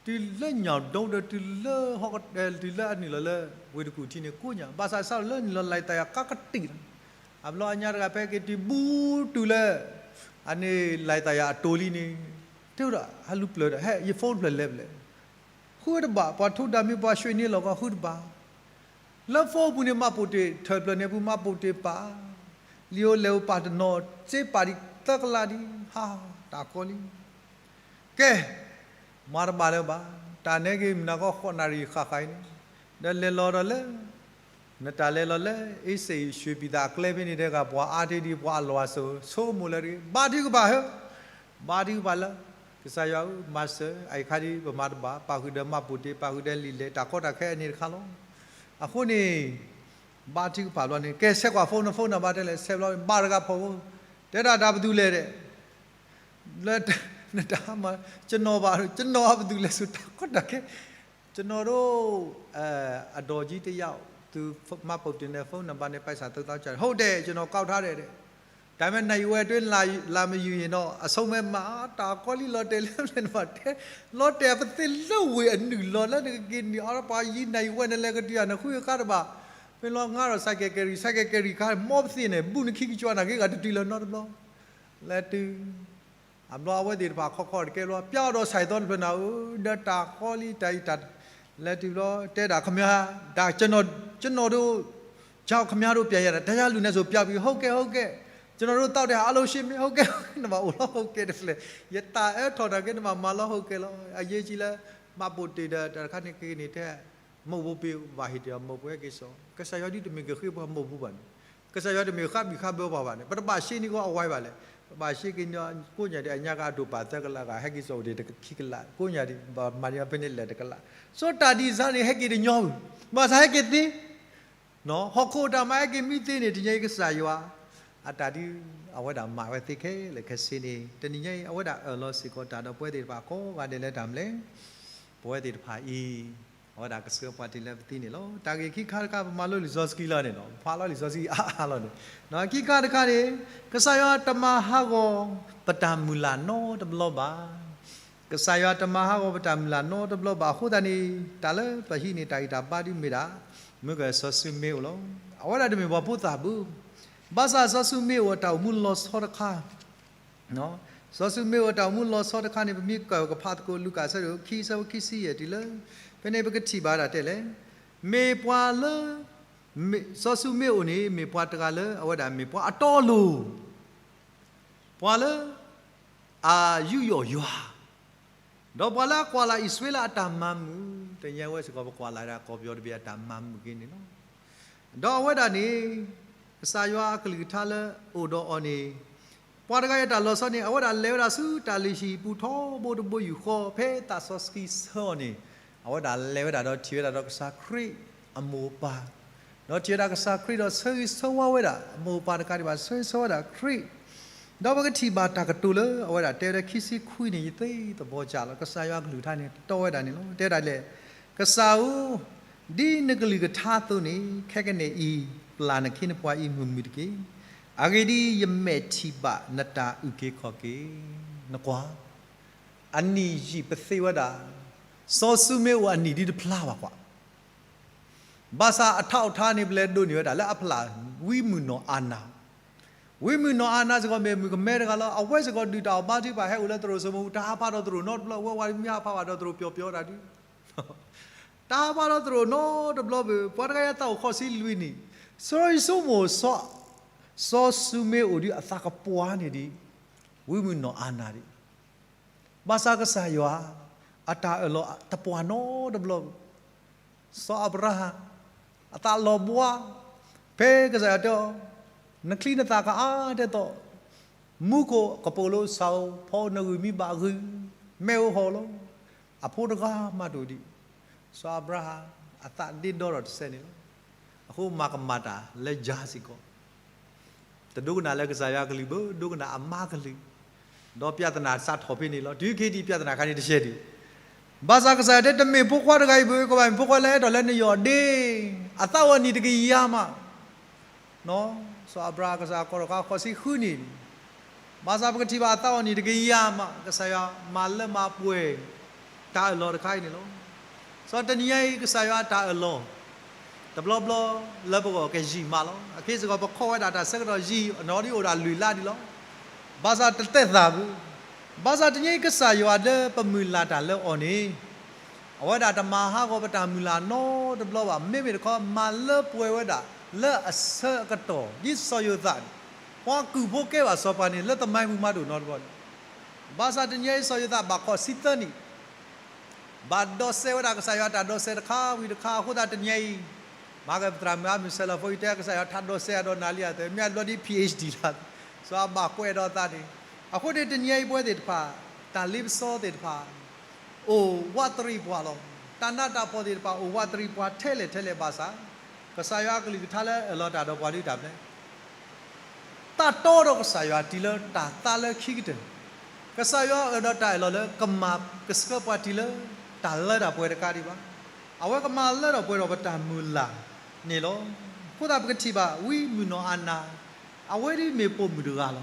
ထီၣ်လၢ တုၤလၢညၣ်ဒိဒီးတုၤလၢဟီ, တုၤလၢအနုာ်လီၤလၢ ဝ့ၢ်တကူၣ်ထံန့ၣ် ကိးညါ, ဘၣ်ဆၣ်စးထီၣ်လၢနုာ်လီၤလံာ်သးယၤကါကတံာ်လီၤ. အဘျီအညါတဂၤ ပဟဲက့ၤတုၤဘူးတုၤလၢ အန့ၣ်လံာ်သးယၤအတိၤလံန့ၣ်, တဲဝဲဒၣ် ဟဲလူၤပျၢၤဒီး ဟဲ ယ phone တဖျၢၣ်လဲၤဖဲလဲၣ် ဃုတဘၣ်, ပှၤထူဒါမ့ၢ်ပှၤရွှေန့ၣ်လီၤကီ ဃုတဘၣ်. လၢ phone အပူၤန့ၣ် မှတ်ပုံတင် ထၢၣ်ဖျၢၣ်န့ၣ်အပူၤ မှတ်ပုံတင် ပာ်, လံာ်ဧိၤလဲၢ်ဧိၤပာ်တနီၤ, စ့ပာ်ဒံးသၢကလးဒံး, ဟါ, တၢ်ကီလံ. ကဲ, မၤတဘၣ်လၢၤဘၣ်, တၢ်နဲက့ၤမုၢ်နၤခီ ဃိးနၣ်ရံၣ်ဃၣ်ဃၣ်အံၤန့ၣ်, ဒီးလဲၤလီၤဒီးလၢ နတၢ်လဲၤလီၤလၢ အ့စ့ၣ် ရွှေပြည်သာ အကျဲဖဲန့ၣ် တဲဂၤပှၤအါထံဒံး ပှၤအလီၢ်အစိၤ ဆိကမိၣ်လၢတဂ့ၤ, ဘါထုကဖၣ်ဧၢ, ဘါထုကဖၣ်လၢ ကစၢ်ယွၤဧၢ, မၤစၢၤ, အအံၤခါဒံး ပမၤတဘၣ်, ပာ်ဃုာ်ဒီး မှတ်ပုံတင်, ပာ်ဃုာ်ဒီးလံာ်လဲၢ်, တၢ်ကီတၢ်ခဲအန့ၣ်တခါလီၤ. အဃိန့ၣ် ဘါထုကဖၣ်ဘျီန့ၣ် ကဲဆဲးကွၢ် phone န phone နဘါတဲလဲၣ်, ဆဲးဘျီ ဘါတဂၤဖီၣ်ဖိ, တဲဒၣ်တၢ်ပသူလဲၣ်ဒီး လၢ နတၢ်မၤ ကျွန်တော်ပါ, ကျွန်တော်က ဘယ်သူလဲဆို တၢ်ကီတၢ်ခဲ, ကျွန်တော်တို့ အဒေါ်ကြီးတစ်ယောက် သူ မှတ်ပုံတင်နဲ့ ဖုန်းနံပါတ်နဲ့ ပိုက်ဆံ သုံးသောင်းကျပ် ဟုတ်တယ် ကျွန်တော်ကောက်ထားတယ်တဲ့, ဒါပေမဲ့ နာရီဝက်အတွင်း လာ လာမယူရင်တော့ အဆုံးပဲမှာ, တၢ်ကီလံ လီၤတဲာ်လၢမနုၤမးတဲ, လီၤတဲာ်ပသ့ၣ်လၢဝ့ၢ်အနုာ်လီၤ လၢနကက့ၤနုာ်အီၤ ပှၤယံၤ နာရီဝက် နလဲၤကတုၤဧါ နဃုကါတဘၣ်, မ့ၢ်လီၤငါဒီး ဆိုင်ကယ်ကယ်ရီ, ဆိုင်ကယ်ကယ်ရီခါ မ်ပသ့ၣ်န့ၣ် ဘူးနခံကကွၢ် နာ်က့ဂၤတတုၤလၢၤနီတဘျီ, လဲၤတုၤ အဘျီအဝဲသ့ၣ်တဖၣ်ခီခီတကဲဘျီ ပျီဒီး ဆိုင်သီ တဖျၢၣ်နၤဧၢ, ဒီးတၢ်ကီလံ တၢ်အံၤတၢ် လဲၤတုၤဘျီ တဲဒၣ် ခင်ဗျာ, ဒါ ကျွန်တော်, ကျွန်တော်တို့ကြောင့် ခင်ဗျားတို့ ပြန်ရတယ်, တရားလူနဲ့ဆို ပြန်ပြီ, ဟုတ်ကဲ့ ဟုတ်ကဲ့, ကျွန်တော်တို့သောက်တဲ့ဟာအားလုံးရှင်းမင်း ဟုတ်ကဲ့ နမၤအိၣ်လီၤ ဟုတ်ကဲ့တဖျဲၣ် ယတၢ်အၢထီၣ်တၢ်ကဲ နမၤမၤလီၤ ဟုတ်ကဲ့လီၤ အရေးကြီးလၢ မှတ်ပုံတင်ဒီး တၢ်တခါန့ၣ်က့ၤန့ၣ်ထဲ မ့ၣ်အူဘိပ့ၤဘၣ်ဟ့ၣ်တ့ၢ် မ့ၣ်အူဘိဟဲက့ၤစိာ် ကစၢ်ယွၤဒ်တမ့ၢ်ကဃ့ပှၤမ့ၣ်အူဘိဘၣ်န့ၣ် ကစၢ်ယွၤတမ့ၢ်ဃၣ်ဘံၣ်ဃၣ်ဘၢပှၤဘၣ်န့ၣ် ပတဘၣ်ရှဲန့ၢ်ကီးအဝဲဘၣ်လဲၣ် ပဘၣ်ရှဲက့ၤန့ၢ်ကိးညါဒံး အညါကအဒိၣ်ပာ်သၢကလးဂၤ ဟဲက့ၤစိာ်အိၣ်ဒံးတခံကလး ကိးညါဒံး ဘၣ်မၤန့ၢ်ဖဲန့ၣ်လဲၣ်တကလး စီၤတၢ်ဒ်စါန့ၣ် ဟဲက့ၤတညီဘၣ် ဘၣ်ဆၣ်ဟဲက့ၤသ့ ဟီၣ်ခိၣ်တၢ်မၤဟဲက့ၤမံသ့န့ၣ် တနံၤအံၤကစၢ်ယွၤ အတၢ်ဒ် အဝဲဒၣ်မၤဝဲသ့ခဲလၢာ်ခဲဆ့န့ၣ် တနံၤညါအံၤ အဝဲဒၣ်အၢၣ်လီၤစ့ၢ်ကီးတၢ်ဒီးပဝဲသ့ၣ်တဖၣ်ကိးဂၤဒဲးလၢတၢ်မနုၤလဲၣ် ပဝဲသ့ၣ်တဖၣ်အံၤ အဝဲဒၣ်ကဆှၢပှၤတုၤလၢပသံန့ၣ်လီၤ. တၢ်ဂ့ၢ်ခံခါတခါ ပမၤလိလံာ်စီဆှံလီၤန့ၣ်လီၤ. ဖးလီၤလံာ်စီဆှံအါအါလီၤန့ၣ်. ခံခါတခါန့ၣ် ကစၢ်ယွၤတမၤဟးဂီၤပတၢ်မုၢ်လၢ်နီတဘျီဘၣ်. ကစၢ်ယွၤတမၤဟးဂီၤပတၢ်မုၢ်လၢ်နီတဘျီဘၣ်အဃိသတးန့ၣ် တၢ်လၢပဟံးန့ၢ်တၢ်ဂံၢ်တၢ်ဘါဒ်မ့ၢ်ဒၣ် မုၢ်ကစီၤၡူမ့အိၣ်လီၤ. အဝဲဒၣ်တမ့ၢ်ပှၤဖိသၣ်ဘၣ်. ဘၣ်ဆၣ်စီၤၡူမ့အိၣ်အတၢ်အိၣ်မူလီၤဆီတခါ စီၤၡူမ့အိၣ်အတၢ်အိၣ်မူလီၤဆီတခါန့ၣ် ပမ့ၢ်ကၢၣ်ကဖးသကိး လူၤကၣ်အဆၢဒိၣ်ခံ အဆၢဖိခံဆံယဲၢ်တုၤလၢ ဖဲန့ၣ်ပကထံၣ်ဘၣ်ဒၣ်တဲလဲၣ်. မ့ၢ်ပှၤလၢ စီၤၡူမ့အိၣ်န့ၣ် မ့ၢ်ပှၤတဂၤလၢအဝဲဒၣ်မ့ၢ်ပှၤအတီအလိၤ ပှၤလၢ အယူးယီၣ်ယွၤ ဒီးပှၤလၢအကွၢ်လၢ်အံၣ်စရ့လးအတၢ်မၤမုာ်, တနံၤညါအံၤဝဲစ့ၢ်ကီး ပကွၢ်လၢ်ဒၣ်ကီၢ်ပယီၤတဘ့ၣ်အတၢ်မၤမုာ်က့ၤန့ၣ်လီၤ. ဒီးအဝဲဒၣ်န့ၣ် ကစၢ်ယွၤအကလုၢ်ကထါလၢအိၣ်ဒီးအီၤန့ၣ် ပှၤတဂၤအံၤအတၢ်လီၤဆီန့ၣ် အဝဲဒၣ်လဲၤဝဲဒၣ်ဆူတၢ်လုၢ်ဟံၣ်ပူၤထီဘိတဘိယူၢ်ဃီ ဖဲသးစီဆှံဆှၢအီၤန့ၣ် အဝဲဒၣ်လဲၤဝဲဒၣ်ဒီးထံၣ်ဝဲဒၣ်ဒီးကစၢ်ခရံာ်အမိၢ်အပၢ် ဒီးထံၣ်ဝဲဒၣ်ကစၢ်ခရံာ်ဒီးဆၢဂ့ၤဆၢဝါဝဲဒၣ် အမိၢ်အပၢ်တကးဒံးဘၣ် ဆၢဂ့ၤဆၢဝါဝဲဒၣ်ခရံာ် ဒီးပကထံၣ်ဘၣ်တၢ်ကတိၤလၢအဝဲဒၣ်တဲဝဲဒၣ်ခံဆံခွံန့ၣ် ယသ့သဘီကၢ်လီၤ. ကစၢ်ယွၤအကလုၢ်ကထါန့ၣ် တီဝဲဒၣ်န့ၣ်လီၤ. တဲဒၣ်လဲၣ်, ကစၢ်ဧၢ, ဒ်နကလုၢ်ကထါအသိးန့ၣ် ခဲကနံၣ်အံၤ ပျၢ်နခ့နပှၤအံၤမုာ်မုာ်တက့ၢ်. အဂ့ၢ်ဒ်အံၤ, ယမဲာ်ထံၣ်ဘၣ်နတၢ်အုၣ်က့ၤခီၣ်က့ၤ, နကွၢ်, အနံၣ်ယံာ်ပသ့ဝဲဒၣ်, စီၤၡူမ့အိၣ်အနံၣ်ဒ်တဖျါဘၣ်ကွၢ် ဘၣ်ဆၣ်အထါအီၣ်ထါန့ၣ် ပလဲၤဒိးန့ၢ်ဝဲဒၣ်လၢအဖျၢၣ် ဝံမုၣ်နီၢ်အၤနၤ, ဝံမုၣ်နီၢ်အၤနၤစ့ၢ်ကီးမ့ၢ်မုၣ်ကမဲတဂၤလီၤ. အဝဲစ့ၢ်ကီးဒုၣ်တၢ်အီၣ်ဘါထုကဖၣ် ဟဲအိၣ်လၢသရိာ်စိမိၤပူၤ တၢ်ဟးဖးဒီးသရိာ်နီတဘျီ ဝဲဝဲမ့ၢ်ဟးဖးဘၣ်ဒီးသရိာ်ပျီပျီတၢ်ဒုး တၢ်ဟးဖးဒီးသရိာ်နီတဘျီဘၣ် ပှၤတဂၤအံၤအသးအိၣ်ဃိးဆံလွံၢ်နံၣ်, စီၤယိၤစိမိၤ စီၤၡူမ့အိၣ်ဒ်အသးကပှၢ်န့ၣ်ဒ် ဝံမုၣ်နီၢ်အၤနၤဒ် ဘၣ်ဆၣ်ကစၢ်ယွၤ အတၢ်အၢၣ်လီၤတပှၢ်နီတဘျီဘၣ်. စီၤအၤဘြၤဟၣ် အသးလီၤဘှါ, ဖဲကစၢ်ယွၤတဲအီၤ, နချံနသၣ်ကအါဒ်သိး မူခိၣ်ကပိာ်လိၤစၢ်ဧိၤ ဖီနဂုၢ်မံဘၣ်ဂုၢ်, မ့ၢ်အိၣ်ဟီၣ်လီၤ. အဖိတဂၤမးတအိၣ်ဒံး, စီၤအၤဘြၤဟၣ် အသးဒ့ဒီထီၣ်တစဲးန့ၣ်လီၤ. အဃိမၤကမၣ်တၢ်လၢယၤစ့ၢ်ကီး တဒိကနၣ်လၢကစၢ်ယွၤအကလုၢ်ဘၣ်, ဒိကနၣ်အမါကလုၢ်, ဒီးပြဿနာစးထီၣ်ဖဲန့ၣ်လီၤ. တုၤခဲအံၤဒံးပြဿနာခါန့ၣ်တဆဲးဒံး, ဘၣ်ဆၣ်ကစၢ်ယွၤတဲတမ့ၢ်ဖိခွါတဂၤအံၤဘၣ်, ကဘၣ်မ့ၢ်ဖိခွါလၢအဲၣ်ဒိးလၢနယီၢ်ဒ့, အသးအိၣ်အနံၣ်တကယၤမး စီၤအၤဘြၤဟၣ်ကစၢ်ယွၤကိးထီၣ်ဃာ်ဃိးဆံဃုနံၣ်, ဘၣ်ဆၣ်ပကထံၣ်ဘၣ်အသးအိၣ်နံၣ်တကယၤမး ကစၢ်ယွၤမၤလၢမၤပှဲၤ တၢ်အၢၣ်လီၤတခါအံၤန့ၣ်လီၤ. စီၤတနံၤညါအံၤ ကစၢ်ယွၤအတၢ်အၢၣ်လီၤ တဘျီဘျီလၢပဂီၢ်ကယံာ်မးလီၤ. အခဲစ့ၢ်ကီးပခီၣ်ဝဲဒၣ်တၢ်ဆၢကတီၢ်ယံာ် အနီၢ်ဒ်အိၣ်ဒၣ်လွံၢ်လါဒံးလီၤ. ဘၣ်ဆၣ်တတဲသးဘၣ်. ဘၣ်ဆၣ်တနံၤညါအံၤကစၢ်ယွၤလၢပမုၢ်လၢ်တၢ်လၢအီၤန့ၣ် အဝဲဒၣ်တမၤဟးဂီၤပတၢ်မုၢ်လၢ်နီတဘျီဘၣ်. မ့မ့ၢ်တခီ မၤလၢပှဲၤဝဲဒၣ်လၢအဆၢအကတီၢ် ဒ်စီၤယိၤသးန့ၣ် ပှၤကုၢ်ဖိကဲဘၣ်စီၤပၤန့ၣ် လၢသမိုင်းပူၤမးဒိၣ်နီတဘျီန့ၣ် ဘၣ်ဆၣ်တနံၤညါအံၤ စီၤယိၤသးဘၣ်ခီၣ်ဆံသၢနံၣ်, ဘၣ်ဒီးစဲးဝဲဒၣ်ကစၢ်ယွၤတၢ်ဒီးစဲးတခါဝံၤတခါ အဃိသတးတနံၤညါအံၤ, မၤကသရၣ်မုၣ်အါမုၢ်ဆဲးလီၤဖိအံၤ တဲကစၢ်ယွၤထးဒီးစဲးအဒိးနၤလံအသး မ့ၢ်အဘျီဒ် PhD လၢ စီၤအၤဘြၤဟၣ်ကွဲးဒီးအသးန့ၣ်, အဃိန့ၣ်တနံၤညါအံၤပဝဲသ့ၣ်တဖၣ်, တၢ်လ့ပစီသ့ၣ်တဖၣ် အိၣ်ဝးတရံးပှၤလီၤ. တၢ်နးတၢ်ဖှီၣ်သ့ၣ်တဖၣ် အိၣ်ဝးတရံးပှၤထဲလဲၣ်ထဲလဲၣ်ဘၣ်ဆၣ်, ကစၢ်ယွၤအကလုၢ်ကထါလၢအၢၣ်လီၤတၢ်ဒီးပှၤဒုးတၢ်မနုၤလဲၣ် သးတီဒီးကစၢ်ယွၤတုၤလၢတၢ်သါလၢခံကတၢၢ်, ကစၢ်ယွၤအၢၣ်ဒီးတၢ်အၢၣ်လီၤလၢကမၤကဆှၢပှၤတုၤလၢ တၢ်လၢတၢ်ပှဲၤတခါဒံးဘၣ်. အဝဲကမၤလၢထီၣ်ပှဲၤထီၣ်ပတၢ်မုၢ်လၢ်န့ၣ်လီၤ. အဃိသတးပကထံၣ်ဘၣ် ဝံမုၢ်နီၢ်အၤနၤ, အဝဲဒ်မ့ၢ်ပိာ်မုၣ်တဂၤလီၤ.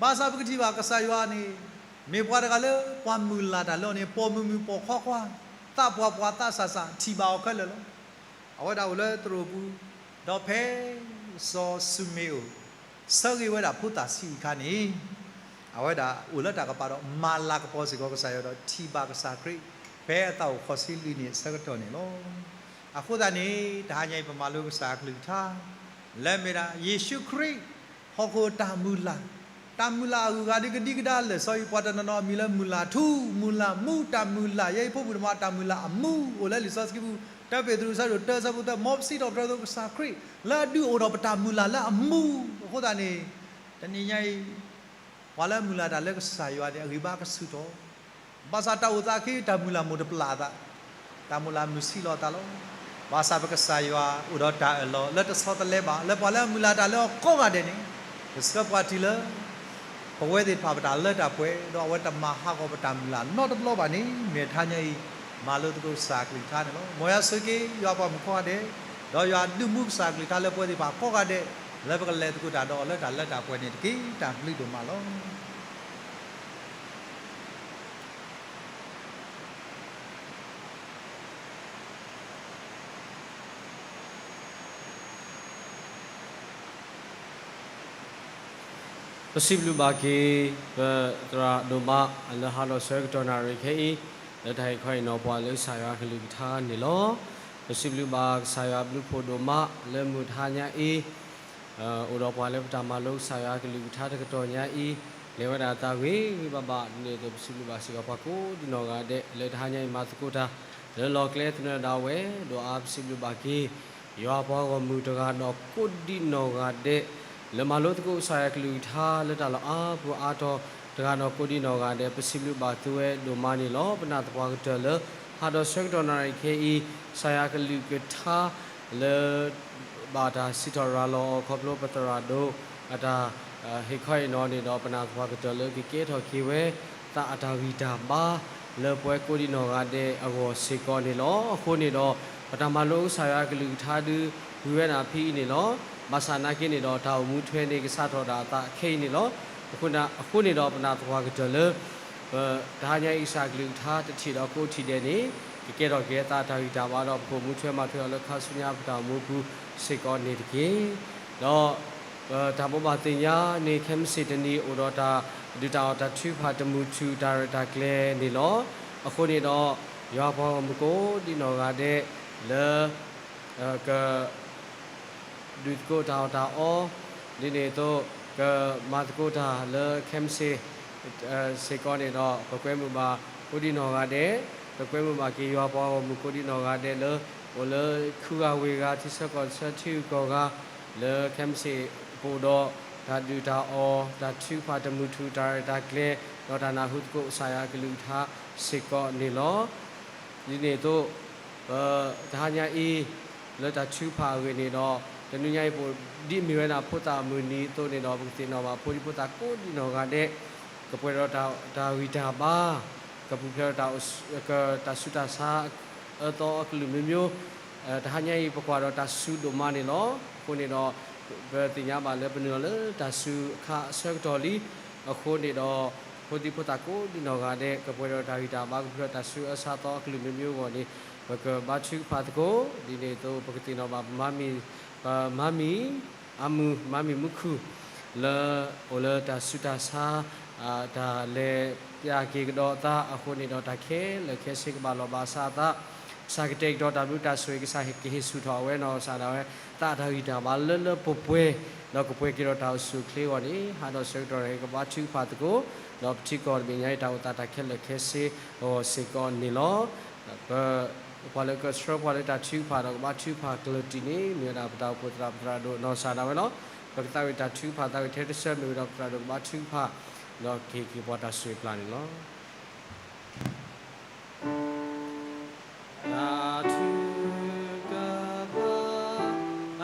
ဘၣ်ဆၣ်ပကထံၣ်ဘၣ်ကစၢ်ယွၤန့ၣ် မ့ၢ်ပှၤတဂၤလၢပှၤမုၢ်လၢ်တၢ်လၢအီၤန့ၣ် ပိာ်မုၣ်မုၣ်ပိာ်ခွါခွါ, သးပှၢ်ပှၢ်သးစၢ်စၢ် ထံၣ်ဘၣ်အီၤခဲလၢာ်လီၤ. အဝဲဒၣ်အိၣ်လၢသရိာ်ပူၤ, ဒီးဖဲ စီၤၡူမ့အိၣ် ဆၢဂ့ၤဝဲဒၣ်ဖိသၣ်ဆံးအခါန့ၣ်, အဝဲဒၣ်အိၣ်လၢတၢ်ကပၤဒီး မၤလၤကပီၤစ့ၢ်ကီးကစၢ်ယွၤဒီးထံၣ်ဘၣ်ကစၢ်ခရံာ် ဖဲအသးအိၣ်ဃိးဆံလွံၢ်နံၣ်အဆၢကတီၢ်န့ၣ်လီၤ. အဃိသတးန့ၣ် တဟါညါအံၤပမၤလိကစၢ်အကလုၢ်ကထါ လၢမ့ၢ်ဒၣ်ယ့ၣ်ၡူးခရံာ် ဟီၣ်ခိၣ်တၢ်မုၢ်လၢ်, တၢ်မုၢ်လၢ်အဂုၤအဂၤဒ်ကဒံကဒါလၢာ်စီဆှံ ပှၤတနီၤနီၤအမံၤလၢမုၢ်လၢ်ထူ, မုၢ်လၢ်မူ, တၢ်မုၢ်လၢ် ယဲအံၤဖိမုၣ်တမး တၢ်မုၢ်လၢ်အမူ အိၣ်လၢလံာ်စီဆှံပူၤ တၢပ့းတရူး အဆၢဒိၣ်တၢ အဆၢဖိသၢ, မ်ပစံးထီၣ်ပတြၢၤအသိး ကစၢ်ခရံာ် လၢအဒုးအိၣ်ထီၣ်ပတၢ်မုၢ်လၢ်လၢအမူအဃိသတးန့ၣ်, တနံၤညါအံၤ ပှၤလၢအမုၢ်လၢ်တၢ်လၢကစၢ်ယွၤန့ၣ် အဂံၢ်ဘါကဆူၣ်ထီၣ်, ဘၣ်ဆၣ်တၢ်အိၣ်သးခဲအံၤ တၢ်မုၢ်လၢ်မိၢ်တပျၢ်အသး, တၢ်မုၢ်လၢ်မုာ်ဆံးလီၤအသးလီၤ. ဘၣ်ဆၣ်ပကစၢ်ယွၤအိၣ်ဒီးတၢ်အၢၣ်လီၤ လၢတဆီတလဲဘၣ် လၢပှၤလၢအမုၢ်လၢ်တၢ်လၢအီၤကိးဂၤဒဲးန့ၣ်, ကဆှၢပှၤတုၤလၢ ပဝဲသ့ၣ်တဖၣ်ပတၢ်လၢတၢ်ပှဲၤ ဒီးအဝဲတမၤဟးဂီၤပတၢ်မုၢ်လၢ်နီတဘျီဘၣ်န့ၣ် မ့ၢ်တဟါညါအံၤ မၤလိသကိးကစၢ်အကလုၢ်ကထါန့ၣ်လီၤ. မ်ယွၤဆိၣ်ဂ့ၤ ယွၤပှၤမုၣ်ကိးဂၤဒဲး, ဒီးယွၤဒုးမူကစၢ်အကလုၢ်ကထါလၢပဝဲသ့ၣ်တဖၣ်ကိးဂၤဒဲး လၢပကလဲၤသကိးတၢ်ဒီးအီၤလၢတၢ်လၢတၢ်ပှဲၤန့ၣ်တက့ၢ်. တၢ်ဘျုးဒိၣ်မးလီၤ. ပစံးဘျုးဘၣ်က့ၤ ပသရၣ်ဒိၣ်မး လၢဟးဒီးဆၢကတီၢ်နၣ်ရံၣ်ခဲအံၤ လၢတၢ်ဟ့ၣ်ခီဟ့ၣ်နီၤပှၤလၢကစၢ်ယွၤကလုၢ်ကထါန့ၣ်လီၤ. ပစံးဘျုးဘၣ်ကစၢ်ယွၤဘျုးဖှိၣ်ဒိၣ်မးလၢမုၢ်တဟါညါအံၤ အိၣ်ဒီးပှၤလၢပတၢ်မၤလိကစၢ်ယွၤကလုၢ်ကထါတကတီၢ်ညါအံၤ လဲၤဝဲဒၣ်အသးဂ့ၤဂ့ၤဘၣ်ဘၣ်န့ၣ်အသိး ပစံးဘျုးဘၣ်စ့ၢ်ကီးပှၤကိးဒံနီၢ်ဂၤဒဲး လၢတဟါညါအံၤမၤသကိးတၢ် လၢလီၢ်ကျဲသနၢၣ်ဒၣ်ဝဲ ဒီးအါပစံးဘျုးဘၣ်က့ၤ ယွၤပှၤဂီၢ်မုၢ်တဂၤဒီးကိးဒံနီၢ်ဂၤဒဲး လၢမၤလိသကိးကစၢ်ယွၤကလုၢ်ကထါလၢတၢ်လီၢ်အါပူၤအါတီၤတဂၤဒီးကိးဒံနီၢ်ဂၤဒဲး ပစံးဘျုးဘၣ်သုဝဲဒိၣ်မးန့ၣ်လီၤ. ပနာ်သပှၢ်ကတၢၢ်လၢ ဟးဒီးဆၢကတီၢ်နၣ်ရံၣ်ခဲအံၤ ကစၢ်ယွၤကလုၢ်ကထါလၢ ဘၣ်တၢ်စံးထီၣ်ရၤလီၤအီၤခီဖျိပသရၣ်ဒိၣ် အတၢ် ဟ့ၣ်ခီဟ့ၣ်နီၤန့ၣ်ဒီး ပနာ်သပှၢ်ကတၢၢ်လၢကကဲထီၣ်က့ၤဝဲ သးအတၢ်ဂံၢ်တၢ်ဘါ လၢပဝဲကိးဒံနီၢ်ဂၤဒဲးအဂီၢ်စ့ၢ်ကီးန့ၣ်လီၤ. အဃိန့ၣ်ဒီး ပတၢ်မၤလိကစၢ်ယွၤကလုၢ်ကထါဒုး ဝံၤဝဲဒၣ်ဖဲအံၤန့ၣ်လီၤ. ဘၣ်ဆၣ်နာ်က့န့ၣ်ဒီး တၢ်အိၣ်မူထွဲန့ၣ် ကစးထီၣ်ဒၣ်အသးခဲအံၤန့ၣ်လီၤ. အဃိန့ၣ်ဒီး ပနာ်သပှၢ်ကတၢၢ်လၢ ပတဟါညါအံၤကစၢ်ကလုၢ်ကထါတထံၣ်ဒီးကိးထံၣ်ဒဲးန့ၣ် ကကဲထီၣ်က့ၤအသးအတၢ်ဂံၢ်တၢ်ဘါဒီး ပကအိၣ်မူထွဲမၤထွဲအီၤလၢခါဆူညါပတၢ်အိၣ်မူပူၤစ့ၢ်ကီးန့ၣ်တက့ၢ်. ဒီး ပတၢ်ဘိးဘၣ်သ့ၣ်ညါန့ၣ် ခဲမုၢ်ဆ့ၣ်တနံၤ အိၣ်ဒီးတၢ်ဒုးတၢ်အီၣ်တၢ်ထုကဖၣ် တမုၢ်ထူၣ်တၢ်ရဲၣ်တၢ်ကျဲၤန့ၣ်လီၤ. အဃိန့ၣ်ဒီး ယွၤပှၤဂီၢ်မုၢ်ကိးဒံနီၢ်ဂၤဒဲး လၢ က ဒုးသကိးတၢ်အီၣ်တၢ်အီ ဒ်န့ၣ်အသိး ကမၤသကိးတၢ်လၢခဲမုၢ်ဆ့ၣ် စ့ၢ်ကီးန့ၣ်ဒီး ပကွဲမုာ်ဘၣ်ကိးဒံနီၢ်ဂၤဒဲး, ပကွဲမုာ်ဘၣ်က့ၤယွၤပှၤဂီၢ်မုၢ်ကိးဒံနီၢ်ဂၤဒဲးလၢ အိၣ်လၢခူဂၤဝ့ၢ်ဂၤ ထံဆၢကီၢ်ဆၢထံဂုၤကီၢ်ဂၤ လၢခဲမုၢ်ဆ့ၣ်ပအိၣ်ဒီး တၢ်ဒုးတၢ်အီၣ် တၢ်ထုကဖၣ် တမုၢ်ထူၣ်တၢ်ရဲၣ်တၢ်ကျဲၤ ဒီးတၢ်နၢ်ဟူသကိးကစၢ်ယွၤကလုၢ်ကထါစ့ၢ်ကီးန့ၣ်လီၤ. ဒ်န့ၣ်အသိး ပတဟါညါအံၤ လၢတၢ်ထုကဖၣ်အဂ့ၢ်န့ၣ်ဒီး တနွံညါအံၤ ဒ်အမ့ၢ်ဝဲဒၣ်ဖိသၣ်အမုၢ်နံၤအသိးန့ၣ်ဒီး ပကသ့ၣ်နီၣ်ဘၣ်ဖိဒံဖိသၣ်ကိးဒံနီၢ်ဂၤဒဲး ကပှဲၤဒီးတၢ်ဂံၢ်တၢ်ဘါ ကပူၤဖျဲးဒီးတၢ်ဆူးတၢ်ဆါအၢသီအကလုာ်မျိုးမျိုး တဟါညါအံၤ ပကွၢ်ဒီးတၢ်စူၤဒိၣ်မးန့ၣ်လီၤ. အဃိန့ၣ်ဒီး ပသ့ၣ်ညါဘၣ်လၢပနုာ်လီၤလၢတၢ်စူၤအခါအဆၢကတီၢ်လံ. အဃိန့ၣ်ဒီး ဖိဒံဖိသၣ်ကိးဒံနီၢ်ဂၤဒဲး ကပှဲၤဒီးတၢ်ဂံၢ်တၢ်ဘါ ကပူၤဖျဲးတၢ်ဆူးအၢဆါသီအကလုာ်မျိုးမျိုးအဂီၢ်န့ၣ် ပကဘါထုကဖၣ်သကိး ဒ်န့ၣ်အသိး ပကသ့ၣ်နီၣ်ဘၣ်ပမၤမံၤ ပမၤမံၤ အမုာ်မၤမံၤမူခိၣ် လၢအိၣ်လၢတၢ်ဆူးတၢ်ဆါ တၢ်လဲၤပျၢ်က့ၤကဒီးအသးအဃိန့ၣ်ဒီး တၢ်ခဲလၢာ်ခဲဆ့ကဘၣ်လီၤဘၣ်အသး, ကစၢ်ကတဲာ်ကတီၤတၢ်ဘျုးတၢ်ဆိၣ်ဂ့ၤ, ကစၢ်ကဟ့ၣ်ဆူၣ်ထီၣ်အဝဲနီၢ်ကစၢ်ဒၣ်ဝဲ သးအတၢ်ဂံၢ်တၢ်ဘါလၢလၢပှဲၤပှဲၤ, ဒီးကပှဲၤက့ၤဒီးတၢ်အိၣ်ဆူၣ်အိၣ်ချ့အဂီၢ်န့ၣ် ဟးဒီးဆၢကတီၢ်န့ၣ် ကဘါထုကဖၣ်သကိး, ဒီးပထံကီၢ်တဘ့ၣ်ညါအံၤ တၢ်အိၣ်သးတၢ်ခဲလၢာ်ခဲဆ့အဂီၢ်စ့ၢ်ကီးန့ၣ်လီၤ. ပ ပှၤလၢကဆှၢပှၤလၢတၢ်ထုကဖၣ်ဒီးကဘါထုကဖၣ်ကျၢၢ်တံၢ်န့ၣ် မ့ၢ်ဝဲဒၣ်ပတၢ်အိၣ်ဖှိၣ်သရၣ် ပသရၣ်ဒိၣ်နီၢ်ကစၢ်ဒၣ်ဝဲလီၤ. ပကသးဝံၣ်တၢ်ထုကဖၣ်သးဝံၣ်ထဲတဆၢ မ့ၢ်ဝဲဒီးပသရၣ်ဒိၣ်ကဘါထုကဖၣ် ဒီးကဟ့ၣ်က့ၤပှၤတၢ်ဆိၣ်ဂ့ၤပျၢ်န့ၣ်လီၤ. တၢ်ထုကဖၣ်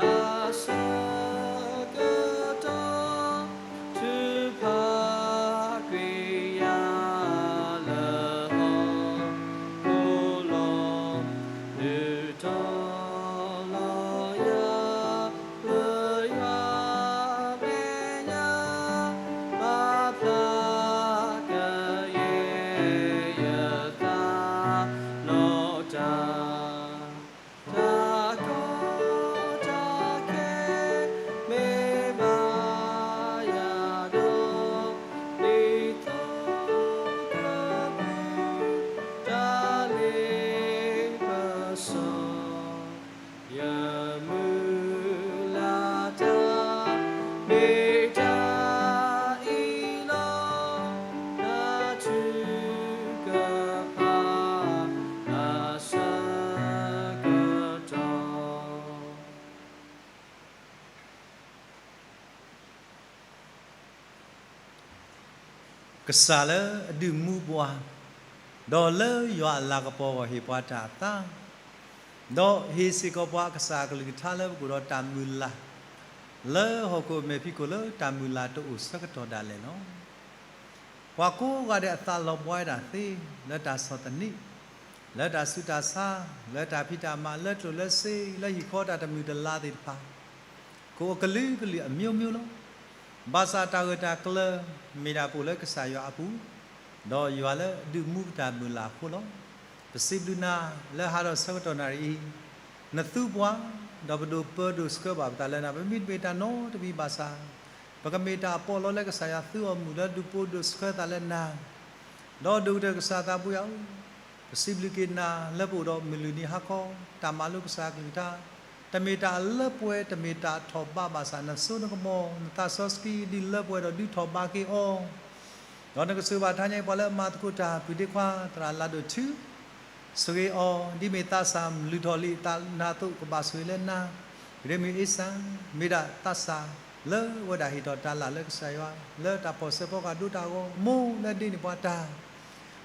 အဆၢကတီၢ် ထုကဖၣ်ကွံာ်ယၤလၢဟီၣ်ခိၣ်လီၤ, ဒုးတီၤလီၤယၤ လၢယွၤမဲာ်ညါ ဘၣ်ဖျါကယဲၢ် ကစၢ်လၢအဒုးမူပှၤ, ဒီးလၢယွၤအလၤကပီၤအဂီၢ်ဟ့ၣ်ပှၤတၢ်အသး, ဒီးဟ့ၣ်စ့ၢ်ကီးပှၤကစၢ်အကလုၢ်ကထါလၢပကအိၣ်ဒီးတၢ်မုၢ်လၢ်, လၢဟီၣ်ခိၣ်အမဲာ်ဖံးခိၣ်လၢတၢ်မုၢ်လၢ်တအိၣ်ဆၢကတီၢ်ဒၣ်လဲာ်လီၤ. ပှၤကိးဂၤဒဲးအသးလီၤဘှါဝဲဒၣ်သ့, လၢတၢ်ဆီၣ်သနံး, လၢတၢ်ဆူးတၢ်ဆါ, လၢတၢ်ဖံးတၢ်မၤ, လၢကျိၣ်လၢစ့, လၢဟံၣ်ဃီတၢ်တမုာ်တလၤသ့ၣ်တဖၣ် ကအိၣ်ကလုာ်ကလုာ်အမျိုးမျိုးလီၤ. ဘၣ်ဆၣ်တၢ်ဂၢၢ်တၢ်ကျၢၤ မ့ၢ်ဒၣ်ပအိၣ်လၢကစၢ်ယွၤအပူၤ, ဒီးယွၤလၢအဒုးမူပတၢ်မုၢ်လၢ်အဃိလီၤ. ပစံးဘျုးနၤလၢဟးထီၣ်ဆၢကတီၢ်နၣ်ရံၣ်အံၤ, နသူပှၤ, ဒီးပဒိၣ်ပၢဒိၣ်ဆှၢဘၣ်ပသးလၢနၤ, ပမ့တမ့ၢ်တၢ်နီတမံၤဘၣ်ဆၣ်, ပကမ့ၢ်တၢ်အပီးလီလၢကစၢ်ယွၤသုအီၤမုၢ်လၢဒိၣ်ပၢဒိၣ်ဆှၢသးလၢနၤ ဒီးဒိၣ်ကတၢၢ်ကစၢ်သးဘိယွၤဧၢ, ပစံးဘျုးက့ၤနၤလၢပအိၣ်ဒီးမုၢ်လုၢ်နံၤဟါခီ, တၢ်မၤလိကစၢ်အကလုၢ်ကထါ, တမ့ၢ်တၢ်အလၢပှဲၤ, တမ့ၢ်တၢ်ထီၣ်ဘးဘၣ်ဆၣ်, နစိနကမီၤ, နသးစီဆှံဒုးလၢပှဲၤဒီးဒုးထီၣ်ဘးက့ၤအီၤ, ဒီးနကဆိၣ်ဂ့ၤဘၣ်တဟါညါအံၤ ပှၤလၢအမၤသကိးတၢ် ပုၢ်ဒ့ခွါ သရၣ်လၤဒိၣ်ထူ ဆိၣ်ဂ့ၤအီၤ, ဒ်မ့ၢ်သးစၢ်လုၢ်ထီၣ်လံာ်သးနၤအသိး ကဘၣ်ဆိၣ်ဂ့ၤလၢနၤ, ရ့မုၢ်အ့စၢ်, မ့ၢ်ဒၣ်သးစၢ်လၢဝဲဒၣ်ဟ့ၣ်ထီၣ်တၢ်လၢ်လၢကစၢ်ယွၤ, လၢတၢ်ဖီၣ်ဆၢဖီကဟၣ်ဒိတၢ်အဂီၢ်, မိၢ်လၢဒ့န့ၢ်ပှၤတၢ်,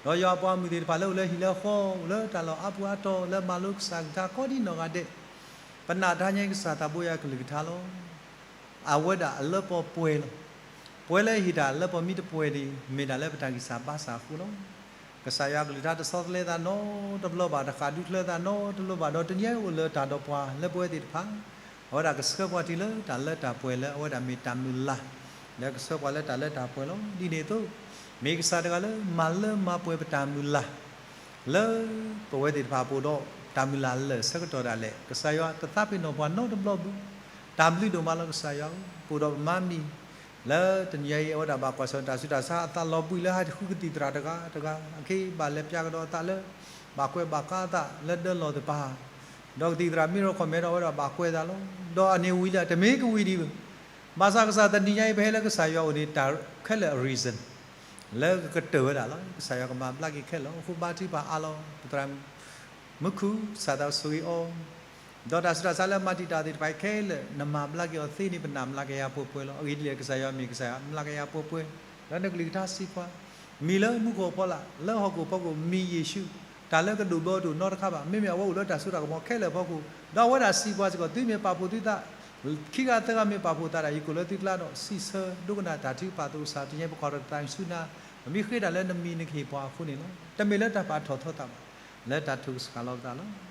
ဒီးယွၤအပှၤမုၣ်သ့ၣ်တဖၣ်လၢအိၣ်လၢဟံၣ်လၢဃီ, အိၣ်လၢတၢ်လီၢ်အါပူၤအါတီၤ, လၢမၤလိကစၢ်ကလုၢ်ကထါကိးဒ်နီၢ်ဂၤဒဲး, ပနာ်တဟါညါအံၤကစၢ်သးဘိယွၤအကလုၢ်ကထါလီၤ. အဝဲဒၣ်အလၢပှဲၤပှဲၤလီၤ. ပှဲၤလၢဟ့ၣ်တၢ်လၢပှဲၤမ့ၢ်တပှဲၤန့ၣ် မ့ၢ်ဒၣ်လၢပတၢ်ဂံၢ်စၢ်ဘါစၢ်အဃိလီၤ. ကစၢ်ယွၤအကလုၢ်ကထါတဆီတလဲသးနီတဘျီဘၣ်, တဃၣ်ဒူချၢသးနီတဘျီဘၣ်, ဒီးတနံၤအံၤအိၣ်လၢတၢ်ဒီးပှၤလၢပဝဲသ့ၣ်တဖၣ်, အဝဲဒၣ်ကဆှၢပှၤတုၤလၢတၢ်လၢတၢ်ပှဲၤလၢအဝဲဒၣ်မ့ၢ်တၢ်မုၢ်လၢ်, လၢကဆှၢပှၤလၢတၢ်လၢတၢ်ပှဲၤလီၤ. ဒ်န့ၣ်အသိး, မ့ၢ်ကစၢ်တဂၤလၢမၤလၢမၤပှဲၤပတၢ်မုၢ်လၢ် လၢပဝဲသ့ၣ်တဖၣ်ပအိၣ်ဒီးတၢ်မုၢ်လၢ်လၢာ်ဆၢကတီၢ်ဒၣ်လဲာ်, ကစၢ်ယွၤတသးပ့ၤနီၣ်ပှၤနီတဘျီဘၣ်. တၢ်ဘျုးဒိၣ်မးလီၤကစၢ်ယွၤဧၢ, ပအိၣ်ဒီးပမါမံၤ လၢတနံၤအံၤ အဝဲဒၣ်ဘၣ်ကွၢ်ဆၢတၢ်ဆူးတၢ်ဆါအသးလီၤဘှံးလၢဟးတဃုကသံၣ်သရၣ်တဂၤတဂၤ, အခဲအံၤဘၣ်လဲၤပၠးကဒီးအသးလၢ ဘၣ်ကွဲးဘၣ်ကါအသးလၢဒၢလီၢ်သ့ၣ်တဖၣ်, ဒီးကသံၣ်သရၣ်မ့ၢ်ရီခီၣ်မဲဒီးအဝဲဒၣ်ဘၣ်ကွဲးသးလီၤ. ဒီးအန့ၣ်ဝံၤလၢ တမ့ၢ်ကဝံၤဒံးဘၣ်. ဘၣ်ဆၣ်ကစၢ်တနံၤညါအံၤ ပဟဲလၢကစၢ်ယွၤအအိၣ်န့ၣ် တၢ်ခဲလၢာ်အ reason လၢကကတၢၢ်ဝဲဒၣ်လီၤ. ကစၢ်ယွၤကမၤဘျါက့ၤခဲလၢာ်လီၤ. အဃိဘါထုကဖၣ်အါလီၤ ပသရၣ် မူခိၣ် ကစၢ်သးဆိၣ်ဂ့ၤအီၤ, ဒီးတၢ်ဆူးတၢ်ဆါလၢအမၤတံာ်တာ်သ့ၣ်တဖၣ်အံၤခဲလၢာ် နမၤဘျါက့ၤအီၤသ့န့ၣ် ပနာ်ဘျါက့ၤယၤပှဲၤပှဲၤလီၤ. အဂ့ၢ်ဒ်လဲၣ် ကစၢ်ယွၤမ့ၢ်ကစၢ်ယွၤဘျါက့ၤယၤပှဲၤပှဲၤ, လၢနကလုၢ်ကထါစံးပှၤ, မံၤလၢမူခိၣ်အဖီလာ် လၢဟီၣ်ခိၣ်ဖီခိၣ် မံၤယ့ၣ်ၡူး, တၢ်လၢကဒိၣ်ဘၢတအိၣ်နီတခါဘၣ်, မ့မ့ၢ်အဝဲအိၣ်လၢတၢ်စိတၢ်ကမီၤခဲလၢာ်အဖီခိၣ်, ဒီးအဝဲဒၣ်စံးပှၤစ့ၢ်ကီး သုမ့ၢ်ပာ်ဖှိၣ်သုသး ခံဂၤသၢဂၤမ့ၢ်ပာ်ဖှိၣ်သးဒၣ် ယကိာ်လၢသုကျါဒီး စံးဆၢဒိကနၣ်တၢ်ထုကဖၣ်အသိး ကစၢ်တနံၤအံၤ ပကွၢ်ထီၣ်တၢ်သးဆူနၤ, ပမ့ၢ်ဃ့တၢ်လၢနမံၤနကဟ့ၣ်ပှၤအဃိန့ၣ်လီၤ. တမ့ၢ်လၢတၢ်ပာ်ထီၣ်ထီသးဘၣ်, လၢတၢ်ထုကဖၣ်လီၤပသးလီၤ.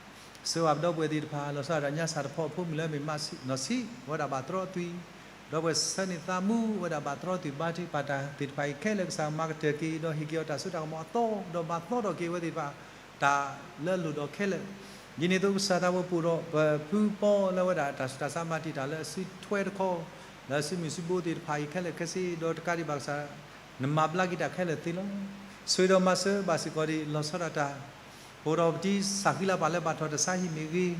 ဆိၣ်ဂ့ၤဘၣ်ပဒီပုၢ်ဝဲၢ်သ့ၣ်တဖၣ် လီၤဆီဒၣ်တၢ်ညါစၢ်တဖီအဖိမုၣ်လၢမ့ၢ်မးနီၢ်ဆံး အဝဲဒၣ်ဘၣ်တြီသွံၣ်, ဒီပုၢ်ဝဲၢ်ဆၢန့ၢ်သးမူ အဝဲဒၣ်ဘၣ်တြီသွံၣ် ဘါထုကဖၣ်တၢ်သ့ၣ်တဖၣ်အံၤခဲလၢာ် ကစၢ်မၤကတၢၢ်က့ၤ ဒီးဟ့ၣ်က့ၤအီၤတၢ်စိတၢ်ကမီၤအသီ ဒီးမၤသီထီၣ်က့ၤအဝဲသ့ၣ်တဖၣ် တၢ်လၢအလိၣ်ဒီးခဲလၢာ်, ဒ်န့ၣ်အသိးကစၢ်သးဝဲပအိၣ်ဒီး ပဖုပီလၢအဝဲဒၣ်တၢ်ဆူးတၢ်ဆါမၤတံာ်တာ်လၢအစုထွဲတခီ, လၢအစုမုၢ်စုဘိသ့ၣ်တဖၣ်အံၤခဲလၢာ်ခဲဆ့ ဒီးတကးဒံးဘၣ်ကစၢ် နမၤဘျါက့ၤတၢ်ခဲလၢာ်သ့လီၤ. ဆိၣ်ဂ့ၤဒီးမၤစၢၤဘၣ်စ့ၢ်ကီးဒံး လီၤဆီဒၣ်တၢ် ပအိၣ်ဒီးပတံၤစၢ်ဃံလၤပာ်လၢဘၣ်ထီၣ်တၢ်ဆါဟံၣ်မ့ၢ်ဂ့ၤ,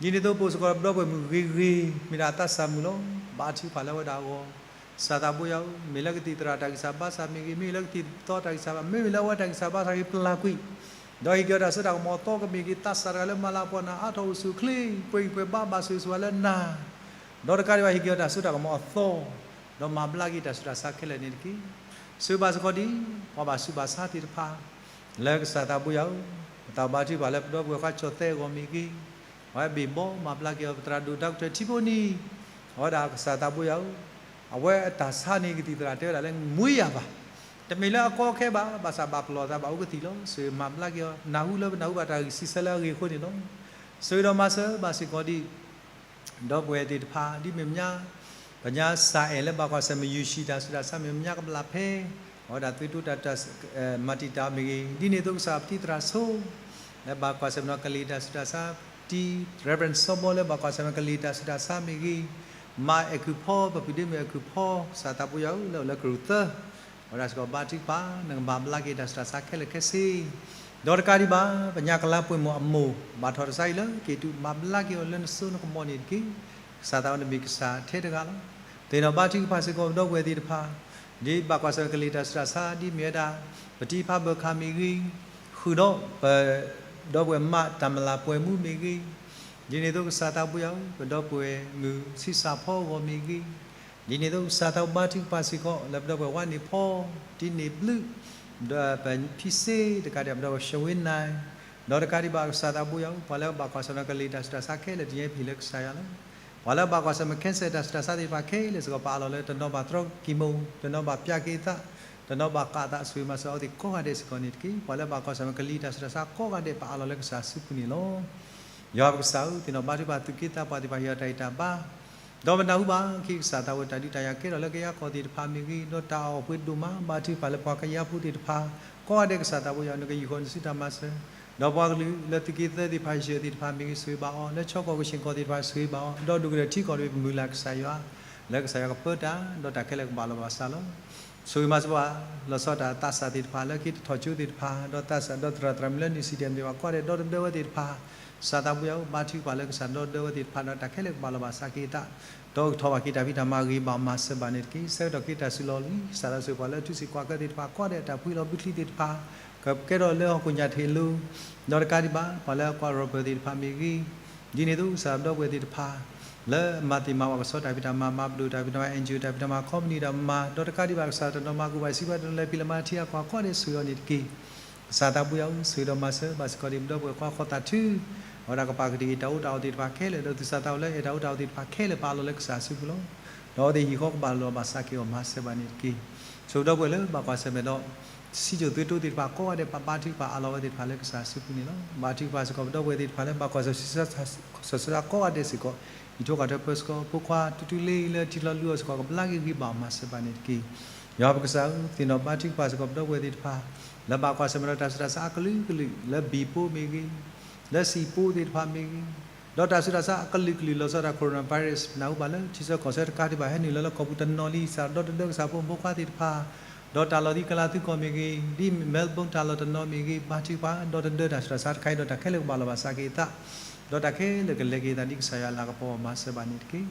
ဒ်န့ၣ်အသိးပအိၣ်စ့ၢ်ကီးဒီးပဒီပုၢ်ဝဲၢ်မုၣ်ဂ့ၤဂ့ၤ မ့ၢ်ဒၣ်သးစၢ်မုၣ်လီၤ. ဘါထုကဖၣ်လၢအဝဲဒၣ်အဂီၢ်, ကစၢ်သးဘိယွၤဧၢ, မ့ၢ်လၢကသံၣ်သရၣ်တၢ်ဂံၢ်စၢ်ဘါစၢ်မ့ၢ်ဂ့ၤ, မ့ၢ်လၢကသံၣ်သီတၢ်ဂံၢ်စၢ်ဘါ, မ့မ့ၢ်လၢအဝဲတၢ်ဂံၢ်စၢ်ဘါစၢ်က့ၤပျၢ်ကွံာ်, ဒီးဟ့ၣ်က့ၤအီၤတၢ်စိတၢ်ကမီၤအသီ ကမ့ၢ်က့ၤသးစၢ်တဂၤလၢမၤလၤကပီၤနၤ အါထီၣ်အိၣ်ဆူၣ်အိၣ်ချ့ ပှဲၤဂံၢ်ပှဲၤဘါဘၣ်ဆိၣ်ဂ့ၤဆိၣ်ဝါလၢနၤ, ဒီးတကးဒံးဘၣ်ဟ့ၣ်က့ၤအီၤတၢ်စိတၢ်ကမီၤအသီ, ဒီးမၤဘျါက့ၤတၢ်ဆူးတၢ်ဆါခဲလၢာ်န့ၣ်တက့ၢ်. ဆိၣ်ဂ့ၤဘၣ်စ့ၢ်ကီးဒံး ပှၤဘၣ်ဆူးဘၣ်ဆါသ့ၣ်တဖၣ် လၢကစၢ်သးဘိယွၤဧၢ, ပသးဘါထုကဖၣ်လၢပဒီပုၢ်ဝဲၢ်ခွါကၠီၣ်သဲအဂီၢ်မ့ၢ်ဂ့ၤ, အဝဲဘ့ၣ်ဘီမၤဘျါက့ၤအီၤ ပသရၣ်ဒိၣ်ဒီကထၢၣ်ထံဖိနံၤ, အဝဲဒၣ်ကစၢ်သးဘိယွၤဧၢ, အဝဲအတၢ်ဆါန့ၣ်ကသံၣ်သရၣ်တဲဝဲဒၣ်လၢ မွေးရာပါ, တမ့ၢ်လၢအကီအခဲဘၣ်, ဘၣ်ဆၣ်ဘၣ်ပလီၢ်သးဘၣ်အိၣ်ကသံၣ်လီၤ. ဆိၣ်ဂ့ၤမၤဘျါက့ၤအီၤ နၢ်ဟူလၢပနၢ်ဟူဘၣ်တၢ်ဂံၢ်စံးဆၢလၢအဂ့ၤအဃိန့ၣ်လီၤ. ဆိၣ်ဂ့ၤဒီးမၤစၢၤဘၣ်စ့ၢ်ကီးဒံး ဒီပုၢ်ဝဲၢ်သ့ၣ်တဖၣ် ဒ်မ့ၢ်မညါ ပညါစၢ်အဲၣ်လၢဘၣ်ကွၢ်ဆၢၣ်မဲာ်ယူၢ်ၡံၣ်တၢ်ဆူးတၢ်ဆါမ့ၢ်မညါကဘျၣ်ဖဲ အဝဲဒၣ်သုးတိတၢ် မၤတံာ်တာ်မ့ၢ်ဂ့ၤ, ဒ်န့ၣ်အသိးကစၢ်ပတံၤသရၣ်ဆိ လၢဘၣ်ကွၢ်ဆၢၣ်မဲာ်နီၢ်ကလံၤတၢ်ဆူးတၢ်ဆါ, တံၤ Reverend စီဘီလၢဘၣ်ကွၢ်ဆၢၣ်မဲာ်ကလံၤတၢ်ဆူးတၢ်ဆါမ့ၢ်ဂ့ၤ, မါအဲၣ်ကုၢ်ဖီ ပပုၢ်ဒ့မုၣ်အဲၣ်ကုၢ်ဖီ ကစၢ်သးဘိယွၤဧၢ လၢအိၣ်လၢကရူၢ်သၢ အဝဲဒၣ်စ့ၢ်ကီးဘါထုကဖၣ် နကမၤဘျါက့ၤတၢ်ဆူးတၢ်ဆါခဲလၢာ်ခဲဆ့, ဒီးတကးဒံးဘၣ် ပညါကလါပှဲၤမိၢ်အမိၢ် ဘၣ်ထီၣ်တၢ်ဆါဟံၣ်လၢက့ၤတုၤ မၤဘျါက့ၤအီၤလၢနစိနကမီၤန့ၣ်တက့ၢ်. ကစၢ်သးဝဲန့ၣ်မ့ၢ်ကစၢ်ထဲတဂၤလီၤ. သ့ၣ်နီၣ်ဘါထုကဖၣ်စ့ၢ်ကီးပဒီပုၢ်ဝဲၢ်သ့ၣ်တဖၣ် ဒ်ဘၣ်ကွၢ်ဆၢၣ်မဲာ်ကလံၤတၢ်ဆူးတၢ်ဆါ ဒ်မ့ၢ်ဝဲဒၣ် ပတံၤဖးဘၢၣ်ခၣ်မ့ၢ်ဂ့ၤ, ဃုာ်ဒီးပ ဒီပုၢ်ဝဲၢ်မါတၢ်မုၢ်လၢ်ပှဲၤမူမ့ၢ်ဂ့ၤ, ဒ်န့ၣ်အသိးကစၢ်သးဘိယွၤဧၢ ပဒီပုၢ်ဝဲၢ်မုၣ်ဆံးစၢ်ဖီအဂီၢ်မ့ၢ်ဂ့ၤ, ဒ်န့ၣ်အသိး ကစၢ်သးဘါထုကဖၣ်စ့ၢ်ကီး လၢပဒီပုၢ်ဝဲၢ်ဝါန့ၣ်ဖီ, တံန့ၢ်ဘျုး, ဒီးပဖံစ့တကးဒံး ပဒီပုၢ်ဝဲၢ် ရှဝ့နၢၤ, ဒီးတကးဒံးဘၣ် ကစၢ်သးဘိယွၤဧၢ, ပှၤလၢအဘၣ်ကွၢ်ဆၢၣ်မဲာ်ကလံၤတၢ်ဆူးတၢ်ဆါခဲလၢာ် တနံၤအံၤ ပဟ့ၣ်လၢကစၢ်ယွၤလီၤ. ပှၤလၢအဘၣ်ကွၢ်ဆၢၣ်မဲာ် cancer တၢ်ဆူးတၢ်ဆါသ့ၣ်တဖၣ်ခဲလၢာ်စ့ၢ်ကီး ပအးလီၤလၢ တနီၤဘၣ်တြီကံၢ်မိၣ်, တနီၤဘၣ်ပျၢ်က့ၤသး, တနီၤဘၣ်ကးသး ဆိၣ်ဂ့ၤမၤစၢၤအဝဲသ့ၣ်ကိးဂၤဒဲးစ့ၢ်ကီးန့ၣ်တက့ၢ်. ပှၤလၢအဘၣ်ကွၢ်ဆၢၣ်မဲာ်ကလံၤတၢ်ဆူးတၢ်ဆါကိးဂၤဒဲး ပအးလီၤလၢကစၢ်စုပူၤန့ၣ်လီၤ. ယွၤပကစၢ်ဧၢ, သ့ၣ်နီၣ်ဘါထုကဖၣ် သူၣ်က့သးပှၢ်သ့ၣ်တဖၣ် ဟ့ၣ်အီၤတၢ်ဂံၢ်တၢ်ဘါ, ဒီးပနၢ်ဟူဘၣ် ကစၢ်သးဝဲတၢ်ဒုးတၢ်ယၤကဲထီၣ်လၢကယၤကီၢ်သ့ၣ်တဖၣ်မ့ၢ်ဂ့ၤ, ဒီးတၢ်အီၣ်ပှ့ၤဒိၣ်မး ဘါထုကဖၣ်လၢပှၤကယၤဖိသ့ၣ်တဖၣ်, ကိးဂၤဒဲးကစၢ်သးဘိယွၤ နကယူၢ်ဃီၤနစုတၢ်မၤစၢၤ, ဒီးပှၤကလုာ်လၢသုးက့သၢသ့ၣ်တဖၣ် ယဲၢ်သ့ၣ်တဖၣ်မ့ၢ်ဂ့ၤ ဆိၣ်ဂ့ၤဘၣ်အီၤ, လၢခၠီကီၢ်ကဆ့ၣ်ကီၢ်သ့ၣ်တဖၣ် ဆိၣ်ဂ့ၤဘၣ်အီၤ, ဒီးဒိၣ်ကတၢၢ်ထံကီၢ်တဘ့ၣ် ပမုၢ်လၢ်ကစၢ်ယွၤ, လၢကစၢ်ယွၤကပၢတၢ် ဒီးတၢ်ခဲလၢာ်ကဘၣ်လီၤဘၣ်စးလီၤ. ဆိၣ်ဂ့ၤမၤစၢၤပှၤ လီၤဆီဒၣ်တၢ်သးစၢ်သ့ၣ်တဖၣ် လၢကဟ့ၣ်ထီၣ်ကၠိသ့ၣ်တဖၣ်, ဒီးသးစၢ်ဒီးသရၣ်သရၣ်မုၣ်လၢ New Zealand သ့ၣ်တဖၣ် ကိးဂၤဒဲး ဒီသဒၢဝဲသ့ၣ်တဖၣ်, ကစၢ်သးဘိယွၤဧၢ, ဘါထုကဖၣ်လၢကစၢ်ဒီသဒၢဝဲသ့ၣ်တဖၣ် ဒီးတၢ်ခဲလၢာ်ကဘၣ်လီၤဘၣ်စးက့ၤအသး, ဒီးကထီၣ်ဘၣ်က့ၤတၢ်ဖံးတၢ်မၤဂ့ၤဘၣ်မၤစၢၤဘၣ်န့ၣ်တက့ၢ်. ဆၢကတီၢ်က့ၤတၢ်စုလီၢ်လံၤ ကစၢ်သးစၢ်ပှၤလၢထူစ့ၣ်ကွၢ်ကၢသ့ၣ်တဖၣ် ကိးဂၤဒဲး တၢ်ဖှံလီၤဘုချံသ့ၣ်တဖၣ် ကကဲထီၣ်လၢဟီၣ်ခိၣ်ညၣ်တဟ့ၣ်လိၤ, ဒီးတကးဒံးဘၣ် ပှၤလၢကွၢ် Robert သ့ၣ်တဖၣ်မ့ၢ်ဂ့ၤ, ဒ်န့ၣ်အသိး ကစၢ်ဒီပုၢ်ဝဲၢ်သ့ၣ်တဖၣ် လၢမၤသ့ၣ်မၤဝၤ ကဆီတၢ်ဖံးတၢ်မၤ, မၤပဒိၣ်တၢ်ဖံးတၢ်မၤ, NGO တၢ်ဖံးတၢ်မၤ, company တၢ်မၤ, ဒီးတကးဒံးဘၣ် ကစၢ်တနီၤမၤကူၣ်ဘၣ်စံးဘၣ် တနီၤလဲၤဖံးလဲၤမၤထံအကွၢ် ကိးဂၤဒဲး ဆိၣ်ဂ့ၤအီၤန့ၣ်တက့ၢ်. ကစၢ်သးဘိယွၤဧၢ, ဆိၣ်ဂ့ၤဒီးမၤစၢၤဘၣ်စ့ၢ်ကီး ဒ်ပဒီပုၢ်ဝဲၢ်ခွါ ဃီသးထု အဝဲဒၣ်ကပာ်ကတံာ်အတၢ်အိၣ်တၢ်အီသ့ၣ်တဖၣ်ခဲလၢာ်, ဒီးသူၣ်စၢ်သးဘီၣ်လၢအဲၣ်တၢ်အိၣ်တၢ်အီသ့ၣ်တဖၣ်ခဲလၢာ် ပာ်လီၤလၢကစၢ်စုပူၤလီၤ. ဒီးအဝဲသ့ၣ်ဟံၣ်ဃီကဘၣ်လီၤဘၣ်စးက့ၤအီၤ မၤစၢၤဘၣ်န့ၣ်တက့ၢ်. ဆိၣ်ပဒီပုၢ်ဝဲၢ်လၢဘၣ်ကွၢ်ဆၢၣ်မဲာ်ဒီး စံကၠိၣ်သွ့တိသ့ၣ်တဖၣ် ကိးဂၤဒဲး ပဘါထုကဖၣ်အးလီၤဝဲသ့ၣ်တဖၣ်လၢကစၢ်စုပူၤန့ၣ်လီၤ. ဘါထုကဖၣ်စ့ၢ်ကီး ပဒီပုၢ်ဝဲၢ်သ့ၣ်တဖၣ်လၢ ဘၣ်ကွၢ်ဆၢၣ်မဲာ် ဆၢစၢၤကိးဂၤဒဲးစ့ၢ်ကီး, အံးထိးကၢ်ထၢၣ်ပၢဆှၢ ဖိခွါ တူတူလ့လၢထံလီၤလူၤအီၤစ့ၢ်ကီး ကဘျါက့ၤဂ့ၤဘၣ်အီၤ မၤစၢၤဘၣ်န့ၣ်တက့ၢ်. ယွၤပကစၢ်ဧၢ, သ့ၣ်နီၣ်ဘါထုကဖၣ်စ့ၢ်ကီး ပဒီပုၢ်ဝဲၢ်သ့ၣ်တဖၣ် လၢဘၣ်ကွၢ်ဆၢၣ်မဲာ်ဒီးတၢ်ဆူးတၢ်ဆါအကလုာ်ကလုာ် လၢဘံၣ်ပိမ့ၢ်ဂ့ၤ, လၢစံာ်ပိသ့ၣ်တဖၣ်မ့ၢ်ဂ့ၤ, ဒီးတၢ်ဆူးတၢ်ဆါအကလုာ်ကလုာ် လီၤဆီဒၣ်တၢ် coronavirus ပနၢ်ဟူဘၣ်လၢ ထံဆၢကီၢ်ဆၢတကးဒံးဘၣ် ဟဲနုာ်လီၤလၢကီၢ်ပူၤတနီၤလံ, ကစၢ်ဒီသဒၢကစၢ်ဖိမုၣ်ဖိခွါသ့ၣ်တဖၣ်, ဒီးတၢ်လီၢ်ဒ်ကလၤသူကီၢ်မ့ၢ်ဂ့ၤ, ဒ် Melbourne တၢ်လီၢ်တနီၤမ့ၢ်ဂ့ၤ, ဘါထုကဖၣ် ဒီသဒၢတၢ်ဆူးတၢ်ဆါတခါအံၤ ဒီးတၢ်ခဲလၢာ်ကဘၣ်လီၤဘၣ်စးက့ၤအသး, ဒီးတၢ်ခဲလၢာ်ကလဲၤက့ၤအသး ဒ်ကစၢ်ယွၤအလၤကပီၤ မၤစၢၤဘၣ်န့ၣ်တက့ၢ်.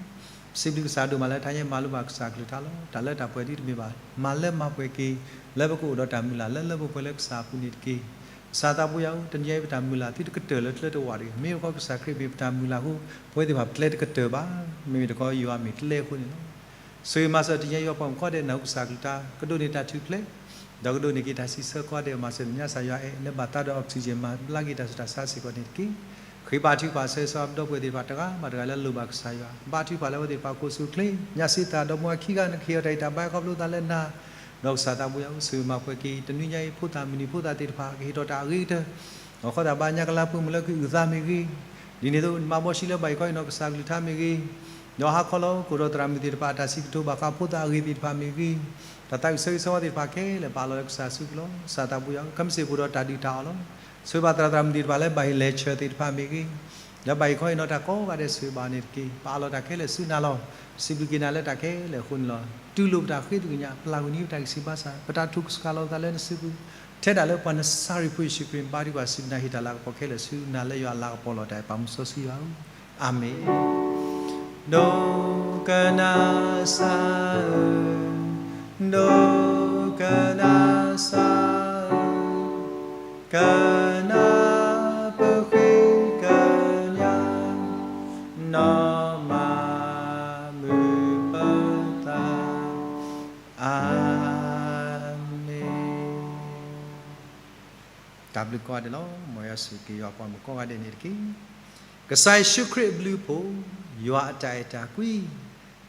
စံးဘျုးကစၢ်ဒိၣ်မးလၢ တဟါညါမၤလိဘၣ်ကစၢ်ကလုၢ်ကထါလီၤ. တၢ်လၢတၢ်ပှဲၤဒ်တမ့ၢ်ဘၣ်, မၤလၢမၤပှဲၤက့ၤ လၢပကအိၣ်ဒီးတၢ်မုၢ်လၢ်လၢလၢပှဲၤပှဲၤလၢကစၢ်အပူၤန့ၣ်တက့ၢ်. ကစၢ်သးဘိယွၤဧၢ, တနံၤအံၤပတၢ်မုၢ်လၢ်သုတကတၢၢ်လၢကျဲတဝာ်တဂ့ၤ. မ့ၢ်ဝဲခီကစၢ်ခရံာ်မ့ၢ်ပတၢ်မုၢ်လၢ်အဃိ ပဝဲသ့ၣ်တဖၣ်ပကျဲတကတၢၢ်ဘၣ်. မ့မ့ၢ်တခီ ယွၤမ့ၢ်ကျဲအဃိန့ၣ်လီၤ. ဆိၣ်ဂ့ၤမၤစၢၤတနံၤအံၤ ယွၤပှၤမုၣ်ကိးဂၤဒဲး နၢ်ဟူကစၢ်ကလုၢ်ကထါ, ကဒိးန့ၢ်တၢ်ထူၣ်ဖျဲး, ဒီးကဒိးန့ၢ်က့ၤတၢ်စံးဆၢကိးဂၤဒဲး မၤစၢၤန့ၣ် ညါစၢ်ယွၤအဲၣ် လၢဘၣ်သးဒီး oxygen မၤဘျါက့ၤတၢ်ဆူးတၢ်ဆါစ့ၢ်ကီးန့ၣ်တက့ၢ်. ဃ့ဘါထုကဖၣ်ဆၢဂ့ၤဆၢဝါပဒီပုၢ်ဝဲၢ်သ့ၣ်တဖၣ်တဂၤဘၣ်တဂၤလၢအလိၣ်ဘၣ်ကစၢ်ယွၤ, ဘါထုကဖၣ်လၢအဝဲသ့ၣ်တဖၣ်ကိးဆူၣ်အိၣ်ချ့, ညါစ့သးဒီးမုၢ်အခံဂၤ နကဟ့ၣ်အီၤတၢ်ဂံၢ်တၢ်ဘါခီဖျိသးလၢနၤ, ဒီးကစၢ်သးဘိယွၤဧၢ, ဆိၣ်ဂ့ၤမၤပှဲၤက့ၤ တနွံညါအံၤ ဖိသၣ်မုၢ်နံၤဖိသၣ်သ့ၣ်တဖၣ် ကဟ့ၣ်ထီၣ်တၢ်အဂ့ၤကတၢၢ်, ဒီးခီသးဘၣ်ညါကလါပှဲၤမုၢ်လၢကအုၣ်သးမ့ၢ်ဂ့ၤ, ဒ်န့ၣ်အသိး နမၤဘီၣ်ဆံလၢဘၣ်အံၤခီအံၤနီၢ်ကစၢ်ကလုၢ်ကထါမ့ၢ်ဂ့ၤ, ဒီးဟါခီလီၤ ကအိၣ်ဒီးသရၣ်မုၣ်သ့ၣ်တဖၣ် အတၢ်စံးကတိၤဘၣ်ဃးဖိသၣ်အဂ့ၢ်သ့ၣ်တဖၣ်မ့ၢ်ဂ့ၤ, တၢ်သးဝံၣ်ဆၢဂ့ၤဆၢဝါသ့ၣ်တဖၣ်ခဲလၢာ် ပာ်လီၤလၢကစၢ်စုပူၤလီၤ. ကစၢ်သးဘိယွၤဧၢ, ခဲမုၢ်ဆ့ၣ်ပအိၣ်ဒီးတၢ်ဒုၣ်တၢ်အီၣ်လီၤ. ဆိၣ်ဂ့ၤဘၣ်သရၣ်သရၣ်မုၣ်သ့ၣ်တဖၣ်လၢဘၣ်ဟ့ၣ် lecture သ့ၣ်တဖၣ်မ့ၢ်ဂ့ၤ, လၢဘၣ်အံၤခီအံၤနီၢ် တၢ်ကိးဂၤဒဲး ဆိၣ်ဂ့ၤဘၣ်န့ၣ်တက့ၢ်. ပာ်လီၤတၢ်ခဲလၢာ်ဆူနၤလီၤ. စံးဘျုးက့ၤနၤလၢတၢ်ခဲလၢာ်အဃိန့ၣ်လီၤ. တူၢ်လိာ်ပတၢ်ဃ့သကွံၢ်ညါ, ပျၢ်ကွံာ်န့ၢ်ပတၢ်ဂံၢ်ဆူၣ်ဘါဆူၣ်, ပတၢ်ထုကစၢ်လီၤပသးလၢနစုပူၤ, ထဲဒၣ်လၢပှၤနစၤရ့းဖိယ့ၣ်ၡူးခရံာ် ဘါထုကဖၣ်စံးဘျုးနၤ ဟ့ၣ်တၢ်လၤကပီၤခဲလၢာ်ဆူနၤ လၢယွၤအလၤကပီၤလီၤ. တၢ်အဲၣ်ပာ်မူစီဆှံယွၤဧၢ, အၤမ့ၣ်. ဒိကနၣ်စၢ်ဧၢ, ဒိကနၣ်စၢ်ဧၢ, ကနၢ်ပဃ့ကညး နီၢ်မၤမုာ်ပသး, အၤမ့ၣ်. တၢ်ဘျုးကိးဂၤဒဲးလီၤ. မ်ယွၤဆိၣ်ဂ့ၤက့ၤယွၤပှၤမုၣ်ကိးဂၤဒဲးန့ၣ်တက့ၢ်. ကစၢ်ယ့ၣ်ၡူးခရံာ်အဘျုးအဖှိၣ်, ယွၤအတၢ်အဲၣ်တၢ်ကွံ,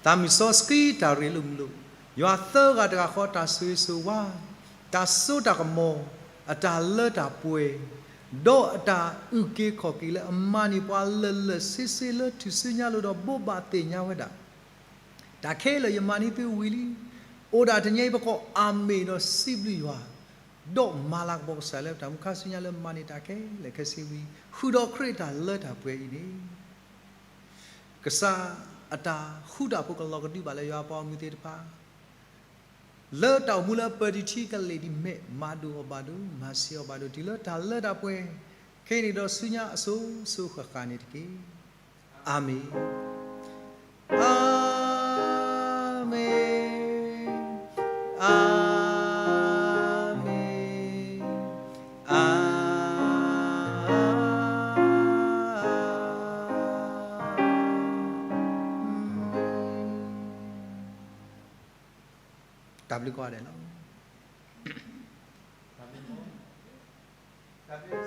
သးမုၢ်စီဆှံတၢ်ရ့လိာ်မုာ်လိာ်, ယွၤသၢဂၤတဂၤဃီတၢ်ဆိၣ်ဂ့ၤဆိၣ်ဝါ, တၢ်စိတၢ်ကမီၤ, အတၢ်လၢတၢ်ပှဲၤ, ဒီးအတၢ်အုၣ်က့ၤခီၣ်က့ၤလၢအမၤန့ၢ်ပှၤလၢာ်လၢာ်ဆ့ဆ့လၢထူၣ်စုညါလိၤဒီးဘိးဘၣ်သ့ၣ်ညါဝဲဒၣ် တၢ်ခဲလၢာ်ယမၤန့ၢ်သုဝံၤလံ. အိၣ်ဒၣ်တနံၤအံၤပကိးအၤမ့ၣ်ဒီးစံးဘျုးယွၤ, ဒီးမၤလၤကပီၤကစၢ်လၢတၢ်မူခါဆူညါလၢမၤန့ၢ်တၢ်ခဲလၢာ်ခဲဆ့ဝံၤ, ဃုာ်ဒီးခရံာ်တၢ်လၢတၢ်ပှဲၤအံၤန့ၣ် ကစၢ်အတၢ်ဃူတၢ်ဖိးကလီၤကဒုဘၣ်လၢယွၤပှၤဂီၢ်မုၢ်သ့ၣ်တဖၣ် လၢတၢ်အိၣ်မူလၢပၢၤတံၢ်ထံကလ့ၢ်ဒ်မဲာ် မၤဒိၣ်အီၤဘၣ်ဒိၣ်, မၤဆံးအီၤဘၣ်ဒိၣ် တုၤလၢတၢ်လၢတၢ်ပှဲၤ, ခဲအံၤန့ၣ်ဒီးဆူညါအစိၤစိၤဃၣ်ဃၣ်န့ၣ်တက့ၢ်. အၤမ့ၣ်, အၤမ့ၣ်, အၤမ့ၣ်. တၢ်ဘျုးကိးဂၤဒဲးလီၤ.